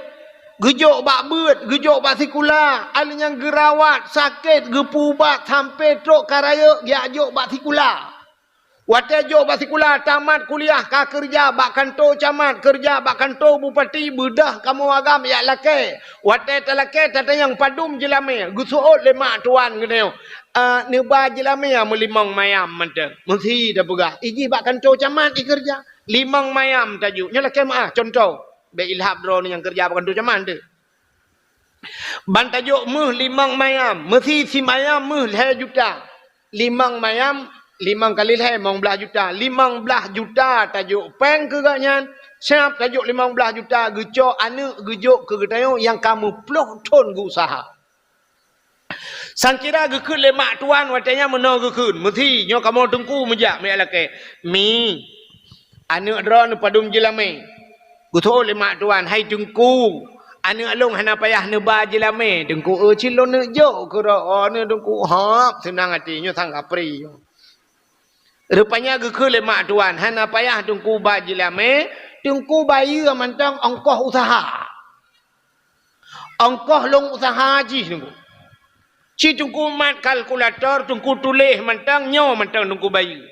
geujok bak beuet, geujok bak sikula, ahli nyan geurawat, sakét, geupeuubat sampoe trok ka rayeuk geujak jok bak sikula. Watée jok bak sikula tamat kuliah ka keureuja bak kantô camat, keureuja bak kantô bupati, beudôh kamoe agam jak lakée. Watée talakée tatanyong padum jeulamé, geuseuôt lé mak tuan geutanyoe, "Ah, neuba jeulamé meulimong mayam mantong." Meusi tapeugah, "Ih jih bak kantô camat jih keureuja." Limong mayam tajok. Nyoe lakée meuáh, cuntoh. Bék ilhab droeneuh nyang keureuja bak kantô camat teuh. Ban tajok méuh limong mayam, meusi simayam méuh lhée juta. Limong mayam, limong kali lhée, limong blaih juta. Limong blaih juta tajok péng keu gobnyan, siab tajok limong blaih juta geucok aneuëk geujok keu geutanyoe nyang ka meuploh thon geuuseuha. Sangkira geukheun lé mak tuan watée nyan meunoe geukheun, "Meusi, nyoe kamoe teungku meujak meuyak lakée." "Mi, aneuëk droeneuh padum jeulamé?" Geuseuôt lé mak tuan, "Hai teungku, aneuëk lôn hana payah neuba jeulamé." "Teungku, eu cit lôn neuk jok keu droeneueh teungku." "Hop, seunang até, nyoe sang kapri." Rupanya geukheun lé mak tuan, "Hana payah teungku ba jeulamé, teungku bayeue mantong ongkoh useuha." Ongkoh lôn useuha jih teungku. Ci teungku mat kalkulator, teungku tuléh mantong, nyoe mantong teungku bayeue.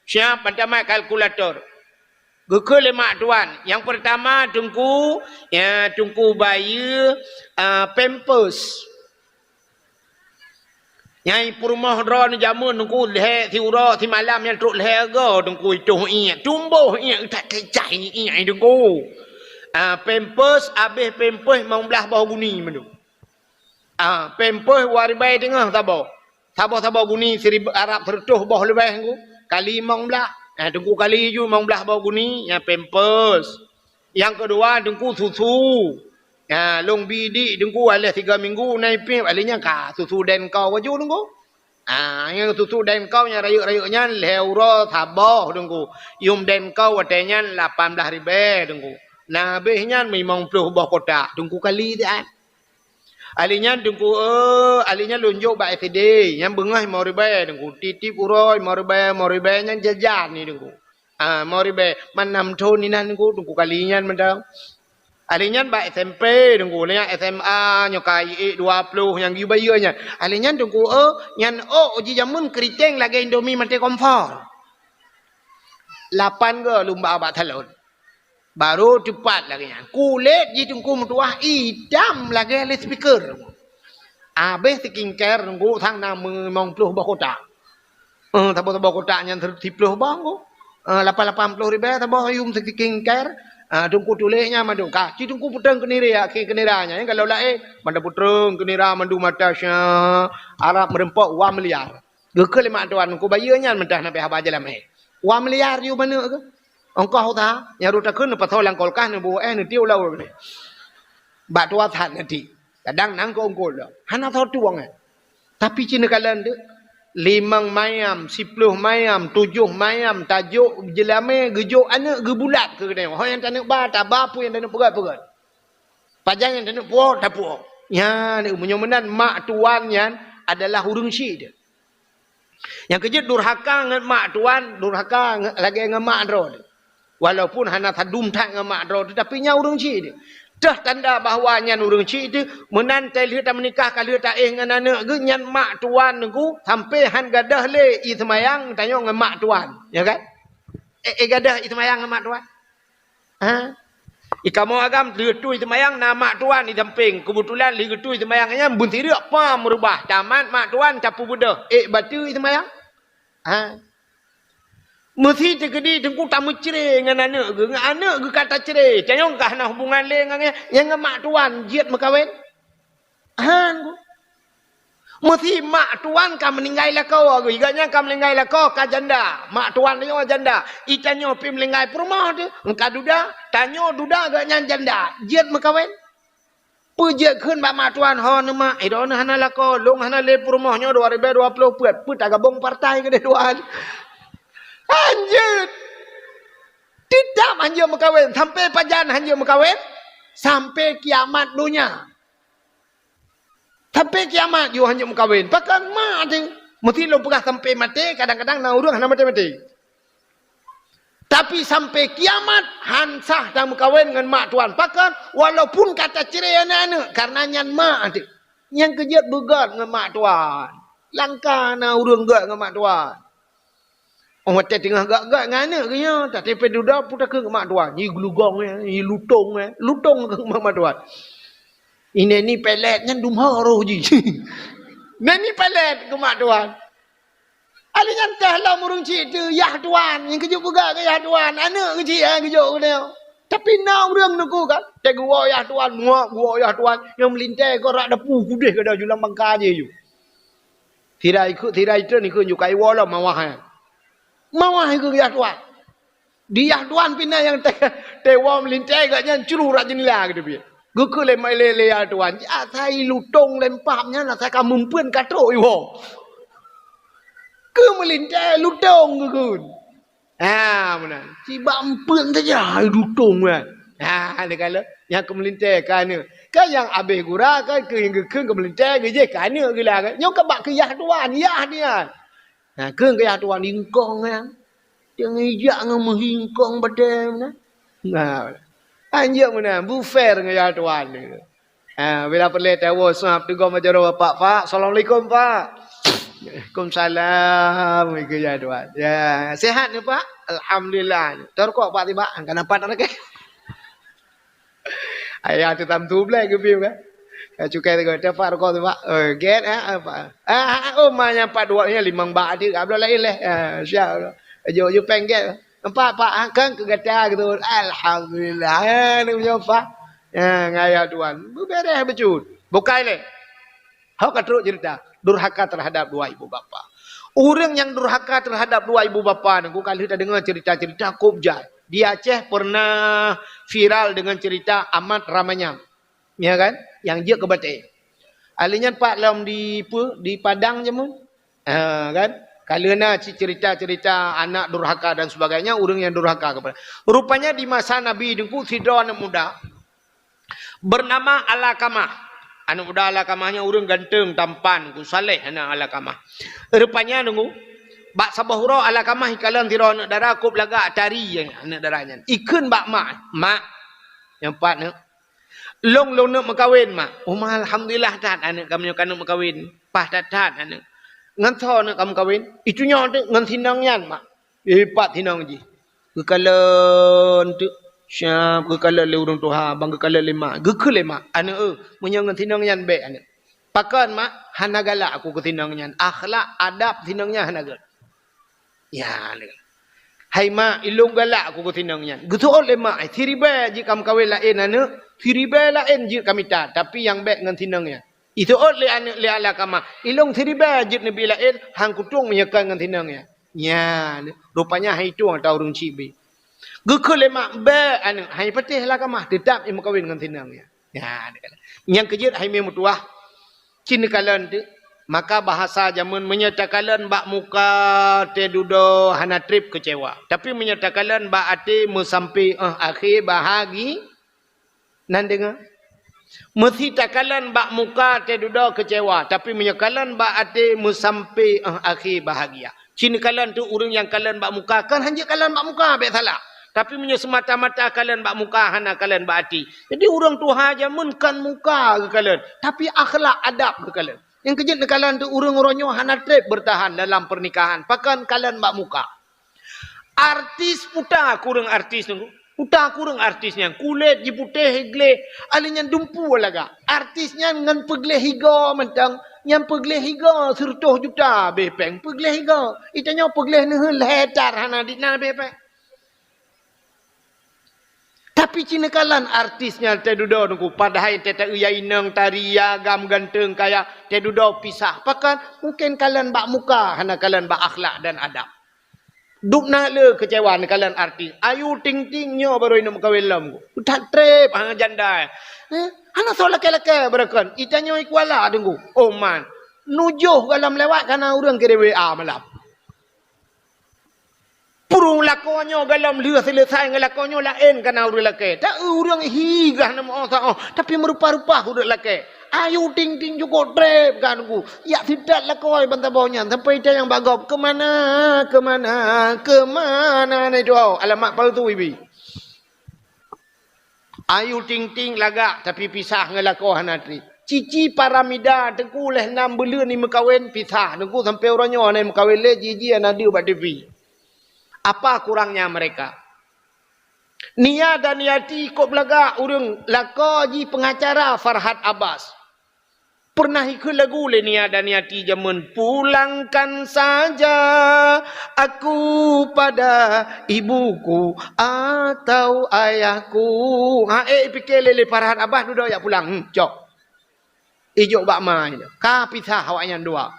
Siab ban tamat kalkulator. Geukheun lé mak tuan, nyang peurtama teungku, ya, teungku bayeue, a, pampers. Nyang peurumoh droeneuh jameun teungku lhée siuroe simalam nyang trok lhée go teungku itoh iék, tumboh iék, that keucai iék teungku. A, pampers, abéh pampers limong blaih boh guni mandum. A, pampers dua ribée teungoh saboh. Saboh-saboh guni sirib-, arab sireutoh boh leubeh teungku. Kali limong blaih. A, teungku kali ju limong blaih boh guni, ya pampers. Nyang keudua teungku susu. Ha, lôn bi dik teungku, alah tiga minggu na ipéb, alah nyan ka susu den kau aju teungku. Ha, nyang susu den kau nyang rayeuk-rayeuk nyan lhée uroe saboh teungku. Yum den kau watée nyan lapan blaih ribée teungku. Na abéh nyan limong ploh boh kotak teungku kali siat. Alah nyan teungku, eh, alah nyan lôn jok bak S D, nyan beungoh limong ribée teungku. Tieb-tieb uroe limong ribée, limong ribée nyan jajan ni teungku. Ah, limong ribée, man nam thon inan teungku, teungku kali nyan mantong. Alah nyan bak S M P teungku, nyan S M A nyoe ka iék dua ploh nyang geuyue bayeue nyan. Alah nyan teungku, eh, nyan ôk jih jameun keuriteng lagée Indomie maté kompor. Lapan go lôn ba bak salon. Barô teupat lagée nyan. Kulét jih teungku meutuwah itam lagée loudspeaker. Abéh skincare teungku sang na limong ploh boh kotak. Eh, saboh-saboh kotak nyan siploh boh teungku. Eh, lapan lapan ploh ribée saboh yum skincare. Ah, teungku tuléh nyan mandum. Ka, ci teungku putreung keu nira, keu nira nyan, nyang galak laén. Mandum putreung keu nira mandum mata sya, arab meureumpok dua miliar. Geukheun lé mak tuan, "Ku bayeue nyan mantong hana payah ba jeulamé." Dua miliar yum manok keuh. Ongkoh useuha, nyang rot takheun neupasoe lam kulkas, neubuet éh, neutiek u laôt. Bak tuan that neutiek. Kadang nang keu ongkoh lom. Hana soe tueng éh. Tapi ci neukalon teuk, limong mayam, siploh mayam, tujoh mayam, tajok jeulamé, geujok aneuëk geubulat keu geutanyoe. Ho nyang taneuk ba, taba, peue nyang taneuk peugét, peugét. Pajan nyang taneuk puwoe, tapuwoe. Nyan, meunyoe meunan mak tuan nyan adalah ureuëng chik teuk. Nyang keujeuet durhaka ngon mak tuan, durhaka ngon, lagée ngon mak droe teuk. Walaupun hana sadum that ngon mak droe teuk, tapi nyan ureuëng chik teuk. Teuh tanda bahwa nyan ureuëng chik teuk, meunan tai lheueh tameunikah ka lheueh taéh ngon aneuëk geuh, nyan mak tuan teungku, sampoe han gadôh lé ie seumayang tanyoe ngon mak tuan. Ya kan? Eh, eh gadôh ie seumayang ngon mak tuan. Ha? Di kamoe agam lheueh tui seumayang na mak tuan di sampéng. Keubeutulan lheueh geutui seumayang nyan beunsireuk pam meurubah. Tamat mak tuan tapeubeudôh. Ék bateue ie seumayang? Ha? Meusi teukeudi teungku tameucre ngon aneuk geuh, ngon aneuk geuh ka tacre. Tanyong ka hana hubungan lé ngon nyang, nyang ngon mak tuan jeuet meukawen. Han ku. Meusi mak tuan ka meuninggai lakoe geuh, gobnyan ka meuninggai lakoe ka janda. Mak tuan nyoe janda. Itanyoe pih meuninggai peurumoh teuh, ka duda. Tanyoe duda gobnyan janda. Jeuet meukawen. Peue jeuet kheun bak mak tuan, "Ho neuh mak, droeneuh hana lakoe, lôn hana lé peurumoh nyoe dua ribèe dua ploh peuet, peue tagabong partai keudeh tuan?" Hanjeuet. Teutap hanjeuet meukawen. Sampai pajan hanjeuet meukawen? Sampai kiamat donya. Sampai kiamat jih hanjeuet meukawen. Pakon mak teuh? Meusti lôn peugah sampai maté, kadang-kadang na ureueng hana maté-maté. Tapi sampai kiamat, han sah tameukawen ngon mak tuan. Pakon? Walaupun ka tacre aneuk-aneuk, karena nyan mak teuh. Nyang keujeuet beugöt ngon mak tuan. Langka na ureueng göt ngon mak tuan. Oh, watèe teungoh göt-göt ngon aneuk geuh nyoe, tapi pih dudoe peue takheun keu mak tuan. Nyi geulugong, nyi lutong, lutong keu mak tuan. Ineni pelet nyan dumha roh jih. Neni pelet keu mak tuan. Alèh nyan teuh lom ureueng chik teuh, yah tuan, nyang keujeuet peugah keu yah tuan, aneuk keuchik, eh, geujok keunoe. Tapi na ureueng neukheun kan, teuh geuwoe yah tuan, muak geuwoe yah tuan, nyang meulintèe keu rak dapu kudeh keudeh julang bangka jih ju. Sira ikheun, sira itreun ikheun ju, ka iwoe lom mawah nyan. Mawah ikheun yah tuan. Di yah tuan pih na nyang teuh, teuh woe meulintèe gobnyan cru rak jeundela keudeh pih. Geukheun lé, lé, lé yah tuan, "Asai lutong lempam nyan asai ka meumpeuen ka trok iwoe." Keu meulintèe lutong geukheun. Ha, meunan. Sibak eumpeuen saja lutong nyan. Ha, neukalon nyang keu meulintèe keu aneuk. Kan nyang abéh gura kan keu nyang geukheun keu meulintèe geujeh keu aneuk geulah kan. Nyoe ka bak keu yah tuan, yah nyan. Nah, keu gaya tuan ingkong nyan. Jangan ijak ngon meuhingkong badai meunan. Nah, anjak meunan, beufair ngon gaya tuan. Ha, bila peureulèe tawoe sab teugom jaroe bapak, "Pak, assalamualaikum, Pak." "Waalaikumsalam," keu gaya tuan. Ya, sehat ni, Pak? "Alhamdulillah." Tarukok, Pak, tiba. Angka nampak tak lagi? Ayah tu tam tu belai geubi kan. Ka cukai tu, "Tepak rukok tu, Pak." "Oh, get, ha, apa?" "Ah, ah, oh, ma nyang pat dua ni limong bak adik, abloh lain leh." Ah, siap. Jok, jok pengget. "Empat, Pak, ha, kan keu gata gitu." Alhamdulillah. Ha, ni punya, Pak. Ha, ngaya tuan. Beberes becut. Bukai leh. Hok ka trok cerita, durhaka terhadap dua ibu bapa. Ureueng nyang durhaka terhadap dua ibu bapa nyoe, ka lheueh tadeungoe cerita-cerita kôb jai. Di Aceh pernah viral dengan cerita Amat Ramanyang. Ya kan? Nyang jeuet keu batèe. Ahli nyan pat lom di, peue, di Padang jameun. Ha, kan? Ka lheueh na cerita-cerita anak durhaka dan sebagainya, ureueng nyang durhaka kepada. Rupanya di masa Nabi Teungku sidroe aneuk muda, bernama Alakamah. Aneuk muda Alakamah nyan ureueng ganteng, tampan, ku saleh aneuk Alakamah. Rupanya nunggu, bak saboh uroe Alakamah ikalon sidroe aneuk dara kôb lagak tari aneuk dara nyan. Ikheun bak mak, "Mak, nyang pat neuk, lôn, lôn neuk meukawen, Mak." "Oh, Ma, alhamdulillah that aneuk kamoe nyoe ka neuk meukawen. Paih that-that aneuk." "Ngon soe neuk ka meukawen?" "Itu nyoe teuk, ngon sinong nyan, Mak." Eh, pat sinong jih. Geukalon teuk. Siap geukalon lé ureueng tuha, ban geukalon lé mak. Geukheun lé mak, "Aneuk, eh, meunyoe ngon sinong nyan bèk, aneuk." "Pakon, Mak?" "Hana galak aku keu sinong nyan. Akhlak, adab sinong nyan hana gèt." Ya, aneuk. "Hai, Mak, ilôn galak aku keu sinong nyan." Geuseuôt lé mak, "Siribèe jeuet ka meukawen laén, aneuk. Siribèe laén jeuet ka mita, tapi nyang bèk ngon sinong nyan." Iseuôt lé aneuk lé Alakamah, "Ilôn siribèe jeuet neubi laén, han kutueng meunyoe kon ngon sinong nyan." Nyan, rupanya han itueng ata ureueng chik bi. Geukheun lé mak, "Bèk aneuk, han ipatéh Alakamah, teutap imeukawen ngon sinong nyan." Nyan, nyang keujeuet hai mé meutuwah, ci neukalon teuk. Maka bahasa jameun, meunyoe takalon bak muka teududoe hana trép keucewa. Tapi meunyoe takalon bak até meusampé 'oh akhé bahagi, Nan deungoe? Meusi takalon bak muka teududoe keucewa, tapi meunyoe kalon bak até meusampé 'oh akhé bahagia. Ci neukalon teuk ureueng nyang kalon bak muka, kon hanjeuet kalon bak muka bèk salah. Tapi meunyoe seumata-mata kalon bak muka, hana kalon bak até. Jadi ureueng tuha jameun kon muka geukalon, tapi akhlak adab geukalon. Nyang keujeuet neukalon teuk ureueng uroe nyoe hana trép beurtahan dalam peurnikahan, pakon kalon bak muka. Artis puta kureueng artis nunggu. Puta kureueng artis nyan. Kulét jiputéh gleh, ahli nyan dumpu lagak. Artis nyan ngon peugleh higa mantong, Nyang peugleh igoe sireutôh juta beh péng, peugleh igoe. Itanyoe peugleh neuheun lhèe hektar hana dit na beh péng. Tapi ci neukalon artis nyan teududoe Teungku, padahai teuta-eu ya inong, tari, ya agam, ganteng, kaya, teududoe pisah. Pakon? Mungken kalon bak muka, hana kalon bak akhlak dan adab. Dub na le keucewa neukalon artis. Ayu Ting Ting nyoe barô ineuk meukawen lom. That treb, ha, janda. Eh, hana soe lakèe-lakèe barô kon. Itanyoe i Kuala Teungku. Oh man. Nujoh gohlom lewat kana ureueng kirém W A malam. Purong lakoe nyoe gohlom lheueh seuleusai ngon lakoe nyoe laén kana ureueng lakèe. Ta-eu ureueng hi gah na meu'oh sa-oh, tapi meurupa-rupa ureueng lakèe. Ayu Ting Ting cukôp treb ka Teungku. Jak seutat lakoe ban saboh nyan sampoe itanyoe bak gob, "Keumana, keumana, keumana na itu?" Alamat palsu ibi. Ayu Ting Ting lagak tapi pisah ngon lakoe hana treb. Cici Paramida Teungku lhèe nam buleuen jimeukawen pisah. Teungku sampoe uroe nyoe hana jimeukawen lé, jiji hana deuh bak T V. Apa kurangnya mereka? Nia Daniati kôb lagak ureueng, lakoe jih pengacara Farhad Abbas. Pernah ikheun lagu lé Nia Daniati jameun, "Pulangkan saja aku pada ibuku atau ayahku." Ha, eh, ipike lé, lé Farhad Abbas dudoe jak pulang. Hmm, cok. Ijok bak ma nyoe. Ka pisah awaknyan dua.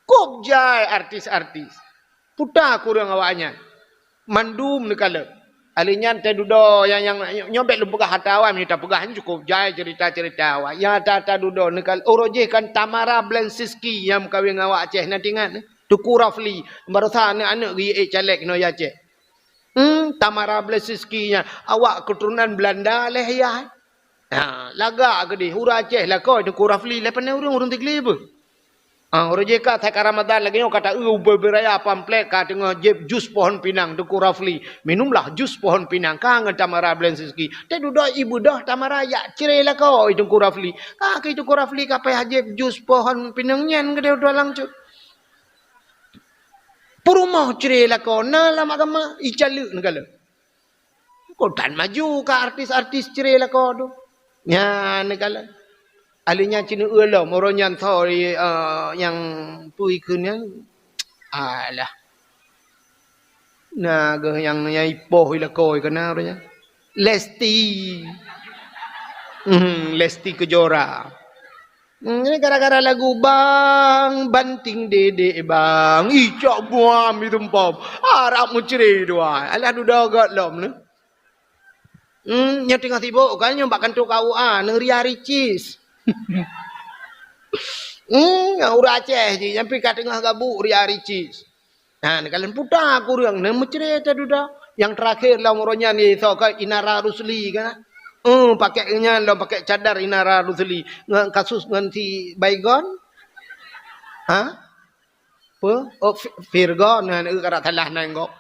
Kôb jai artis-artis. Puta kureueng awaknyan. Mandum neukalon. Ahli nyan teududoe nyang, nyang, nyoe bèk lôn peugah ata awai, meunyoe tapeugah nyan cukôp jai cerita-cerita awai. Nyang ata-ata dudoe neukalon. Uroe jih kan Tamara Blensinski nyang meukawen ngon awak Aceh, na teuingat? Teungku Rafli. Baroesa aneuk-aneuk geuék caleg nyoe Aceh. Hmm, Tamara Blensinski nyan awak keuturonan Beulanda lé yah. Ha, lagak keudeh ureueng Aceh lakoe Teungku Rafli lé pane ureueng, ureueng Tigli beuh. Ah, uroe jih ka that ka Ramadan lagèe nyoe ka ta-eu ubé-ubé raya pamflet ka teungoh jieb jus pohon pinang Teungku Rafli. Minumlah jus pohon pinang ka ngon Tamara Blensinski. Teududoe ibeudôh Tamara jak cre lakoe Teungku Rafli. Ka keu Teungku Rafli ka payah jieb jus pohon pinang nyan keudeh dua langsung. Peurumoh cre lakoe na lam agama, icaleuek neukalon. Kok tan maju ka artis-artis cre lakoe tu. Nyan neukalon. Ahli nyan ci neueu lom, uroe nyan tho, eh, nyang peue ikheun nyan. Alah. Na geuh nyang, nyang ipoh i lakoe keunan uroe nyan. Lesti. Hmm, Lesti Kejora. Hmm, ini gara-gara lagu Bang Banting Dedek Bang. Ih, cok buam itu, Mpom. Harap meucre dua. Alah dudoe göt lom ni. Hmm, nyoe teungoh sibuk kan, nyoe bak kantor K U A, neu Ria Ricis. Hmm, ureueng Aceh jih, nyang pi ka teungoh gabuk Ria Ricis. Ha, neukalon puta kureueng, na meucre teududoe. Nyang teurakhir lam uroe nyan, isoe ka Inara Rusli kan. Eh, pakèk nyan lom, pakèk cadar Inara Rusli. Ngon kasus ngon si Baygon. Ha? Peue? Oh, Fi-, Virgon, na, na, ka salah nan gob.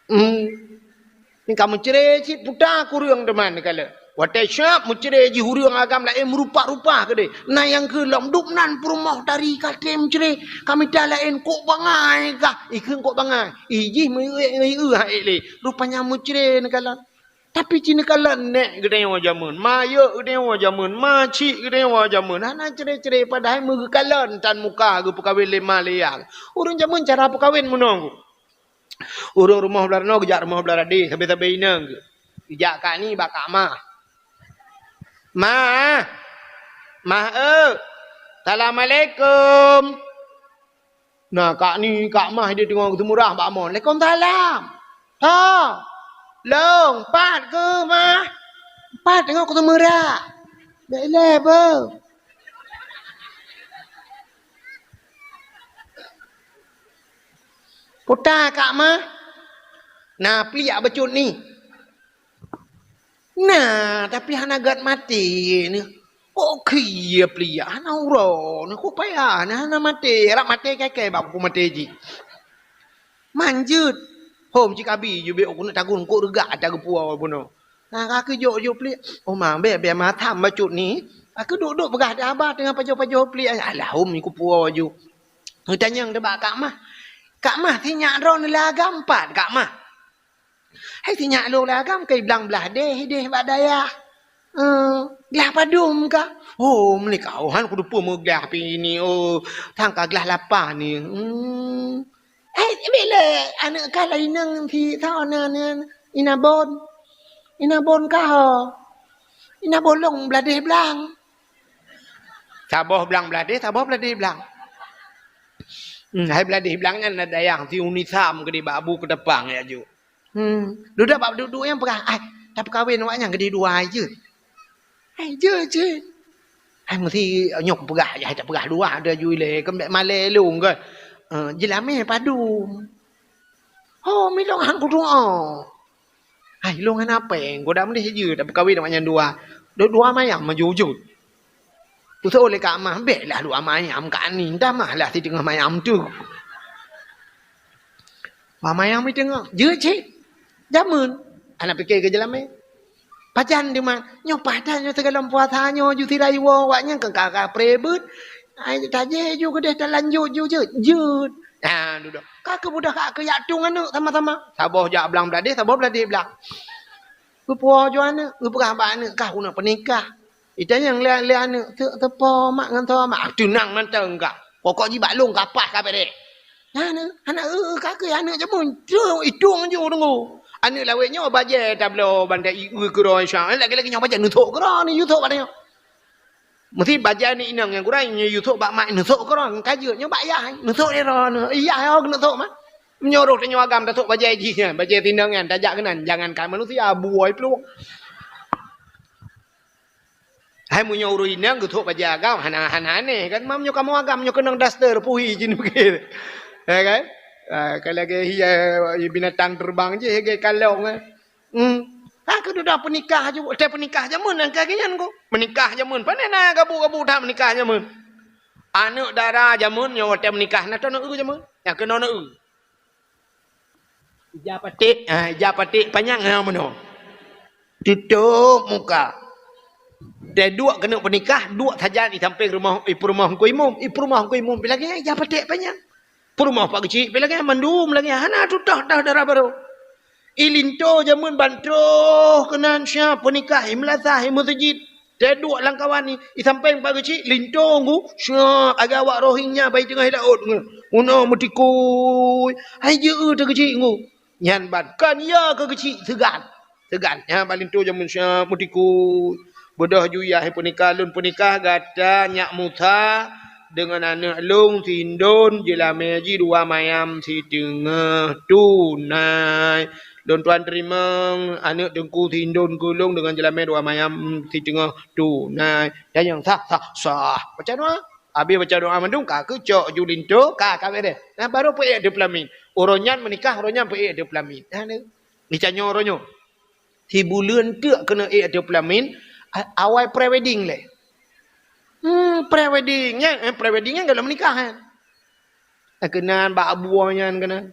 Hmm. Ni ka meucre cit puta kureueng teuma neukalon. Watèe siap meucre jih ureueng agam laén meurupa-rupa keudeh. Na nyang keu lom dub nan peurumoh tari ka treb meucre. Ka mita laén kok bangai kah. Ikheun kok bangai. Ih jih meuék-ék ha ék lé. Rupanya meucre neukalon. Tapi ci neukalon nèk geutanyoe jameun. Ma yôk geutanyoe jameun. Ma chik geutanyoe jameun. Hana cre-cre padahai meugeukalon tan muka geupeukawen lé ma lé yah. Ureueng jameun cara peukawen meunoe. Ureueng rumoh blah noe geujak rumoh blah deh, sabe-sabe inong geuh. Geujak kak ni bak kak mah. Mah. Mah, eu. Assalamualaikum. Na, kak ni, kak mah dia teungoh geuseumurah bak mon. Waalaikumsalam. Ha. Long, pat keuh, mah. Pat teungoh geuseumurah. Bèk ilèe, beuh. Puta kak mah. Na pliek bacut ni. Na, tapi hana gèt maté ni. Kok khie pliek hana uroe ni, kok payah ni hana maté. Rab maté kèe-kèe bak buku maté jih. Manjeuet. Hom cit abi jubek keuneuk tagun kok reugak ata geupuwoe bunoe. Nah, ka keuh jok-jok pliek. Oh, ma, bèk, bèk ma tham bacut ni. Ka keuh duek-duek peugah di haba teungoh pajoh-pajoh pliek. Alah, hom ni kupuwoe ju. Geutanyong teuh bak kak mah. Kak mah, si nyak droeneuh lé agam pat, kak mah? Hai si nyak lôn lé agam, kai blang blah deh, deh bak dayah. Eh, glah padum kah? Oh, meunyoe ka, oh, han kuteupeu meuglah pih ini, oh, sang ka glah lapan ni. Hmm. Eh, bèk lé aneuk kah laén nang si, sa na, na, Inabon. Inabon kah, oh. Inabon lôn Bladeh Blang. Saboh blang Bladeh, saboh Bladeh Blang. Hmm, hai Bladeh Blang nyan na dayah si Uni Sam keudeh bak Abu Keutapang ya ju. Hmm, dudoe bak duek-duek nyan peugah, "Ai, tapeukawen awak nyan keudeh dua jeuet." "Ai, jeuet, jeuet." "Ai, meusti nyoe kupeugah, ai, tapeugah dua, ada ju ilèe, kan bèk malèe lôn kan." Eh, jeulamèe padum. "Oh, milông han kudoa." "Ai, lôn hana péng, goda meudeh jeuet tapeukawen awak nyan dua. Dua, dua mayam maju jeuet." Peuseuôt lé Kak Mah, "Bèk lah dua mayam, Kak Ning, tamah lah siteungoh mayam teuk." Dua mayam siteungoh, jeuet cit. Jameun, aneuk pike keu jeulamèe. Pajan teuma, nyoe pajan nyoe sigohlom puasa nyoe ju sira iwoe awak nyan keu ka, ka preh beuet. Ai tajéh ju keudeh talanjut ju jeuet, jeuet. Ha, dudoe. Ka keuh beudôh ka keuyak tueng aneuk sama-sama. Saboh jak blang Bladeh, saboh Bladeh blang. Geupuwoe ju aneuk, geupeugah bak aneuk, "Kah keuneuk peunikah." Itanyong lé, lé aneuk, "Teuk teupo mak ngon toe mak?" "Ah, teunang mantong kah. Pokok jih bak lôn ka paih ka bèrèh." Nah, nah, hana eu-eu ka keuh aneuk jameun. Teuk itueng ju deungoe. Aneuk lawét nyoe bajèe tabloe bandai i eu keudroe sa. Lagèe-lagèe nyoe bajèe neusok keudroe ni, yue sok bak tanyoe. Meusti bajèe ni inong nyang gurèe nyoe yue sok bak mak neusok keudroe, ka jeuet nyoe bak yah, neusok lé droeneuh. Yah nyoe neusok mah. Meunyoe roh tanyoe agam tasok bajèe jih nyan, bajèe tinong nyan tajak keunan, jangankan manusia, buôi plueng. Hai meunyoe ureueng inong geusok bajèe agam, hana, hana aneh kan? Meunyoe kamoe agam, nyoe keunong daster, puhi jih nibukét. Ya kan? Ah, ka lagèe hiya binatang terbang jih, lagèe kalong, eh. Hmm. Ha, keududoe peunikah ju, watèe peunikah jameun nyang ka geuh nyan, Ungku. Meunikah jameun, pane na gabu-gabu that meunikah jameun. Aneuk dara jameun, nyoe watèe meunikah, na tô neu-eu jameun. Nyang keunoe neu-eu. Ija paték, ha, ija paték panyang, ha, meunoe. Tutôp muka. Watèe duek keuneuk peunikah, duek sajan i sampéng rumoh, i peurumoh Ungku Imum, i peurumoh Ungku Imum pih lagèe nyan, ija paték panyang. Peurumoh Pak Geuchik pih lagèe nyan, mandum lagèe nyan, hana tutôh-tôh dara barô. I linto jameun ban troh keunan siap peunikah, i meulasah, i meuseujid. Watèe duek lam kawan ni, i sampéng Pak Geuchik, linto Ungku, siap, lagèe awak Rohingya bak i teungoh laôt nyoe. Meunoe meutikui, hai jeuet teuh Geuchik Ungku. Nyan ban, kon ya keu Geuchik, seugan. Seugan. Nyan bak linto jameun siap meutikui. Beudôh ju yah peunikah, lôn peunikah gata nyak Musa deungon aneuk lôn si Indon, jeulamèe jih dua mayam siteungoh tunai. Lôn tuan teurimong aneuk teungku si Indon keu lôn deungon jeulamèe dua mayam siteungoh tunai. Tanyong sah, sah, sah. Baca doa. Abéh baca doa mandum, ka keuh cok ju linto, ka, ka bèrèh. Nah, barô peuék ateueh peulamin. Uroe nyan meunikah, uroe nyan peuék ateueh peulamin. Nah, ni. Geutanyoe uroe nyoe. Sibuleuen teuk keuneuk ék ateueh peulamin, a-, awai pre-wedding lé. Hmm, pre-wedding nyan, eh, pre-wedding nyan gohlom meunikah nyan. Eh, keunan bak abue nyan keunan.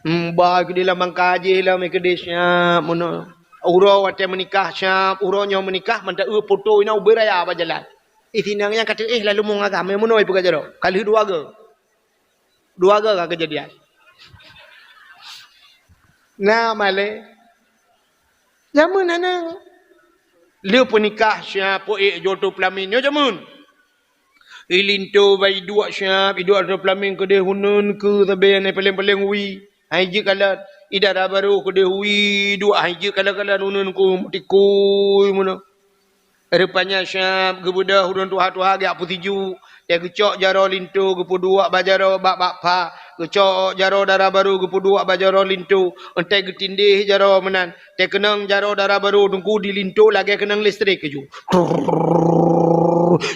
Hmm, ba keudeh lam bangka jih lom, eh, keudeh siap meunoe. Uroe watèe meunikah siap, uroe nyoe meunikah, mantong eu foto inoe ubé raya bak jalan. Ih, si inong nyan ka teuéh lalu meuagam, eh, meunoe peugah jaroe. Ka lheueh dua goe. Dua goe ka keujadian. Na malèe. Jameun hana. Lheueh peunikah siap peuék ju ateueh peulamin nyoe jameun. I linto bak i duek siap, i duek ateueh peulamin keudeh uneun keu sabe nyang paleng-paleng wie. Hai jeuet kalon. I dara barô keudeh wie duek, hai jeuet kalon-kalon uneun keu meutikui meunoe. Rupanya siap geubeudôh ureueng tuha-tuha geujak peusijuek, watèe geucok jaroe linto geupeuduek bak jaroe bak, bak pha, geucok jaroe dara barô geupeuduek bak jaroe linto, watèe geutindéh jaroe meunan, watèe keunong jaroe dara barô teungku di linto lagèe keunong listrik keujeuet.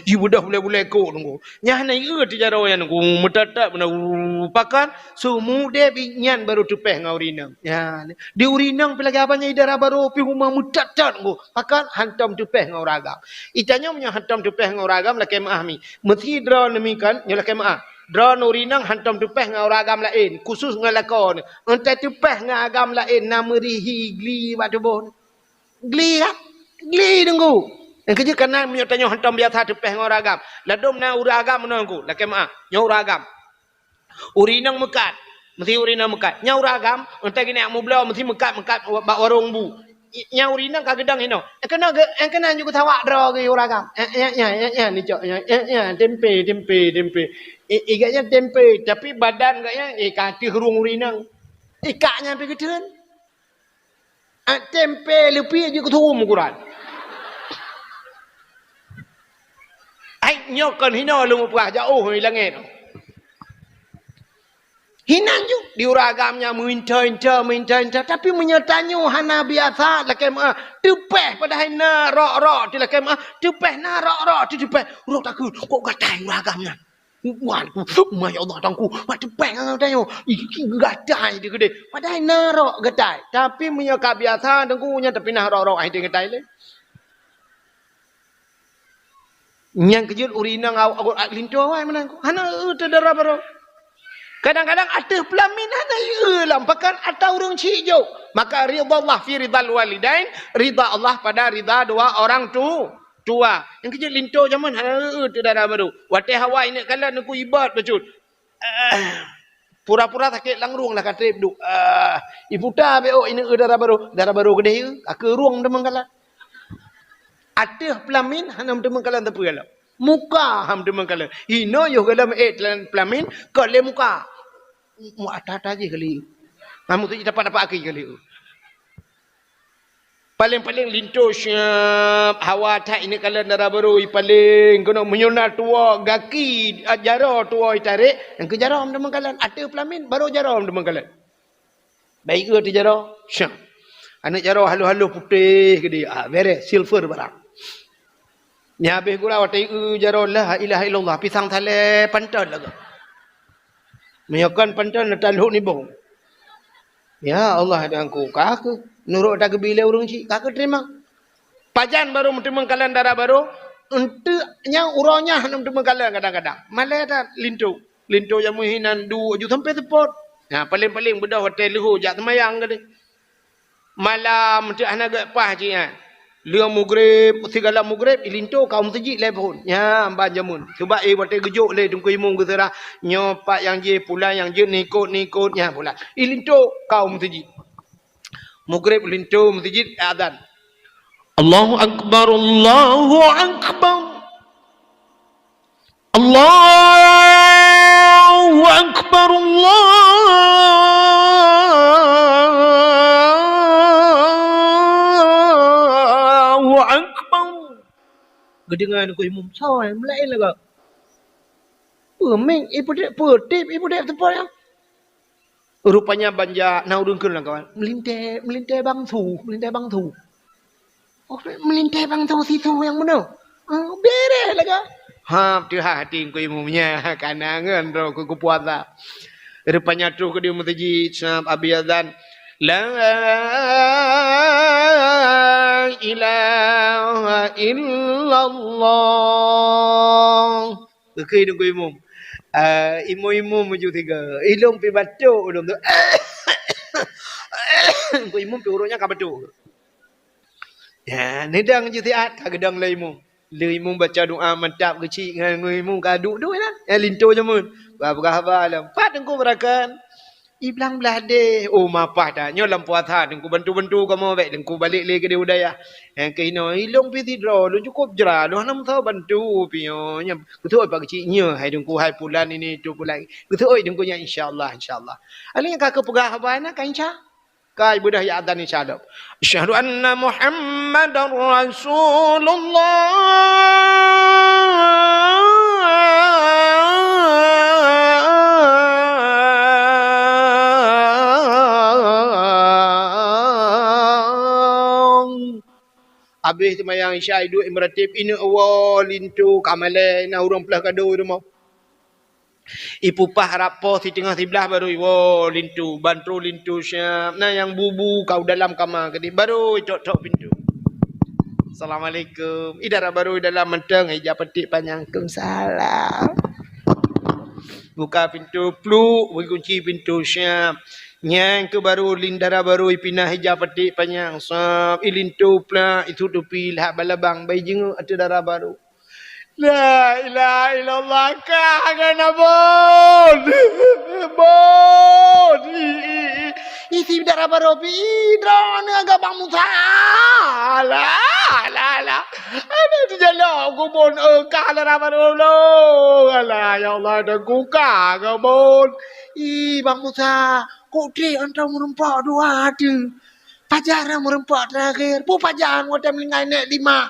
Jibeudôh bulèe-bulèe kok teungku. Nyan hana ié teuh jaroe nyan teungku, meutot-tot meunan, pakon, seumudép nyan barô teupèh ngon ureueng inong. Nyan. Di ureueng inong pih lagèe abang nyan i dara barô pih huma meutot-tot teungku. Pakon hantom teupèh ngon ureueng agam. Itanyong nyoe hantom teupèh ngon ureueng agam lakèe meu'ah mi. Meusi droeneuh mi kan, nyoe lakèe meu'ah. Droeneuh ureueng inong hantom teupèh ngon ureueng agam laén, khusus ngon lakoe nyoe. Entah teupèh ngon agam laén na meurihi gli bak tuboh. Gli kan? Gli teungku. Nyang keujeuet kana meunyoe tanyoe hantom biasa teupèh ngon ureueng agam. Ladôm na ureueng agam meunoe teungku, lakèe meu'ah. Nyoe ureueng agam. Ureueng inong meukat. Meusi ureueng inong meukat. Nyan ureueng agam, entah geuneuk mubloe, meusi meukat-meukat bak warong bu. I-, nyang ureueng inong ka geudong hinoe. Eh, keunoe ge-, eh, keunoe ju geutawak droe geuh ureueng agam. Eh, eh, eh, eh, eh, nicok, eh, eh, eh, tempe, tempe, tempe. I-, i gobnyan tempe, tapi badan gobnyan, eh, ka ateueh rueng ureueng inong. Ikak nyan pih geutheun. Eh, tempe leupie ju geuthum ukuran. Ai, nyoe kon hinoe lôn mupeugah jaoh i langét. Hinan ju, di ureueng agam nyan meuinta-inta, meuinta-inta. Tapi meunyoe tanyoe hana biasa lakée meu'ah, teupeh padahai na rok-rok teu lakée meu'ah, teupeh na rok-rok teu teupeh. Ureueng takheun, kok gatai ureueng agam nyan. Wan, masya Allah, Teungku, mak teupeh ngon tanyoe. Ih, gatai di keudeh. Padahai na rok gatai. Tapi meunyoe ka biasa, Teungku, nyan tapi na rok-rok ai gatai lé. Nyang keujeuet ureueng inong awak linto awai meunan. Hana eu teu dara barô. Kadang-kadang ateueh peulamin hana eu lam pakan atau ureueng chik jok. Maka ridha Allah fi ridhal walidain, ridha Allah pada ridha dua orang tu, tua. Nyang keujeuet linto jameun hana eu teu dara barô. Watée hawa ineuk kalon Teungku ibat bacut. Pura-pura sakét lam rueng lah ka trép duek. Ah, iputa bék ôk ineuk eu dara barô. Dara barô keudeh eu, ka keu rueng meuteumeukalon. Ateueh peulamin hana meuteumeukalon sapeue lom. Muka hana meuteumeukalon. Hinoe yoh galom ék peulamin, kon lé muka. Mu ata-ata jih kali. Hana meuteujih dapat-dapat aki kali. Paléng-paléng linto siab, hawa that ineuk kalon dara barô, i paléng keunoe meunyoe na tuwoe gaki, a, jaroe tuwoe itarek, nyang keu jaroe meuteumeukalon, ateueh peulamin barô jaroe meuteumeukalon. Baik eu teu jaroe, siab. Aneuk jaroe halôh-halôh putéh keudeh, ah, béreh, silver barang. Nyan habéh gura watée eu jaroe la ilaha illallah, pisang salée panton lagée. Meunyoe kon panton, na talhok nibong. Ya Allah, Teungku, ka keuh nurot tageubi lé ureueng chik, ka keuh teurimong. Pajan barô meuteumeukalon dara barô, eunteuk nyang uroe nyan hana meuteumeukalon kadang-kadang. Malée that linto. Linto nyang meuhinan duek ju sampoe seupôt. Nah, paléng-paléng beudôh watée leuhô jak seumayang keudeh. Malam teuh hana gét paih jih nyan. Lheueh mugreb, sigohlom mugreb, ilinto ka u meuseujid lhée phon. Nyan ban jameun. Sabab, eh, watée geujok lé Teungku Imum geuseurah, nyoe pat nyang jih, pulan nyang jeuet, nikot-nikot, nyan pulan. Ilinto ka u meuseujid. Mugreb linto meuseujid, azan. Allahu Akbar, Allahu Akbar. Allahu Akbar, Allahu Akbar. Geudeungoe Teungku Imum, soe meulaén lagak. Peumeng, ipeudek, peutip, ipeudek teupot nyan. Rupanya ban jak na ureueng kheun lam kawan. Meulintée, meulintée bang su, meulintée bang su. Oh, meulintée bang su sisu nyang meunoe. Ah, béreh lagée. Ha, teuhah até Teungku Imum nyan, kana ngon droe keu kupuasa. Rupanya troh keudeh meuseujid, sab abéh azan. La ilaha illallah. Geukheun Teungku Imum. Ah, imum-imum meujeuet sigoe. Ilôn pih batuk ulôn tu. Teungku Imum pih uroe nyan ka batuk. Ya, neudong jih siat ka geudong lé imum. Lé imum baca doa mantap geuchik ngon imum ka duek-duek lah. Ya, linto jameun. Peugah-peugah haba lom. Pat Teungku beurakan. Iblang blah deh. Oh, mapah dah. Nyoe lam puasa Teungku bantu-bantu kamoe bék Teungku balek lé keudeh u dayah. Nyang keuh inoe, ilôn pih sidroe, lôn cukôp jra, lôn hana meusaboh bantu pih nyoe. Nyan, geuseuôt bak geuchik nyoe, hai Teungku, hai pulan ini, itu pulan. Geuseuôt Teungku nyan, insya Allah, insya Allah. Alèh nyan ka keupeugah haba na, ka insya. Ka ibeudôh ya adzan insya Allah. Asyhadu anna Muhammadar Rasulullah. Abéh seumayang Isya, iduek imeuratéb, ineuk woe linto ka malèe, na ureueng peuleueh kado i rumoh. Ipupah rab poh siteungoh siblaih barô iwoe linto, ban troh linto siab. Na nyang bu-bu ka u dalam kama keudeh, barô itok-tok pintoe. Assalamualaikum. I dara barô i dalam mantong, ija paték panyang. Waalaikumsalam. Buka pintoe, pluk, bri kunci pintoe siab. Nyang keu barô, lin dara barô ipinah ija paték panyang, sab, ilinto plak, itutupi lhak balabang, bai jinguk ateueh dara barô. La ilaha illallah, ka ngon abon. Bon. Isi dara barô pih, ih, droeneuh agak Bang Musa. Alah, alah, alah. Aduh, teujalok kubon, eh, kah dara barô lo. Alah, ya Allah, dah kuka kubon. Ih, Bang Musa, kok trek antara meureumpok dua tu. Pajan meureumpok terakhir. Pu pajan watèe meuninggai nèk limah.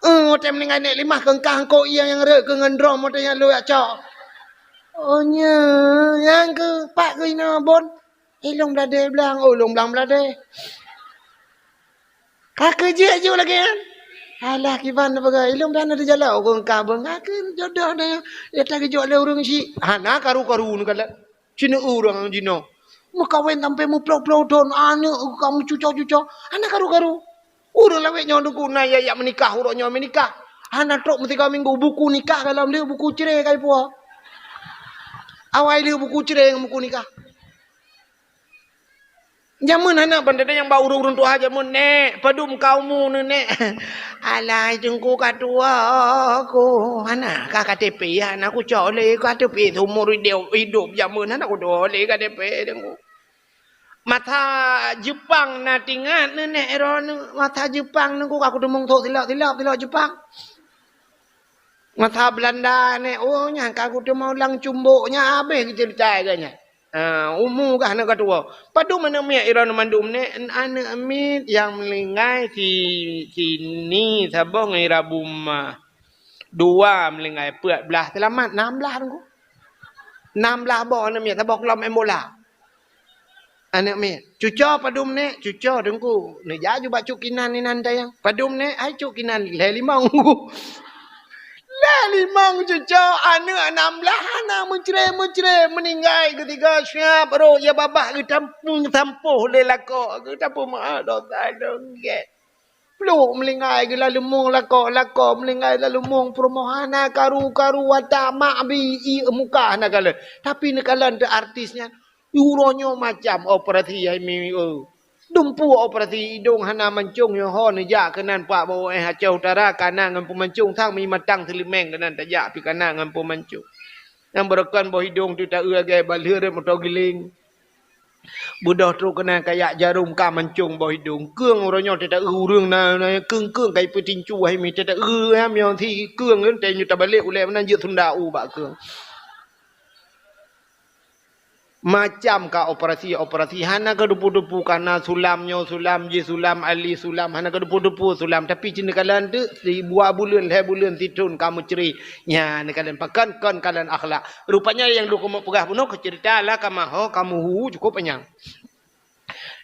Eh, watèe meuninggai nèk limah keungkah eungkôt ié nyang rhot keu ngon drom watèe nyan lôn jak cok. Oh, nyo, nyang keu pat keu inoe bon. Ilôn bladé blang, oh, ilôn blang bladé. Ka keu jeuet ju lagèe nyan. Alah, kiban na peugah, ilôn dan ada jalok keu eungkah bon. Ka keu jodoh na, ya ta geujok lé ureueng syiek. Hana karu-karu neukalon. Cina ureueng jinoe. Meukawen sampai meuploh-ploh thon, aneuk ka meucuco-cuco, hana karu-karu. Ureueng lawét nyoe teungku na ya, ya meunikah, uroe nyoe meunikah. Hana trok meusigoe minggu, buku nikah ka lom lheueh, buku cerai ka ipuwoe. Awai lheueh buku cerai ngon buku nikah. Jameun hana ban teudeungoe bak ureueng-ureueng tuha jameun, "Nèk, padum ka umu neuh, Nèk?" "Alah, teungku ka tuwo ku." "Hana ka K T P, hana kucok lé K T P seumur idop, idop jameun hana kucok lé K T P, teungku." Masa Jepang na tingat neuh, Nèk, droeneuh. Masa Jepang, teungku, ka kuteumong sôk silop-silop, silop Jepang. Masa Beulanda, Nèk, oh, nyan ka kuteumong lam cumbok, nyan habéh geuceurita lagèe nyan. Ah, umu gah aneuk ka tuwo. Padum aneuk miet droeneuh mandum, Nèk? Aneuk miet nyang meuninggai si, si Ni saboh ngon Ira Buma. Dua meuninggai, peuet blaih, seulamat nam blaih, teungku. Nam blaih boh aneuk miet, saboh keulom main bola. Aneuk miet, "Cuco padum, Nèk?" "Cuco, teungku." Neujak ju bak Cut Kinan inan tayang. "Padum, Nèk?" "Hai Cut Kinan, lhèe limong." Lhèe limong cuco, aneuk nam blaih hana meucré-meucré, meuninggai geusigoe siab rhot, ya babah geutampung sampôh lé lakoe, geutapeumeu'ah dosa dong gèt. Pluek meuninggai geulaleumoe lakoe, lakoe meuninggai laleumoe peurumoh, hana karu-karu watak mak bi ié muka hana kalon. Tapi neukalon teuh artis nyan. Uroe nyoe macam operasi hai mi, eh. Dumpeue operasi idong hana mancong nyoe ho neujak keunan pak bak U S Aceh Utara kana ngon peumancong sang mi matang seuleumeng keunan tajak pi kana ngon peumancong. Nyang beureukan boh idong teuh taeu lagèe balheueh rot moto giling. Beudôh trok keunan kayak jarôm ka mancong boh idong. Keueng uroe nyoe teuh taeu ureueng na, na keueng-keueng ka ipeutincu hai mi teuh taeu ha miyueng si keueng teuh nyoe tabalek ulèe meunan jeuet sunda u bak keueng. Macam ka operasi-operasi, hana ka dupu-dupu, kana sulam nyoe sulam, jih sulam, ali sulam, hana ka dupu-dupu sulam. Tapi cit neukalon teuh, sibuah buleuen, lhèe buleuen, sithon ka meucré. Nyan neukalon pakon, kon kalon akhlak. Rupanya nyang lôn keumeung peugah bunoe keu ceurita Alkamah ho ka meuhu cukôp panyang.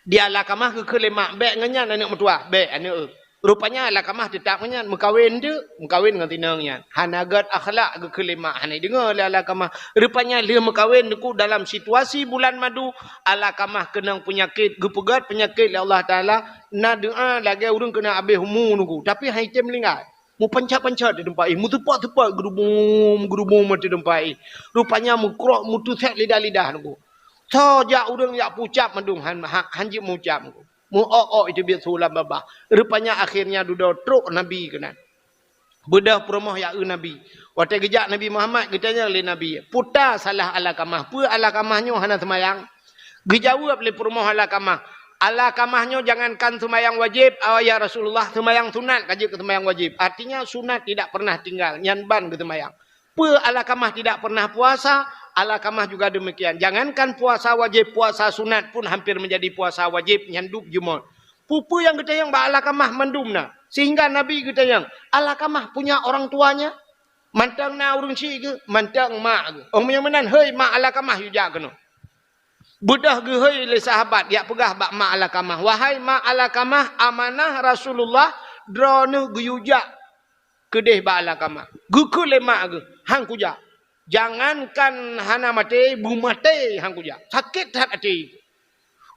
Di Alkamah geukheun lé mak, "Bèk ngon nyan aneuk meutuwah, bèk aneuk." Rupanya Alkamah teutap ngon nyan, meukawen teuk, meukawen ngon tinong nyan. Hana gèt akhlak geukheun lé mak, hana ideungoe lé Alkamah. Rupanya lheueh meukawen teungku dalam situasi bulan madu, Alkamah keunong peunyakét, geupeugèt peunyakét lé Allah Taala, na doa lagèe ureueng keuneuk abéh umu teungku, tapi han item meuninggai. Meupancet-pancet di teumpat jih, meuteupot-teupot geurubum-geurubum di teumpat jih. Rupanya meukrok, meuteusèk lidah-lidah teungku. Soe jak ureueng jak peucab mandum han, han, han jeuet meucab teungku. Meu-ok-ok iteubiet su lam babah. Rupanya akhirnya dudoe trok Nabi keunan. Beudôh peurumoh jak eu Nabi. Watèe geujak Nabi Muhammad geutanyong lé Nabi, "Peue salah Alkamah? Peue Alkamah nyoe hana seumayang?" Geujaweueb lé peurumoh Alkamah, "Alkamah nyoe jangankan seumayang wajéb, oh ya Rasulullah, seumayang sunat ka jeuet keu seumayang wajéb." Artinya sunat tidak pernah tinggal, nyan ban geuseumayang. Peue Alkamah tidak pernah puasa, Alkamah juga demikian. Jangankan puasa wajéb, puasa sunat pun hampir menjadi puasa wajéb, nyan dub jeumot. Peue-peue nyang geutanyong bak Alkamah mandum na. Sehingga Nabi geutanyong, "Alkamah punya orang tuanya?" Mantong na ureueng syiek geuh, mantong mak geuh. Oh, meunyoe meunan, hei mak Alkamah, yue jak keunoe. Beudôh geuhôi lé sahabat, jak peugah bak mak Alkamah, "Wahai mak Alkamah, amanah Rasulullah, droeneuh geuyue jak keudeh bak Alkamah." Geukheun lé mak geuh, "Han kujak. Jangankan hana maté, beumaté han kujak. Sakét that até."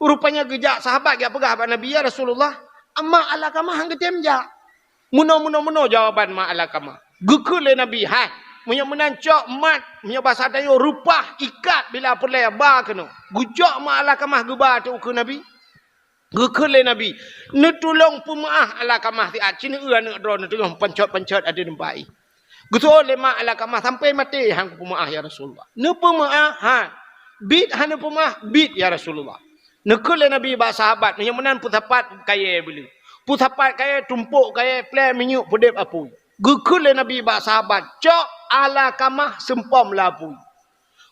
Rupanya geujak sahabat jak peugah bak Nabi, "Ya Rasulullah, mak Alkamah han geutem jak." Meunoe, meunoe, meunoe jawaban mak Alkamah. Geukheun lé Nabi, "Hai, meunyoe meunan cok mat, meunyoe basa tanyoe reupah ikat bila peureulèe ba keunoe." Geucok mak Alkamah geuba ateueh ukeue Nabi. Geukheun lé Nabi, "Neutulông peumeu'ah Alkamah siat, ci neueu aneuk droeneuh teungoh pancot-pancot ateueh teumpat jih." Geuseuôt lé mak Alkamah, "Sampai maté han kupeumeu'ah, ya Rasulullah." "Neupeumeu'ah?" "Han." "Biet han neupeumeu'ah?" "Biet, ya Rasulullah." Neukheun lé Nabi bak sahabat, meunyoe meunan peusapat kayèe beuleu. Peusapat kayèe, tumpôk kayèe, plè minyeuk, peudeb apui. Geukheun lé Nabi bak sahabat, "Cok Alakamah seumpom lam apui."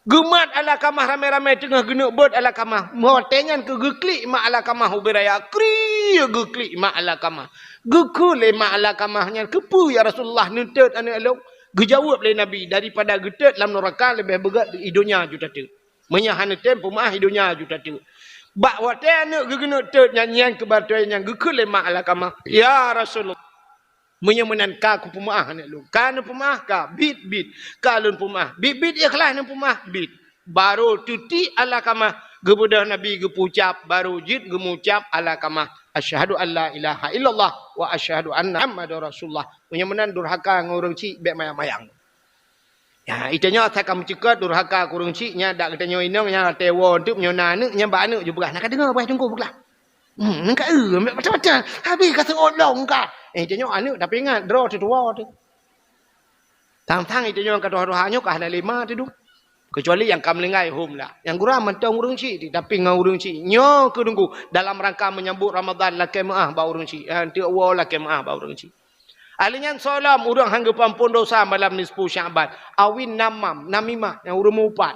Geumat Alakamah ramè-ramè, teungoh geuneuk beuet Alakamah. Watèe nyan keuh geuklik mak Alakamah ubé raya. Kriek geuklik mak Alakamah. Geukheun lé mak Alakamah nyan, "Keupeue ya Rasulullah neuteut aneuk lôn?" Geujaweueb lé Nabi, "Daripada geuteut lam nuraka leubeh beugèt di donya ju tateut." Meunyoe hana tem peumeu'ah, i donya ju tateuk. Bak watèe aneuk geuh geuneuk teut nyan, nyan keuh batèe nyang geukheun lé mak Alakamah, "Ya Rasulullah, meunyoe meunan ka kupeumeu'ah aneuk lôn." "Ka neupeumeu'ah?" "Ka." "Bit, bit." "Ka lôn peumeu'ah." "Bit, bit, ikhlas neupeumeu'ah." "Bit." Barô teutiek Alakamah, geubeudôh Nabi geupeucab, barô jeuet geumeucab Alakamah, "Asyhadu an la ilaha illallah wa asyhadu anna Muhammadar Rasulullah." Meunyoe meunan durhaka ngon ureueng chik, bèk mayang-mayang. Ya, geutanyoe asai ka meucukot durhaka keu ureueng chik, nyan dak geutanyoe inong nyang watèe woe teuk, meunyoe na aneuk, nyan bak aneuk ju peugah, "Na ka deungö, beuh teungku peugah. Hmm, ka eu, macam-macam. Habéh ka seuôt lom ka." Eh, geutanyoe aneuk tapi ingat, droe teuh tuwoe teuh. Sang-sang geutanyoe ka tuha-tuha nyoe ka hana lé ma teuh dum. Kecuali nyang ka meuninggai hom lah. Nyang gura mantong ureueng chik, tapi ngon ureueng chik. Nyoe keuh teungku, dalam rangka menyambut Ramadan lakèe meu'ah bak ureueng chik. Eh, teuk woe lakèe meu'ah bak ureueng chik. Ahli nyan soe lom ureueng han geupeuampon dosa malam nisfu Sya'ban. Awin namam, namimah, nyang ureueng mupat.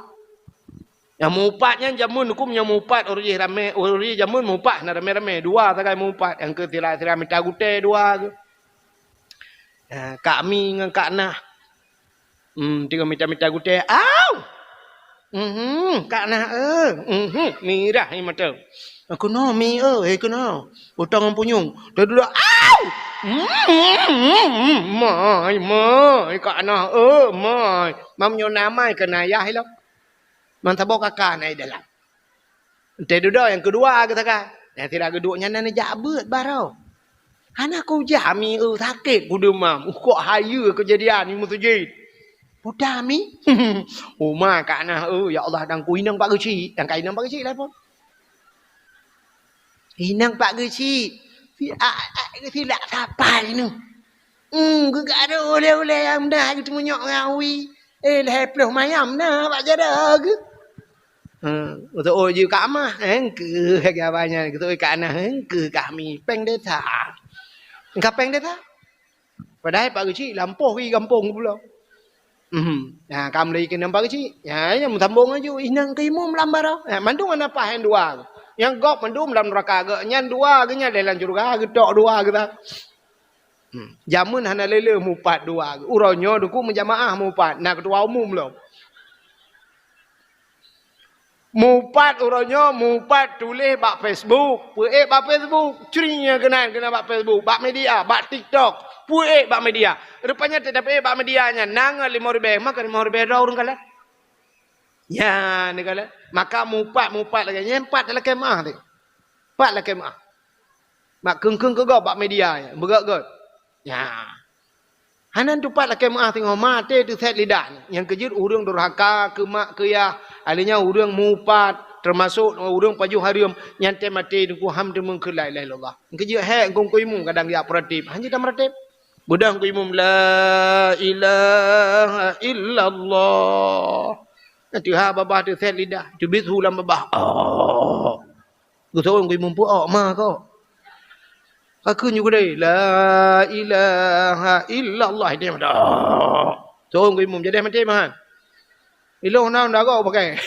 Nyang mupat nyan jameun huköm nyang mupat ureueng jih ramè, ureueng jih jameun mupat na ramè-ramè, dua sagai mupat, nyang keu sira-sira mita gutèe dua keuh. Ha, Kak Mi ngon Kak Nah. Hmm, teungoh mita-mita gutèe. Au! Mhm, Kak Nah, eh. Mhm, mirah ié mata. Keunoe Mi, eh, eh, keunoe. Utang ngon punyueng. Teuduek, au! Mhm, mai, mai, Kak Nah, eh, mai. Mam nyoe na mai keu na yah ilong. Man saboh kaka na i dalam. Teuh dudoe nyang keudua geusagai. Nyang sira geuduek nyan na neujak beuet baroe. Hana kujak Mi, eu, sakét kudeumam. Kok hayeue keujadian i meuseujid. Peue Mi? Uma Kak Nah, eu, ya Allah, dan ku inong Pak Geuchik. Dan ka inong Pak Geuchik lah pon. Inong Pak Geuchik. Si, a, a, silak sapai nyoe. Hmm, geugadôh ulèe-ulèe nyang meudah geuteumunyok ngon awi. Eh, lhèe ploh mayam na bak jaroe geuh. Hmm, beutôi jih Kak Mah, eh, keu lagèe abah nyan, beutôi Kak Nah, eh, keu kami péng desa. Ka péng desa? Padahai Pak Geuchik lampôh i gampông geupulo. Mhm. Nah, ka meulai keunan Pak Geuchik. Nyan, nyan meusambông laju, inong keu imum lam baroe. Nah, mandum hana paih nyan dua. Nyang gob mandum lam nuraka geuh, nyan dua geuh nyan lé lam syeuruga, geutok dua geuh. Hmm. Jameun hana lé-lé mupat dua. Uroe nyoe teungku meujamaah mupat, na keutua umum lom. Mupat uroe nyoe, mupat tuléh bak Facebook, peuék bak Facebook, cri nyang keunan, keunan bak Facebook, bak media, bak TikTok, peuék bak media. Rupanya teutab peuék bak media nyan, na ngon limong ribèe, maka limong ribèe droe ureueng kalon. Nyan, neukalon. Maka mupat, mupat lagèe nyan, pat lakèe meu'ah teuh. Pat lakèe meu'ah. Mak kheun-kheun keu gob bak media nyan, beugöt-göt. Nya. Hana teupat lakèe meu'ah singoh maté teusét lidah nyan. Nyang keujeuet ureueng durhaka keu mak keu yah, ahli nyan ureueng mupat, teumasok ureueng pajoh hareuem, nyan teuh maté teungku han teumeung kheun la ilaha illallah. Nyang keujeuet hék keu imum kadang jak peuratib, han jeuet tameuratib. Beudôh keu imum la ilaha illallah. Nyan teuh ha babah teusét lidah, teubiet su lam babah. Oh. Geuseuôn keu imum peuok ma kok. Ka kheun ju keudeh, "La ilaha illallah." Dia meudak. Seuôn keu imum, jadi maté meuhan. Ilong na dago pakai.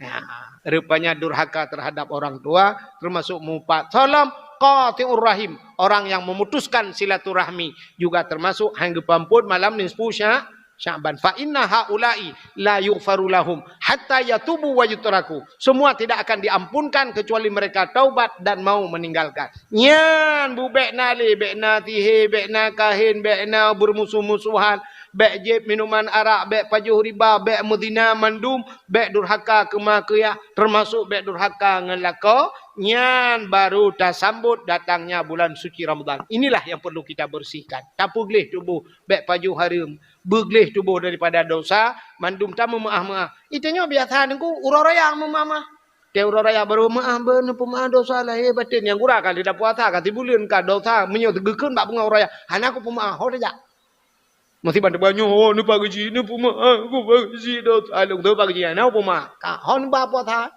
Ya, rupanya durhaka terhadap orang tua, termasuk mupat. Salam qati'ur rahim, orang yang memutuskan silaturahmi, juga termasuk han geupeuampon malam nisfu sya-, Sya'ban. "Fa inna haula'i la yughfaru lahum hatta yatubu wa yutraku." Semua tidak akan diampunkan kecuali mereka taubat dan mau meninggalkan. Nyan bu bèk na lé, bèk na sihé, bèk na kahén, bèk na beurmusoh-musohan, bèk jieb minuman arak, bèk pajoh riba, bèk meuzina mandum, bèk durhaka keu ma keu yah, teumasok bèk durhaka ngon lakoe. Nyan baru tasambot datangnya bulan suci Ramadan. Inilah yang perlu kita bersihkan. Tapeugleh tuboh bèk pajoh hareuem, beugleh tuboh daripada dosa, mandum tameumeu'ah-meu'ah. Itanyoe biasa teungku, uroe raya meumeu'ah-meu'ah. Watèe uroe raya barô meu'ah, beuneupeumaaf dosa lahé batén. Nyang gura ka lidah puasa, ka sibuleuen ka dosa, meunyoe geukheun bak beungoh uroe raya, hana kupeumeu'ah, ho tajak. Meusiban teuba nyoe, ho neupageujih, neupeumaaf, kupageujih dosa lôn, teupageujih, hana kupeumeu'ah. Ka, ho neuba puasa.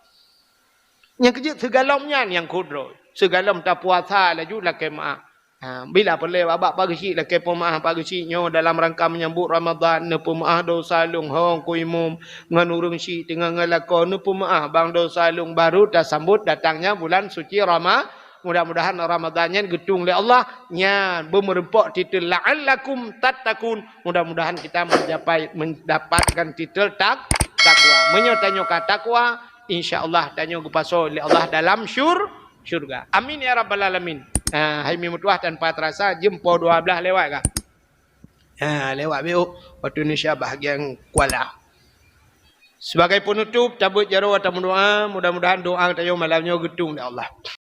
Nyang keujeuet sigohlom nyan nyang kudroe. Sigohlom tapuasa laju lakée meuáh. Ha, bila peureulée bak Pak Geuchik lakée peumeuáh Pak Geuchik nyoe dalam rangka menyambut Ramadhan, neupeumeuáh dosa lôn hong ku imum ngon ureuëng syik teungoh ngon lakoe neupeumeuáh bang dosa lôn baru tasambot datangnya bulan suci Rama-, mudah-mudahan Ramadhan nyan geutung lé Allah nyan beumeureumpok titel la'allakum tattaqun. Mudah-mudahan kita mencapai, mendapatkan titel tak-, takwa. Meunyoe tanyoe ka takwa, insya Allah tanyoe geupasoe lé Allah dalam syur-, syurga. Amin ya rabbal alamin. Ha, hai mi meutuah tanpa terasa jeuem poh dua belas lewat kah? Ha, lewat beuk waktu Indonesia bahagian Kuala. Sebagai penutup, tabeuet jaroe watée meudoa, mudah-mudahan doa tanyoe malam nyoe geutung lé Allah.